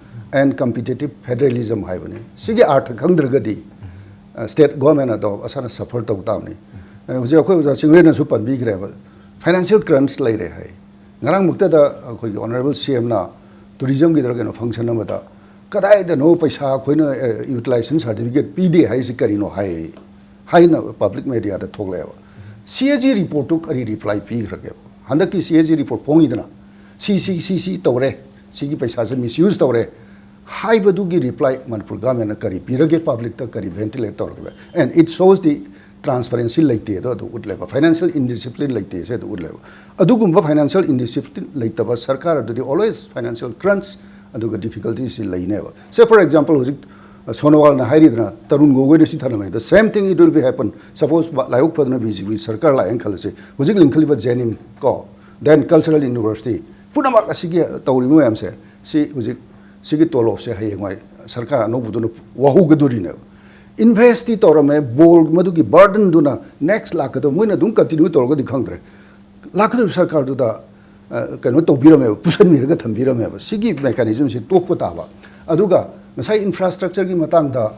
and competitive federalism ꯍꯥꯏꯕꯅꯤ꯫ ꯁꯤꯒꯤ ꯑꯥꯔꯊ ꯈꯪꯗ꯭ꯔꯒꯗꯤ, ꯑ, state government ꯑꯗꯣ ꯑꯁꯥꯅ suffer ꯇꯧ ꯇꯥꯕꯅꯤ꯫ ꯑ, ꯍꯧꯖꯤꯛ ꯑꯩꯈꯣꯏ ꯑꯣꯖꯥ ꯆꯤꯡꯂꯦꯟꯅꯁꯨ ꯄꯟꯕꯤꯈ꯭ꯔꯦꯕ, financial crunch ꯂꯩꯔꯦ ꯍꯥꯏ꯫ ꯉꯔꯥꯡꯃꯛꯇꯗ ꯑꯩꯈꯣꯏꯒꯤ honourable C M ꯅ tourism ꯒꯤꯗꯔ ꯀꯩꯅꯣ function ꯑꯃꯗ, "ꯀꯗꯥꯏꯗꯅꯣ ꯄꯩꯁꯥ ꯑꯩꯈꯣꯏꯅ, ꯑ, utilization certificate ꯄꯤꯗꯦ ꯍꯥꯏꯔꯤꯁꯤ ꯀꯔꯤꯅꯣ?" ꯍꯥꯏ, ꯍꯥꯏꯅ public media ꯗ ꯊꯣꯛꯂꯛꯑꯦꯕ꯫ C A G report to ꯀꯔꯤ reply ꯄꯤꯈ꯭ꯔꯒꯦꯕ? ꯍꯟꯗꯛꯀꯤ C A G report ꯐꯣꯡꯉꯤꯗꯅ, "ꯁꯤ, ꯁꯤ, ꯁꯤ, ꯁꯤ ꯇꯧꯔꯦ, ꯁꯤꯒꯤ ꯄꯩꯁꯥꯁꯦ misuse ꯇꯧꯔꯦ" ꯍꯥꯏꯕꯗꯨꯒꯤ reply ꯃꯅꯤꯄꯨꯔ government ꯅ ꯀꯔꯤ ꯄꯤꯔꯒꯦ, public ꯇ ꯀꯔꯤ ventilate ꯇꯧꯔꯒꯦ? And it shows the transparency ꯂꯩꯇꯦ ꯑꯗꯣ ꯑꯗꯨ ꯎꯠꯂꯦꯕ, financial indiscipline ꯂꯩꯇꯦ ꯁꯦ ꯑꯗꯨ ꯎꯠꯂꯦꯕ꯫ ꯑꯗꯨꯒꯨꯝꯕ financial indiscipline ꯂꯩꯇꯕ ꯁꯔꯀꯥꯔ ꯑꯗꯨꯗꯤ always financial crunch ꯑꯗꯨꯒ difficulty ꯁꯤ ꯂꯩꯅꯦꯕ꯫ Say for example, ꯍꯧꯖꯤꯛ ꯁꯣꯅꯣꯋꯥꯜꯅ ꯍꯥꯏꯔꯤꯗꯅ, ꯇꯔꯨꯟ ꯒꯣꯒꯣꯏꯅ ꯁꯤ ꯊꯥꯅꯕꯅꯤ꯫ The same thing it will be happen. Suppose ꯂꯥꯏꯕꯛ ꯐꯗꯅ B J P ꯁꯔꯀꯥꯔ ꯂꯥꯛꯑꯦꯅ ꯈꯜꯂꯁꯤ, ꯍꯧꯖꯤꯛ ꯂꯤꯡꯈꯠꯂꯤꯕ JNIMS ꯀꯣ, then Cultural University, ꯄꯨꯝꯅꯃꯛ ꯑꯁꯤꯒꯤ ꯇꯧꯔꯤꯕ ꯃꯌꯥꯝꯁꯦ, ꯁꯤ ꯍꯧꯖꯤꯛ ꯁꯤꯒꯤ ꯇꯣꯂꯣꯞꯁꯦ ꯍꯌꯦꯡꯋꯥꯏ ꯁꯔꯀꯥꯔ ꯑꯅꯧꯕꯗꯨꯅ ꯋꯥꯍꯧꯒꯗꯣꯔꯤꯅꯦꯕ꯫ Invest ꯇꯤ ꯇꯧꯔꯝꯃꯦ, ꯕꯣꯜ ꯃꯗꯨꯒꯤ burden ꯗꯨꯅ next ꯂꯥꯛꯀꯗꯕ, ꯃꯣꯏꯅ ꯑꯗꯨꯝ continue ꯇꯧꯔꯒꯗꯤ ꯈꯪꯗ꯭ꯔꯦ, ꯂꯥꯛꯀꯗꯕ ꯁꯔꯀꯥꯔꯗꯨꯗ, ꯑ, ꯀꯩꯅꯣ ꯇꯧꯕꯤꯔꯝꯃꯦꯕ, ꯄꯨꯁꯟꯕꯤꯔꯒ ꯊꯝꯕꯤꯔꯝꯃꯦꯕ꯫ ꯁꯤꯒꯤ mechanism ꯁꯤ ꯇꯣꯛꯄ ꯇꯥꯕ꯫ ꯑꯗꯨꯒ ꯉꯁꯥꯏ infrastructure ꯒꯤ ꯃꯇꯥꯡꯗ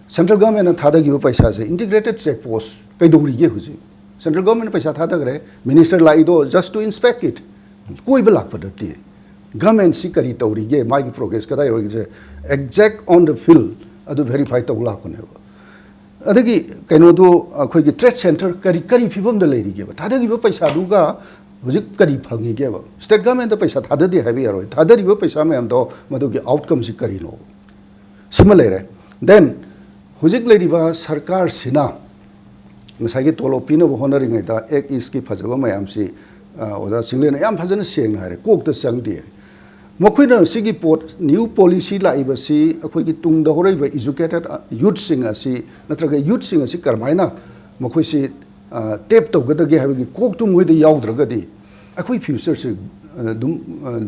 central government ꯅ ꯊꯥꯗꯈꯤꯕ ꯄꯩꯁꯥꯁꯦ, integrated check post ꯀꯩꯗꯧꯔꯤꯒꯦ ꯍꯧꯖꯤꯛ? Central government ꯅ ꯄꯩꯁꯥ ꯊꯥꯗꯈ꯭ꯔꯦ, minister ꯂꯥꯛꯏꯗꯣ just to inspect it, ꯀꯣꯏꯕ ꯂꯥꯛꯄ ꯅꯠꯇꯦ꯫ Government ꯁꯤ ꯀꯔꯤ ꯇꯧꯔꯤꯒꯦ, ꯃꯥꯒꯤ progress ꯀꯗꯥꯏ ꯑꯣꯏꯔꯤꯒꯦ, exact on the field ꯑꯗꯨ verify ꯇꯧ ꯂꯥꯛꯄꯅꯦꯕ꯫ ꯑꯗꯒꯤ ꯀꯩꯅꯣꯗꯨ, ꯑꯩꯈꯣꯏꯒꯤ trade centre ꯀꯔꯤ, ꯀꯔꯤ ꯐꯤꯕꯝꯗ ꯂꯩꯔꯤꯒꯦꯕ? ꯊꯥꯗꯈꯤꯕ ꯄꯩꯁꯥꯗꯨꯒ ꯍꯧꯖꯤꯛ ꯀꯔꯤ ꯐꯪꯉꯤꯒꯦꯕ? State government ꯇ ꯄꯩꯁꯥ ꯊꯥꯗꯗꯦ ꯍꯥꯏꯕ ꯌꯥꯔꯣꯏ꯫ ꯊꯥꯗꯔꯤꯕ ꯄꯩꯁꯥ ꯃꯌꯥꯝꯗꯣ ꯃꯗꯨꯒꯤ outcome ꯁꯤ ꯀꯔꯤꯅꯣ? ꯁꯤꯃ ꯂꯩꯔꯦ꯫ Then ꯍꯧꯖꯤꯛ ꯂꯩꯔꯤꯕ ꯁꯔꯀꯥꯔꯁꯤꯅ ꯉꯁꯥꯏꯒꯤ ꯇꯣꯂꯣꯞ ꯄꯤꯅꯕ ꯍꯣꯠꯅꯔꯤꯉꯩꯗ Act East ꯀꯤ ꯐꯖꯕ ꯃꯌꯥꯝꯁꯤ, ꯑ, ꯑꯣꯖꯥ ꯆꯤꯡꯂꯦꯟꯅ ꯌꯥꯝ ꯐꯖꯅ ꯁꯦꯡꯅ ꯍꯥꯏꯔꯦ, ꯀꯣꯛꯇ ꯆꯪꯗꯦ꯫ ꯃꯈꯣꯏꯅ ꯁꯤꯒꯤ ꯄꯣꯠ, new policy ꯂꯥꯛꯏꯕꯁꯤ ꯑꯩꯈꯣꯏꯒꯤ ꯇꯨꯡꯗ ꯍꯧꯔꯛꯏꯕ educated youth ꯁꯤꯡ ꯑꯁꯤ, ꯅꯠꯇ꯭ꯔꯒ youth ꯁꯤꯡ ꯑꯁꯤ ꯀꯔꯝꯍꯥꯏꯅ ꯃꯈꯣꯏꯁꯤ, ꯑ, tap ꯇꯧꯒꯗꯒꯦ ꯍꯥꯏꯕꯒꯤ ꯀꯣꯛꯇꯨ ꯃꯣꯏꯗ ꯌꯥꯎꯗ꯭ꯔꯒꯗꯤ ꯑꯩꯈꯣꯏ future ꯁꯤ ꯑꯗꯨꯝ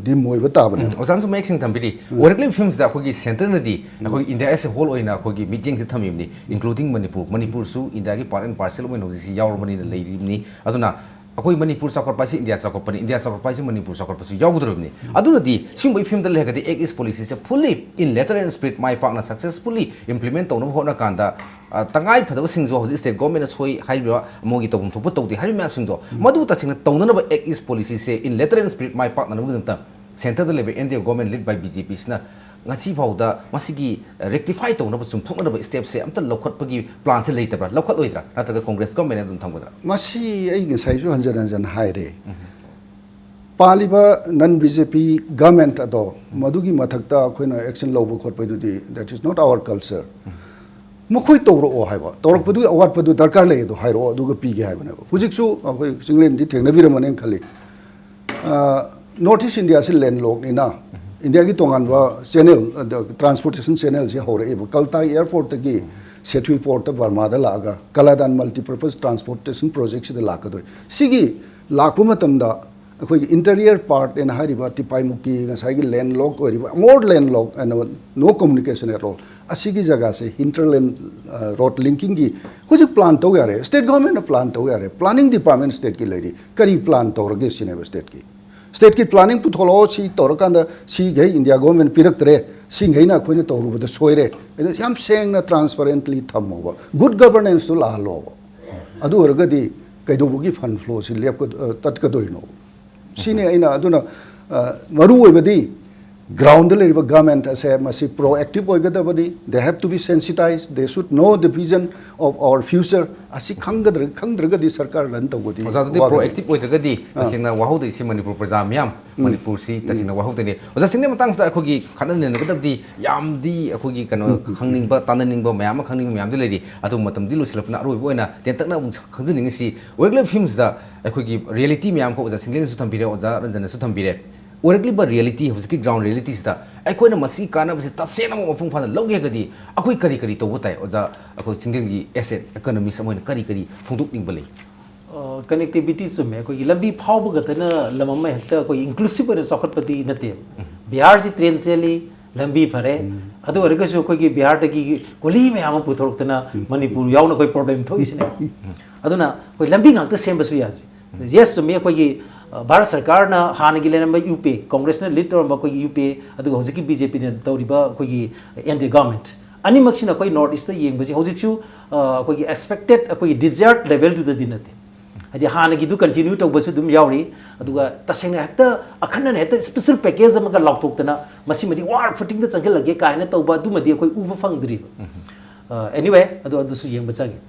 ꯗꯤꯝ ꯑꯣꯏꯕ ꯇꯥꯕꯅꯦ꯫ ꯑꯣꯖꯥꯅꯁꯨ ꯃꯌꯦꯛ ꯁꯦꯡꯅ ꯊꯝꯕꯤꯔꯤ꯫ ꯑꯣꯏꯔꯛꯂꯤꯕ ꯐꯤꯕꯝꯁꯤꯗ ꯑꯩꯈꯣꯏꯒꯤ ꯁꯦꯟꯇꯔꯅꯗꯤ ꯑꯩꯈꯣꯏ ꯏꯟꯗꯤꯌꯥ as a whole ꯑꯣꯏꯅ ꯑꯩꯈꯣꯏꯒꯤ ꯃꯤꯠꯌꯦꯡꯁꯤ ꯊꯝꯃꯤꯕꯅꯤ, including ꯃꯅꯤꯄꯨꯔ꯫ ꯃꯅꯤꯄꯨꯔꯁꯨ ꯏꯟꯗꯤꯌꯥꯒꯤ part and parcel ꯑꯣꯏꯅ ꯍꯧꯖꯤꯛꯁꯤ ꯌꯥꯎꯔꯕꯅꯤꯅ ꯂꯩꯔꯤꯕꯅꯤ꯫ ꯑꯗꯨꯅ ꯑꯩꯈꯣꯏ ꯃꯅꯤꯄꯨꯔ ꯆꯥꯎꯈꯠꯄ ꯍꯥꯏꯁꯤ ꯏꯟꯗꯤꯌꯥ ꯆꯥꯎꯈꯠꯄꯅꯤ, ꯏꯟꯗꯤꯌꯥ ꯆꯥꯎꯈꯠꯄ ꯍꯥꯏꯁꯤ ꯃꯅꯤꯄꯨꯔ ꯆꯥꯎꯈꯠꯄꯁꯨ ꯌꯥꯎꯒꯗꯧꯔꯤꯕꯅꯤ꯫ ꯑꯗꯨꯅꯗꯤ ꯁꯤꯒꯨꯝꯕꯒꯤ ꯐꯤꯕꯝꯗ ꯂꯩꯔꯒꯗꯤ Act East policyꯁꯦ fully in letter and spirit ꯃꯥꯏ ꯄꯥꯛꯅ successfully implement ꯇꯧꯅꯕ ꯍꯣꯠꯅꯀꯥꯟꯗ ꯑ, ꯇꯉꯥꯏ ꯐꯗꯕꯁꯤꯡꯁꯨ ꯍꯧꯖꯤꯛ state governmentꯅ ꯁꯣꯏ ꯍꯥꯏꯔꯤꯕ, ꯃꯣꯏꯒꯤ ꯇꯧꯐꯝ ꯊꯣꯛꯄ ꯇꯧꯗꯦ ꯍꯥꯏꯔꯤꯕ ꯃꯌꯥꯝꯁꯤꯡꯗꯣ, ꯃꯗꯨ ꯇꯁꯦꯡꯅ ꯇꯧꯅꯅꯕ Act East policyꯁꯦ in letter and spirit ꯃꯥꯏ ꯄꯥꯛꯅꯅꯕꯒꯤꯗꯃꯛꯇ centreꯗ ꯂꯩꯕ N D A government lead by BJPꯁꯤꯅ ꯉꯁꯤ ꯐꯥꯎꯗ ꯃꯁꯤꯒꯤ rectify ꯇꯧꯅꯕ, ꯆꯨꯝꯊꯣꯛꯅꯅꯕ stepꯁꯦ ꯑꯝꯇ ꯂꯧꯈꯠꯄꯒꯤ planꯁꯦ ꯂꯩꯇꯕ꯭ꯔꯥ? ꯂꯧꯈꯠꯂꯣꯏꯗ꯭ꯔꯥ? ꯅꯠꯇ꯭ꯔꯒ Congress governmentꯅ ꯑꯗꯨꯝ ꯊꯝꯒꯗ꯭ꯔꯥ? ꯃꯁꯤ ꯑꯩ ꯉꯁꯥꯏꯁꯨ ꯍꯟꯖꯟ ꯍꯟꯖꯟ ꯍꯥꯏꯔꯦ꯫ ꯄꯥꯜꯂꯤꯕ non BJP government ꯑꯗꯣ, ꯃꯗꯨꯒꯤ ꯃꯊꯛꯇ ꯑꯩꯈꯣꯏꯅ action ꯂꯧꯕ ꯈꯣꯠꯄꯗꯨꯗꯤ, that is not our culture꯫ ꯃꯈꯣꯏ ꯇꯧꯔꯛꯑꯣ ꯍꯥꯏꯕ, ꯇꯧꯔꯛꯄꯗꯨꯒꯤ ꯑꯋꯥꯠꯄꯗꯨ ꯗꯔꯀꯥꯔ ꯂꯩ ꯑꯗꯣ ꯍꯥꯏꯔꯛꯑꯣ, ꯑꯗꯨꯒ ꯄꯤꯒꯦ ꯍꯥꯏꯕꯅꯦꯕ꯫ ꯍꯧꯖꯤꯛꯁꯨ ꯑꯩꯈꯣꯏ ꯆꯤꯡꯂꯦꯟꯗꯤ ꯊꯦꯡꯅꯕꯤꯔꯝꯃꯅꯦꯅ ꯈꯜꯂꯤ꯫ North East Indiaꯁꯤ landlockꯅꯤꯅ, ꯏꯟꯗꯤꯌꯥꯒꯤ ꯇꯣꯉꯥꯟꯕ channel, transportation channelꯁꯤ ꯍꯧꯔꯛꯑꯦꯕ꯫ ꯀꯜꯇꯥ airportꯇꯒꯤ ꯁꯦꯊꯨꯏ portꯇ ꯕꯔꯃꯥꯗ ꯂꯥꯛꯑꯒ, ꯀꯂꯥꯗꯥꯟ multipurpose transportation projectꯁꯤꯗ ꯂꯥꯛꯀꯗꯣꯏ꯫ ꯁꯤꯒꯤ ꯂꯥꯛꯄ ꯃꯇꯝꯗ ꯑꯩꯈꯣꯏꯒꯤ interior part ꯑꯅ ꯍꯥꯏꯔꯤꯕ ꯇꯤꯄꯥꯏꯃꯨꯛꯀꯤ ꯉꯁꯥꯏꯒꯤ landlock ꯑꯣꯏꯔꯤꯕ, more landlock and no communication at all, ꯑꯁꯤꯒꯤ ꯖꯒꯥꯁꯦ hinterland road linkingꯒꯤ ꯍꯧꯖꯤꯛ plan ꯇꯧ ꯌꯥꯔꯦ, state governmentꯅ plan ꯇꯧ ꯌꯥꯔꯦ, planning department stateꯀꯤ ꯂꯩꯔꯤ, ꯀꯔꯤ plan ꯇꯧꯔꯒꯦ ꯁꯤꯅꯦꯕ stateꯀꯤ꯫ Stateꯀꯤ planning ꯄꯨꯊꯣꯛꯂꯛꯑꯣ, ꯁꯤ ꯇꯧꯔꯀꯥꯟꯗ ꯁꯤꯈꯩ India government ꯄꯤꯔꯛꯇ꯭ꯔꯦ, ꯁꯤꯈꯩꯅ ꯑꯩꯈꯣꯏꯅ ꯇꯧꯔꯨꯕꯗ ꯁꯣꯏꯔꯦ, ꯑꯗꯨ ꯌꯥꯝ ꯁꯦꯡꯅ transparently ꯊꯝꯃꯣꯕ, good governanceꯇꯨ ꯂꯥꯛꯍꯜꯂꯣꯕ꯫ ꯑꯗꯨ ꯑꯣꯏꯔꯒꯗꯤ ꯀꯩꯗꯧꯕꯒꯤ fund flowꯁꯤ ꯂꯦꯞꯀ-, ꯑ, ꯇꯠꯀꯗꯣꯏꯅꯣ? ꯁꯤꯅꯤ ꯑꯩꯅ ꯑꯗꯨꯅ, ꯑ, ꯃꯔꯨ ꯑꯣꯏꯕꯗꯤ groundꯗ ꯂꯩꯔꯤꯕ government ꯑꯁꯦ ꯃꯁꯤ proactive ꯑꯣꯏꯒꯗꯕꯅꯤ, they have to be sensitized, they should know the vision of our future꯫ ꯑꯁꯤ ꯈꯪꯒꯗ꯭ꯔ-, ꯈꯪꯗ꯭ꯔꯒꯗꯤ ꯁꯔꯀꯥꯔ run ꯇꯧꯕꯗꯤ ꯑꯣꯖꯥꯗꯨꯗꯤ ꯋꯥꯒꯅꯤ꯫ Proactive ꯑꯣꯏꯗ꯭ꯔꯒꯗꯤ ꯇꯁꯦꯡꯅ ꯋꯥꯍꯧꯗꯣꯏꯁꯤ ꯃꯅꯤꯄꯨꯔ ꯄ꯭ꯔꯖꯥ ꯃꯤꯌꯥꯝ, ꯃꯅꯤꯄꯨꯔꯁꯤ ꯇꯁꯦꯡꯅ ꯋꯥꯍꯧꯗꯣꯏꯅꯤ꯫ ꯑꯣꯖꯥ ꯁꯤꯡꯅꯦ, ꯃꯇꯥꯡꯁꯤꯗ ꯑꯩꯈꯣꯏꯒꯤ ꯈꯟꯅ ꯅꯩꯅꯒꯗꯕꯗꯤ ꯌꯥꯝꯗꯤ ꯑꯩꯈꯣꯏꯒꯤ ꯀꯩꯅꯣ ꯈꯪꯅꯤꯡꯕ, ꯇꯥꯟꯅꯅꯤꯡꯕ ꯃꯌꯥꯝ ꯑꯃ ꯈꯪꯅꯤꯡꯕ ꯃꯌꯥꯝꯗꯤ ꯂꯩꯔꯤ꯫ ꯑꯗꯨꯕꯨ ꯃꯇꯝꯗꯤ ꯂꯣꯏꯁꯤꯜꯂꯛꯄꯅ ꯑꯔꯣꯏꯕ ꯑꯣꯏꯅ ꯇꯦꯟꯇꯛꯅ ꯑꯃꯨꯛ ꯈꯪꯖꯅꯤꯡꯉꯤꯁꯤ, ꯑꯣꯏꯔꯛꯂꯤꯕ ꯐꯤꯕꯝꯁꯤꯗ ꯑꯩꯈꯣꯏꯒꯤ reality ꯃꯌꯥꯝ ꯑꯃ ꯑꯣꯖꯥ ꯁꯤꯡꯂꯦꯟꯅꯁꯨ ꯊꯝꯕꯤꯔꯦ, ꯑꯣꯖꯥ ꯔꯟꯖꯟꯅꯁꯨ ꯊꯝꯕꯤꯔꯦ꯫ ꯑꯣꯏꯔꯛꯂꯤꯕ realityꯁꯤꯗ ꯑꯩꯈꯣꯏꯅ ꯃꯁꯤꯒꯤ ꯀꯥꯟꯅꯕꯁꯤ ꯇꯁꯦꯡꯅ ꯑꯃꯨꯛ ꯃꯄꯨꯡ ꯐꯥꯅ ꯂꯧꯒꯦ ꯍꯥꯏꯔꯒꯗꯤ ꯑꯩꯈꯣꯏ ꯀꯔꯤ ꯀꯔꯤ ꯇꯧꯕ ꯇꯥꯏ? ꯑꯣꯖꯥ, ꯑꯩꯈꯣꯏ ꯆꯤꯡꯂꯦꯟꯒꯤ as an economist ꯑꯃ ꯑꯣꯏꯅ ꯀꯔꯤ ꯀꯔꯤ ꯐꯣꯡꯗꯣꯛꯅꯤꯡꯕ ꯂꯩ? ꯑ, ꯀꯅꯦꯛꯇꯤꯕꯤꯇꯤ ꯆꯨꯝꯃꯦ꯫ ꯑꯩꯈꯣꯏꯒꯤ ꯂꯝꯕꯤ ꯐꯥꯎꯕ ꯈꯛꯇꯅ ꯂꯝ ꯑꯃ ꯍꯦꯛꯇ ꯑꯩꯈꯣꯏ ꯏꯟꯀ꯭ꯂꯨꯁꯤꯞ ꯑꯣꯏꯅ ꯆꯥꯎꯈꯠꯄꯗꯤ ꯅꯠꯇꯦꯕ꯫ ꯕꯤꯍꯥꯔꯁꯤ ꯇ꯭ꯔꯦꯟ ꯆꯦꯜꯂꯤ, ꯂꯝꯕꯤ ꯐꯔꯦ꯫ ꯑꯗꯨ ꯑꯣꯏꯔꯒꯁꯨ ꯑꯩꯈꯣꯏꯒꯤ ꯕꯤꯍꯥꯔꯗꯒꯤ ꯒꯨꯂꯤ ꯃꯌꯥꯝ ꯑꯃ ꯄꯨꯊꯣꯔꯛꯇꯅ ꯃꯅꯤꯄꯨꯔ ꯌꯥꯎꯅ ꯑꯩꯈꯣꯏ ꯄ꯭ꯔꯣꯕ꯭ꯂꯦꯝ ꯊꯣꯛꯏꯁꯤꯅꯦ꯫ ꯑꯗꯨꯅ ꯑꯩꯈꯣꯏ ꯂꯝꯕꯤ ꯉꯥꯛꯇ ꯁꯦꯝꯕꯁꯨ ꯌꯥꯗ꯭ꯔꯤ꯫ ꯌꯦꯁ, ꯆꯨꯝꯃꯤ, ꯑꯩꯈꯣꯏꯒꯤ, ꯑ, ꯚꯥꯔꯠ ꯁꯔꯀꯥꯔꯅ ꯍꯥꯟꯅꯒꯤ ꯂꯩꯔꯝꯕ ꯌꯨ ꯄꯤ ꯑꯦ, ꯀꯣꯡꯒ꯭ꯔꯦꯁꯅ ꯂꯤꯗ ꯇꯧꯔꯝꯕ ꯑꯩꯈꯣꯏꯒꯤ ꯌꯨ ꯄꯤ ꯑꯦ, ꯑꯗꯨꯒ ꯍꯧꯖꯤꯛꯀꯤ ꯕꯤ ꯖꯦ ꯄꯤꯅ ꯇꯧꯔꯤꯕ ꯑꯩꯈꯣꯏꯒꯤ ꯑꯦꯟ ꯗꯤ ꯑꯦ ꯒꯚꯔꯟꯃꯦꯟꯠ, ꯑꯅꯤꯃꯛꯁꯤꯅ ꯑꯩꯈꯣꯏ ꯅꯣꯔꯠ ꯏꯁꯇ ꯌꯦꯡꯕꯁꯤ ꯍꯧꯖꯤꯛꯁꯨ, ꯑ, ꯑꯩꯈꯣꯏꯒꯤ ꯑꯦꯛꯁꯄꯦꯛꯇꯦꯠ ꯑꯩꯈꯣꯏꯒꯤ ꯗꯤꯖꯥꯌꯔꯠ ꯂꯦꯚꯦꯜꯗꯨꯗꯗꯤ ꯅꯠꯇꯦ꯫ ꯍꯥꯏꯗꯤ ꯍꯥꯟꯅꯒꯤꯗꯨ ꯀꯟꯇꯤꯅ꯭ꯌꯨ ꯇꯧꯕꯁꯨ ꯑꯗꯨꯝ ꯌꯥꯎꯔꯤ꯫ ꯑꯗꯨꯒ ꯇꯁꯦꯡꯅ ꯍꯦꯛꯇ ꯑꯈꯟꯅꯅ ꯍꯦꯛꯇ ꯁ꯭ꯄꯦꯁꯦꯜ ꯄꯦꯀꯦꯖ ꯑꯃꯒ ꯂꯥꯎꯊꯣꯛꯇꯅ ꯃꯁꯤꯃꯗꯤ ꯋꯥꯔ ꯐꯨꯇꯤꯡꯗ ꯆꯪꯁꯤꯜꯂꯒꯦ ꯀꯥꯏꯅ ꯇꯧꯕ ꯑꯗꯨꯃꯗꯤ ꯑꯩꯈꯣꯏ ꯎꯕ ꯐꯪꯗ꯭ꯔꯤꯕ꯫ ꯑꯦꯅꯤꯋꯦ, ꯑꯗꯨ, ꯑꯗꯨꯁꯨ ꯌꯦꯡꯕ ꯆꯪꯉꯤ꯫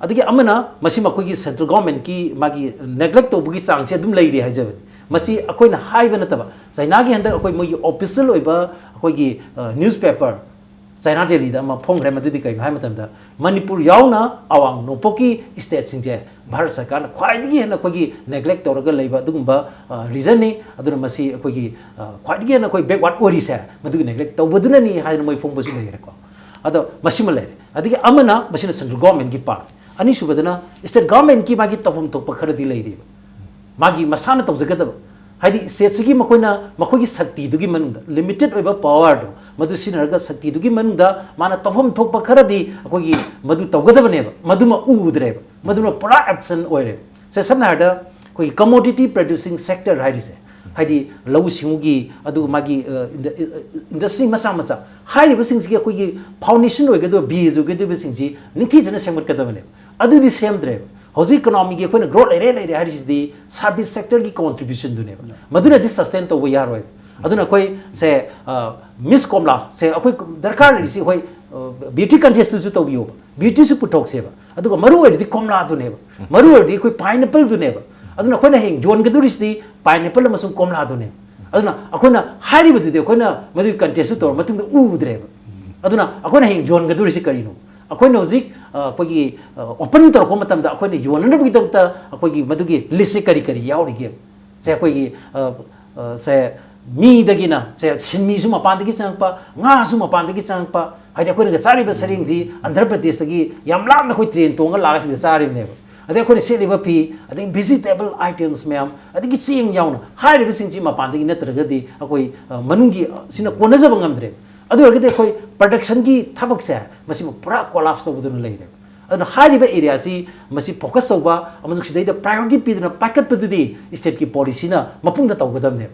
ꯑꯗꯒꯤ ꯑꯃꯅ ꯃꯁꯤ ꯃꯈꯣꯏꯒꯤ ꯁꯦꯟꯇ꯭ꯔꯦꯜ ꯒꯣꯔꯃꯦꯟꯠꯀꯤ ꯃꯥꯒꯤ ꯅꯦꯒ꯭ꯂꯦꯛ ꯇꯧꯕꯒꯤ ꯆꯥꯡꯁꯦ ꯑꯗꯨꯝ ꯂꯩꯔꯤ ꯍꯥꯏꯖꯕꯅꯤ꯫ ꯃꯁꯤ ꯑꯩꯈꯣꯏꯅ ꯍꯥꯏꯕ ꯅꯠꯇꯕ, ꯆꯥꯏꯅꯥꯒꯤ ꯍꯟꯗꯛ ꯑꯩꯈꯣꯏ ꯃꯣꯏꯒꯤ ꯑꯣꯐꯤꯁꯤꯌꯦꯜ ꯑꯣꯏꯕ ꯑꯩꯈꯣꯏꯒꯤ, ꯑ, ꯅ꯭ꯌꯨꯁꯄꯦꯄꯔ ꯆꯥꯏꯅꯥ ꯗꯦꯂꯤꯗ ꯑꯃ ꯐꯣꯡꯈ꯭ꯔꯦ꯫ ꯃꯗꯨꯗꯤ ꯀꯔꯤꯅꯣ ꯍꯥꯏꯕ ꯃꯇꯝꯗ, ꯃꯅꯤꯄꯨꯔ ꯌꯥꯎꯅ ꯑꯋꯥꯡ ꯅꯣꯡꯄꯣꯛꯀꯤ ꯁ꯭ꯇꯦꯠꯁꯤꯡꯁꯦ ꯚꯥꯔꯠ ꯁꯔꯀꯥꯔꯅ ꯈ꯭ꯋꯥꯏꯗꯒꯤ ꯍꯦꯟꯅ ꯑꯩꯈꯣꯏꯒꯤ ꯅꯦꯒ꯭ꯂꯦꯛ ꯇꯧꯔꯒ ꯂꯩꯕ ꯑꯗꯨꯒꯨꯝꯕ, ꯑ, ꯔꯤꯖꯟꯅꯤ꯫ ꯑꯗꯨꯅ ꯃꯁꯤ ꯑꯩꯈꯣꯏꯒꯤ, ꯑ, ꯈ꯭ꯋꯥꯏꯗꯒꯤ ꯍꯦꯟꯅ ꯑꯩꯈꯣꯏ ꯕꯦꯛꯋꯥꯔꯗ ꯑꯣꯏꯔꯤꯁꯦ ꯃꯗꯨꯒꯤ ꯅꯦꯒ꯭ꯂꯦꯛ ꯇꯧꯕꯗꯨꯅꯅꯤ ꯍꯥꯏꯗꯅ ꯃꯣꯏ ꯐꯣꯡꯕꯁꯨ ꯂꯩꯔꯦꯀꯣ꯫ ꯑꯗꯣ ꯃꯁꯤꯃ ꯂꯩꯔꯦ꯫ ꯑꯗꯒꯤ ꯑꯃꯅ ꯃꯁꯤꯅ ꯁꯦꯟꯇ꯭ꯔꯦꯜ ꯒꯣꯔꯃꯦꯟꯠꯀꯤ ꯄꯥꯔꯠ, ꯑꯅꯤꯁꯨꯕꯗꯅ ꯁ꯭ꯇꯦꯠ ꯒꯣꯔꯃꯦꯟꯠꯀꯤ ꯃꯥꯒꯤ ꯇꯧꯐꯝ ꯊꯣꯛꯄ ꯈꯔꯗꯤ ꯂꯩꯔꯤꯕ꯫ ꯃꯥꯒꯤ ꯃꯁꯥꯅ ꯇꯧꯖꯒꯗꯕ, ꯍꯥꯏꯗꯤ ꯁ꯭ꯇꯦꯠꯁꯤꯒꯤ ꯃꯈꯣꯏꯅ ꯃꯈꯣꯏꯒꯤ ꯁꯛꯇꯤꯗꯨꯒꯤ ꯃꯅꯨꯡꯗ, ꯂꯤꯃꯤꯇꯦꯠ ꯑꯣꯏꯕ ꯄꯋꯥꯔꯗꯣ ꯃꯗꯨ ꯁꯤꯖꯤꯟꯅꯔꯒ ꯁꯛꯇꯤꯗꯨꯒꯤ ꯃꯅꯨꯡꯗ ꯃꯥꯅ ꯇꯧꯐꯝ ꯊꯣꯛꯄ ꯈꯔꯗꯤ ꯑꯩꯈꯣꯏꯒꯤ ꯃꯗꯨ ꯇꯧꯒꯗꯕꯅꯦꯕ, ꯃꯗꯨꯃ ꯎꯗ꯭ꯔꯦꯕ, ꯃꯗꯨꯅ ꯄꯨꯔꯥ ꯑꯦꯕꯁꯦꯟ ꯑꯣꯏꯔꯦꯕ꯫ ꯁꯦ, ꯁꯝꯅ ꯍꯥꯏꯔꯕꯗ ꯑꯩꯈꯣꯏꯒꯤ ꯀꯃꯣꯗꯤꯇꯤ ꯄ꯭ꯔꯗ꯭ꯌꯨꯁꯤꯡ ꯁꯦꯛꯇꯔ ꯍꯥꯏꯔꯤꯁꯦ, ꯍꯥꯏꯗꯤ ꯂꯧꯎ ꯁꯤꯡꯎꯒꯤ, ꯑꯗꯨꯒ ꯃꯥꯒꯤ, ꯑ, ꯏꯟꯗ-, ꯏ-, ꯏ-, ꯏꯟꯗꯁꯇ꯭ꯔꯤ ꯃꯆꯥ ꯃꯆꯥ ꯍꯥꯏꯔꯤꯕꯁꯤꯡꯁꯤꯒꯤ ꯑꯩꯈꯣꯏꯒꯤ ꯐꯥꯎꯟꯗꯦꯁꯟ ꯑꯣꯏꯒꯗꯕ, ꯕꯦꯖ ꯑꯣꯏꯒꯗꯕꯁꯤꯡꯁꯤ ꯅꯤꯡꯊꯤꯖꯅ ꯁꯦꯝꯒꯠꯀꯗꯕꯅꯦꯕ꯫ ꯑꯗꯨꯗꯤ ꯁꯦꯝꯗ꯭ꯔꯦꯕ꯫ ꯍꯧꯖꯤꯛ ꯏꯀꯣꯅꯣꯃꯤꯒꯤ ꯑꯩꯈꯣꯏꯅ ꯒ꯭ꯔꯣꯠ ꯂꯩꯔꯦ, ꯂꯩꯔꯦ ꯍꯥꯏꯔꯤꯁꯤꯗꯤ ꯁꯥꯔꯚꯤꯁ ꯁꯦꯛꯇꯔꯒꯤ ꯀꯣꯟꯇ꯭ꯔꯤꯕ꯭ꯌꯨꯁꯟꯗꯨꯅꯦꯕ꯫ ꯃꯗꯨꯅꯗꯤ ꯁꯁꯇꯦꯟ ꯇꯧꯕ ꯌꯥꯔꯣꯏ꯫ ꯑꯗꯨꯅ ꯑꯩꯈꯣꯏ ꯁꯦ, ꯑ, ꯃꯤꯁ ꯀꯣꯝꯂꯥ ꯁꯦ ꯑꯩꯈꯣꯏ ꯗꯔꯀꯥꯔ ꯂꯩꯔꯤꯁꯤ ꯑꯩꯈꯣꯏ, ꯑ, ꯕ꯭ꯌꯨꯇꯤ ꯀꯟꯇꯦꯁꯇꯨꯁꯨ ꯇꯧꯕꯤꯌꯣꯕ, ꯕ꯭ꯌꯨꯇꯤꯁꯨ ꯄꯨꯊꯣꯛꯁꯦꯕ꯫ ꯑꯗꯨꯒ ꯃꯔꯨ ꯑꯣꯏꯔꯤꯗꯤ ꯀꯣꯝꯂꯥꯗꯨꯅꯦꯕ꯫ ꯃꯔꯨ ꯑꯣꯏꯔꯤꯗꯤ ꯑꯩꯈꯣꯏ ꯄꯥꯏꯅꯦꯄꯜꯗꯨꯅꯦꯕ꯫ ꯑꯗꯨꯅ ꯑꯩꯈꯣꯏꯅ ꯍꯌꯦꯡ ꯌꯣꯟꯒꯗꯧꯔꯤꯁꯤꯗꯤ ꯄꯥꯏꯅꯦꯄꯜ ꯑꯃꯁꯨꯡ ꯀꯣꯝꯂꯥꯗꯨꯅꯦꯕ꯫ ꯑꯗꯨꯅ ꯑꯩꯈꯣꯏꯅ ꯍꯥꯏꯔꯤꯕꯗꯨꯗꯤ ꯑꯩꯈꯣꯏꯅ ꯃꯗꯨꯒꯤ ꯀꯟꯇꯦꯁꯇꯨ ꯇꯧꯔ ꯃꯇꯨꯡꯗ ꯎꯗ꯭ꯔꯦꯕ꯫ ꯑꯗꯨꯅ ꯑꯩꯈꯣꯏꯅ ꯍꯌꯦꯡ ꯌꯣꯟꯒꯗꯧꯔꯤꯁꯤ ꯀꯔꯤꯅꯣ? ꯑꯩꯈꯣꯏꯅ ꯍꯧꯖꯤꯛ, ꯑ, ꯑꯩꯈꯣꯏꯒꯤ, ꯑ, ꯑꯣꯄꯟ ꯇꯧꯔꯛꯄ ꯃꯇꯝꯗ ꯑꯩꯈꯣꯏꯅ ꯌꯣꯟꯅꯅꯕꯒꯤꯗꯃꯛꯇ ꯑꯩꯈꯣꯏꯒꯤ ꯃꯗꯨꯒꯤ ꯂꯤꯁꯁꯦ ꯀꯔꯤ ꯀꯔꯤ ꯌꯥꯎꯔꯤꯒꯦ? ꯁꯦ ꯑꯩꯈꯣꯏꯒꯤ, ꯑ, ꯑ, ꯁꯦ ꯃꯤꯗꯒꯤꯅ, ꯁꯦ ꯁꯤꯟꯃꯤꯁꯨ ꯃꯄꯥꯟꯗꯒꯤ ꯆꯪꯉꯛꯄ, ꯉꯥꯁꯨ ꯃꯄꯥꯟꯗꯒꯤ ꯆꯪꯉꯛꯄ, ꯍꯥꯏꯗꯤ ꯑꯩꯈꯣꯏꯅꯒ ꯆꯥꯔꯤꯕ ꯁꯔꯦꯡꯁꯤ ꯑꯟꯙ꯭ꯔ ꯄ꯭ꯔꯗꯦꯁꯇꯒꯤ ꯌꯥꯝ ꯂꯥꯞꯅ ꯑꯩꯈꯣꯏ ꯇ꯭ꯔꯦꯟ ꯇꯣꯡꯉ ꯂꯥꯛꯑꯒ ꯁꯤꯗ ꯆꯥꯔꯤꯕꯅꯦꯕ꯫ ꯑꯗꯩ ꯑꯩꯈꯣꯏꯅ ꯁꯦꯠꯂꯤꯕ ꯐꯤ, ꯑꯗꯒꯤ vegetable items ꯃꯌꯥꯝ, ꯑꯗꯒꯤ ꯆꯦꯡ ꯌꯥꯎꯅ ꯍꯥꯏꯔꯤꯕꯁꯤꯡꯁꯤ ꯃꯄꯥꯟꯗꯒꯤ ꯅꯠꯇ꯭ꯔꯒꯗꯤ ꯑꯩꯈꯣꯏ, ꯑ, ꯃꯅꯨꯡꯒꯤ, ꯑ, ꯁꯤꯅ ꯀꯣꯟꯅꯖꯕ ꯉꯝꯗ꯭ꯔꯦ꯫ ꯑꯗꯨ ꯑꯣꯏꯔꯒꯗꯤ ꯑꯩꯈꯣꯏ productionꯒꯤ ꯊꯕꯛꯁꯦ ꯃꯁꯤꯃ ꯄꯨꯔꯥ collapse ꯇꯧꯕꯗꯨꯅ ꯂꯩꯔꯦꯕ꯫ ꯑꯗꯨꯅ ꯍꯥꯏꯔꯤꯕ areaꯁꯤ ꯃꯁꯤ focus ꯇꯧꯕ ꯑꯃꯁꯨꯡ ꯁꯤꯗꯩꯗ priority ꯄꯤꯗꯨꯅ ꯄꯥꯏꯈꯠꯄꯗꯨꯗꯤ stateꯀꯤ policyꯅ ꯃꯄꯨꯡꯗ ꯇꯧꯒꯗꯕꯅꯦꯕ꯫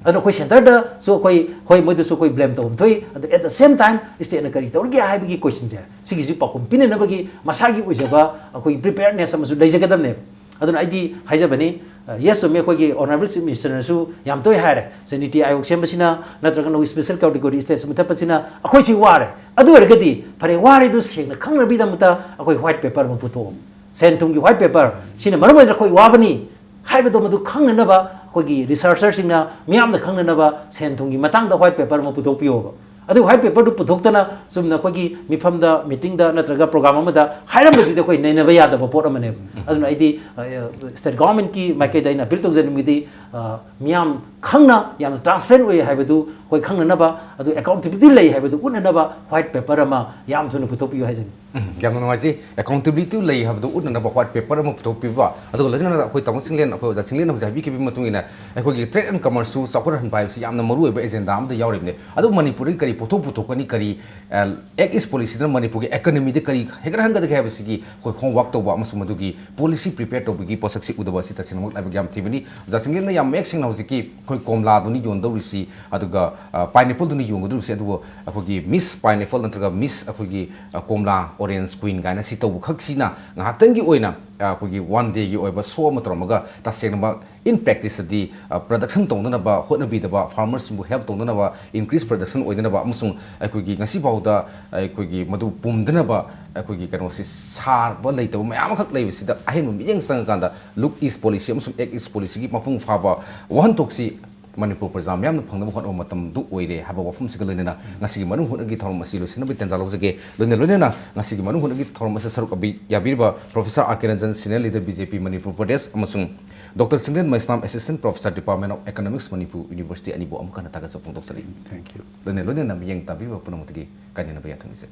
ꯑꯗꯨꯅ ꯑꯩꯈꯣꯏ centreꯗꯁꯨ ꯑꯩꯈꯣꯏ, ꯍꯣꯏ, ꯃꯣꯏꯗꯁꯨ ꯑꯩꯈꯣꯏ blame ꯇꯧꯐꯝ ꯊꯣꯛꯏ, ꯑꯗꯨ at the same time stateꯅ ꯀꯔꯤ ꯇꯧꯔꯤꯒꯦ ꯍꯥꯏꯕꯒꯤ questionꯁꯦ, ꯁꯤꯒꯤꯁꯤ ꯄꯥꯎꯈꯨꯝ ꯄꯤꯅꯅꯕꯒꯤ ꯃꯁꯥꯒꯤ ꯑꯣꯏꯖꯕ ꯑꯩꯈꯣꯏꯒꯤ preparedness ꯑꯃꯁꯨ ꯂꯩꯖꯒꯗꯕꯅꯦꯕ꯫ ꯑꯗꯨꯅ ꯑꯩꯗꯤ ꯍꯥꯏꯖꯕꯅꯤ, ꯑ, yes, ꯆꯨꯝꯃꯤ, ꯑꯩꯈꯣꯏꯒꯤ Honourable Chief Ministerꯅꯁꯨ ꯌꯥꯝ ꯇꯣꯏ ꯍꯥꯏꯔꯦ, ꯁꯦ ꯅꯤꯇꯤ ꯑꯥꯌꯣꯒ ꯁꯦꯝꯕꯁꯤꯅ ꯅꯠꯇ꯭ꯔꯒ ꯅꯈꯣꯏ special category status ꯃꯨꯊꯠꯄꯁꯤꯅ ꯑꯩꯈꯣꯏꯁꯤ ꯋꯥꯔꯦ꯫ ꯑꯗꯨ ꯑꯣꯏꯔꯒꯗꯤ ꯐꯔꯦ, ꯋꯥꯔꯦꯗꯨ ꯁꯦꯡꯅ ꯈꯪꯅꯕꯒꯤꯗꯃꯛꯇ ꯑꯩꯈꯣꯏ white paper ꯑꯃ ꯄꯨꯊꯣꯛꯑꯣ꯫ ꯁꯦꯟ ꯊꯨꯝꯒꯤ white paper, ꯁꯤꯅ ꯃꯔꯝ ꯑꯣꯏꯗꯅ ꯑꯩꯈꯣꯏ ꯋꯥꯕꯅꯤ ꯍꯥꯏꯕꯗꯣ ꯃꯗꯨ ꯈꯪꯅꯅꯕ ꯑꯩꯈꯣꯏꯒꯤ researcherꯁꯤꯡꯅ ꯃꯤꯌꯥꯝꯅ ꯈꯪꯅꯅꯕ ꯁꯦꯟ ꯊꯨꯝꯒꯤ ꯃꯇꯥꯡꯗ white paper ꯑꯃ ꯄꯨꯊꯣꯛꯄꯤꯌꯣꯕ꯫ ꯑꯗꯨ white paperꯗꯨ ꯄꯨꯊꯣꯛꯇꯅ ꯆꯨꯝꯅ ꯑꯩꯈꯣꯏꯒꯤ ꯃꯤꯐꯝꯗ, meetingꯗ ꯅꯠꯇ꯭ꯔꯒ program ꯑꯃꯗ ꯍꯥꯏꯔꯝꯕꯗꯨꯗꯤ ꯑꯩꯈꯣꯏ ꯅꯩꯅꯕ ꯌꯥꯗꯕ ꯄꯣꯠ ꯑꯃꯅꯦꯕ꯫ ꯑꯗꯨꯅ ꯑꯩꯗꯤ, ꯑ, state governmentꯀꯤ ꯃꯥꯏꯀꯩꯗ ꯑꯩꯅ appeal ꯇꯧꯖꯅꯤꯡꯕꯗꯤ, ꯑ, ꯃꯤꯌꯥꯝ ꯈꯪꯅ ꯌꯥꯝꯅ transparent ꯑꯣꯏ ꯍꯥꯏꯕꯗꯨ ꯑꯩꯈꯣꯏ ꯈꯪꯅꯅꯕ, ꯑꯗꯨ accountability ꯂꯩ ꯍꯥꯏꯕꯗꯨ ꯎꯠꯅꯅꯕ white paper ꯑꯃ ꯌꯥꯝ ꯊꯨꯅ ꯄꯨꯊꯣꯛꯄꯤꯌꯨ ꯍꯥꯏꯖꯅꯤꯡꯏ꯫ ꯎꯝ, ꯌꯥꯝꯅ ꯅꯨꯡꯉꯥꯏꯖꯩ꯫ Accountability ꯂꯩ ꯍꯥꯏꯕꯗꯨ ꯎꯠꯅꯅꯕ white paper ꯑꯃ ꯄꯨꯊꯣꯛꯄꯤꯕ, ꯑꯗꯨꯒ ꯂꯣꯏꯅꯅ ꯑꯩꯈꯣꯏ ꯇꯥꯃꯣ ꯆꯤꯡꯂꯦꯟ, ꯑꯩꯈꯣꯏ ꯑꯣꯖꯥ ꯆꯤꯡꯂꯦꯟ ꯍꯧꯖꯤꯛ ꯍꯥꯏꯕꯤꯈꯤꯕꯒꯤ ꯃꯇꯨꯡ ꯏꯟꯅ ꯑꯩꯈꯣꯏꯒꯤ trade and commerceꯁꯨ ꯆꯥꯎꯈꯠꯍꯟꯕ ꯍꯥꯏꯕꯁꯤ ꯌꯥꯝꯅ ꯃꯔꯨꯑꯣꯏꯕ agenda ꯑꯃꯗ ꯌꯥꯎꯔꯤꯕꯅꯤ꯫ ꯑꯗꯨ ꯃꯅꯤꯄꯨꯔꯗꯒꯤ ꯀꯔꯤ ꯄꯨꯊꯣꯛ ꯄꯨꯊꯣꯛꯀꯅꯤ, ꯀꯔꯤ, ꯑ, Act East policyꯗꯨꯅ ꯃꯅꯤꯄꯨꯔꯒꯤ economyꯗ ꯀꯔꯤ ꯍꯦꯟꯒꯠꯍꯟꯒꯗꯒꯦ ꯍꯥꯏꯕꯁꯤꯒꯤ ꯑꯩꯈꯣꯏ homework ꯇꯧꯕ ꯑꯃꯁꯨꯡ ꯃꯗꯨꯒꯤ policy prepare ꯇꯧꯕꯒꯤ ꯄꯣꯠꯁꯛꯁꯤ ꯎꯗꯕ ꯑꯁꯤ ꯇꯁꯦꯡꯅꯃꯛ ꯂꯥꯏꯕꯛ ꯌꯥꯝ ꯊꯤꯕꯅꯤ꯫ ꯑꯣꯖꯥ ꯆꯤꯡꯂꯦꯟꯅ ꯌꯥꯝ ꯃꯌꯦꯛ ꯁꯦꯡꯅ ꯍꯧꯖꯤꯛꯀꯤ ꯑꯩꯈꯣꯏ ꯀꯣꯝꯂꯥꯗꯨꯅꯤ ꯌꯣꯟꯗꯧꯔꯤꯕꯁꯤ, ꯑꯗꯨꯒ, ꯑ, pineappleꯗꯨꯅꯤ ꯌꯣꯟꯒꯗꯧꯔꯤꯕꯁꯤ, ꯑꯗꯨꯕꯨ ꯑꯩꯈꯣꯏꯒꯤ Miss Pineapple ꯅꯠꯇ꯭ꯔꯒ Miss ꯑꯩꯈꯣꯏꯒꯤ, ꯑ, ꯀꯣꯝꯂꯥ, orange queen ꯀꯥꯏꯅ ꯁꯤ ꯇꯧꯕ ꯈꯛꯁꯤꯅ ꯉꯥꯏꯍꯥꯛꯇꯪꯒꯤ ꯑꯣꯏꯅ, ꯑ, ꯑꯩꯈꯣꯏꯒꯤ one dayꯒꯤ ꯑꯣꯏꯕ show ꯑꯃ ꯇꯧꯔꯝꯃꯒ ꯇꯁꯦꯡꯅꯃꯛ in practiceꯇꯗꯤ, ꯑ, production ꯇꯧꯅꯅꯕ ꯍꯣꯠꯅꯕꯤꯗꯕ, farmerꯁꯤꯡꯕꯨ help ꯇꯧꯅꯅꯕ, increase production ꯑꯣꯏꯅꯅꯕ ꯑꯃꯁꯨꯡ ꯑꯩꯈꯣꯏꯒꯤ ꯉꯁꯤ ꯐꯥꯎꯗ ꯑꯩꯈꯣꯏꯒꯤ ꯃꯗꯨ ꯄꯨꯝꯗꯅꯕ ꯑꯩꯈꯣꯏꯒꯤ ꯀꯩꯅꯣꯁꯤ ꯁꯥꯕ ꯂꯩꯇꯕ ꯃꯌꯥꯝ ꯑꯃꯈꯛ ꯂꯩꯕꯁꯤꯗ ꯑꯍꯦꯟꯕ ꯃꯤꯠꯌꯦꯡ ꯆꯪꯉꯀꯥꯟꯗ Look East policy ꯑꯃꯁꯨꯡ Act East policyꯒꯤ ꯃꯄꯨꯡ ꯐꯥꯕ ꯋꯥꯍꯟꯊꯣꯛꯁꯤ ꯃꯅꯤꯄꯨꯔ ꯄ꯭ꯔꯖꯥ ꯃꯤꯌꯥꯝꯅ ꯐꯪꯅꯕ ꯍꯣꯠꯅꯕ ꯃꯇꯝꯗꯨ ꯑꯣꯏꯔꯦ ꯍꯥꯏꯕ ꯋꯥꯐꯝꯁꯤꯒ ꯂꯣꯏꯅꯅ ꯉꯁꯤꯒꯤ ꯃꯅꯨꯡ ꯍꯨꯠꯅꯒꯤ ꯊꯧꯔꯝ ꯑꯁꯤ ꯂꯣꯏꯁꯤꯟꯅꯕꯒꯤ ꯇꯥꯟꯖꯥ ꯂꯧꯖꯒꯦ꯫ ꯂꯣꯏꯅ ꯂꯣꯏꯅꯅ ꯉꯁꯤꯒꯤ ꯃꯅꯨꯡ ꯍꯨꯠꯅꯒꯤ ꯊꯧꯔꯝ ꯑꯁꯤ ꯁꯔꯨꯛ ꯑꯕꯤ-, ꯌꯥꯕꯤꯔꯤꯕ Professor R K Ranjan, Senior Leader B J P Manipur Pradesh, ꯑꯃꯁꯨꯡ Doctor Chinglen Meisnam, Assistant Professor, Department of Economics, Manipur University, ꯑꯅꯤꯕꯨ ꯑꯃꯨꯛ ꯍꯟꯅ ꯊꯥꯒꯠꯆꯕ ꯐꯣꯡꯗꯣꯛꯆꯔꯤ꯫ Thank you. ꯂꯣꯏꯅ ꯂꯣꯏꯅꯅ ꯃꯤꯠꯌꯦꯡ ꯇꯥꯕꯤꯕ ꯄꯨꯝꯅꯃꯛꯇꯒꯤ ꯀꯥꯏꯅꯅꯕ ꯌꯥꯊꯪ ꯅꯤꯖꯔꯤ꯫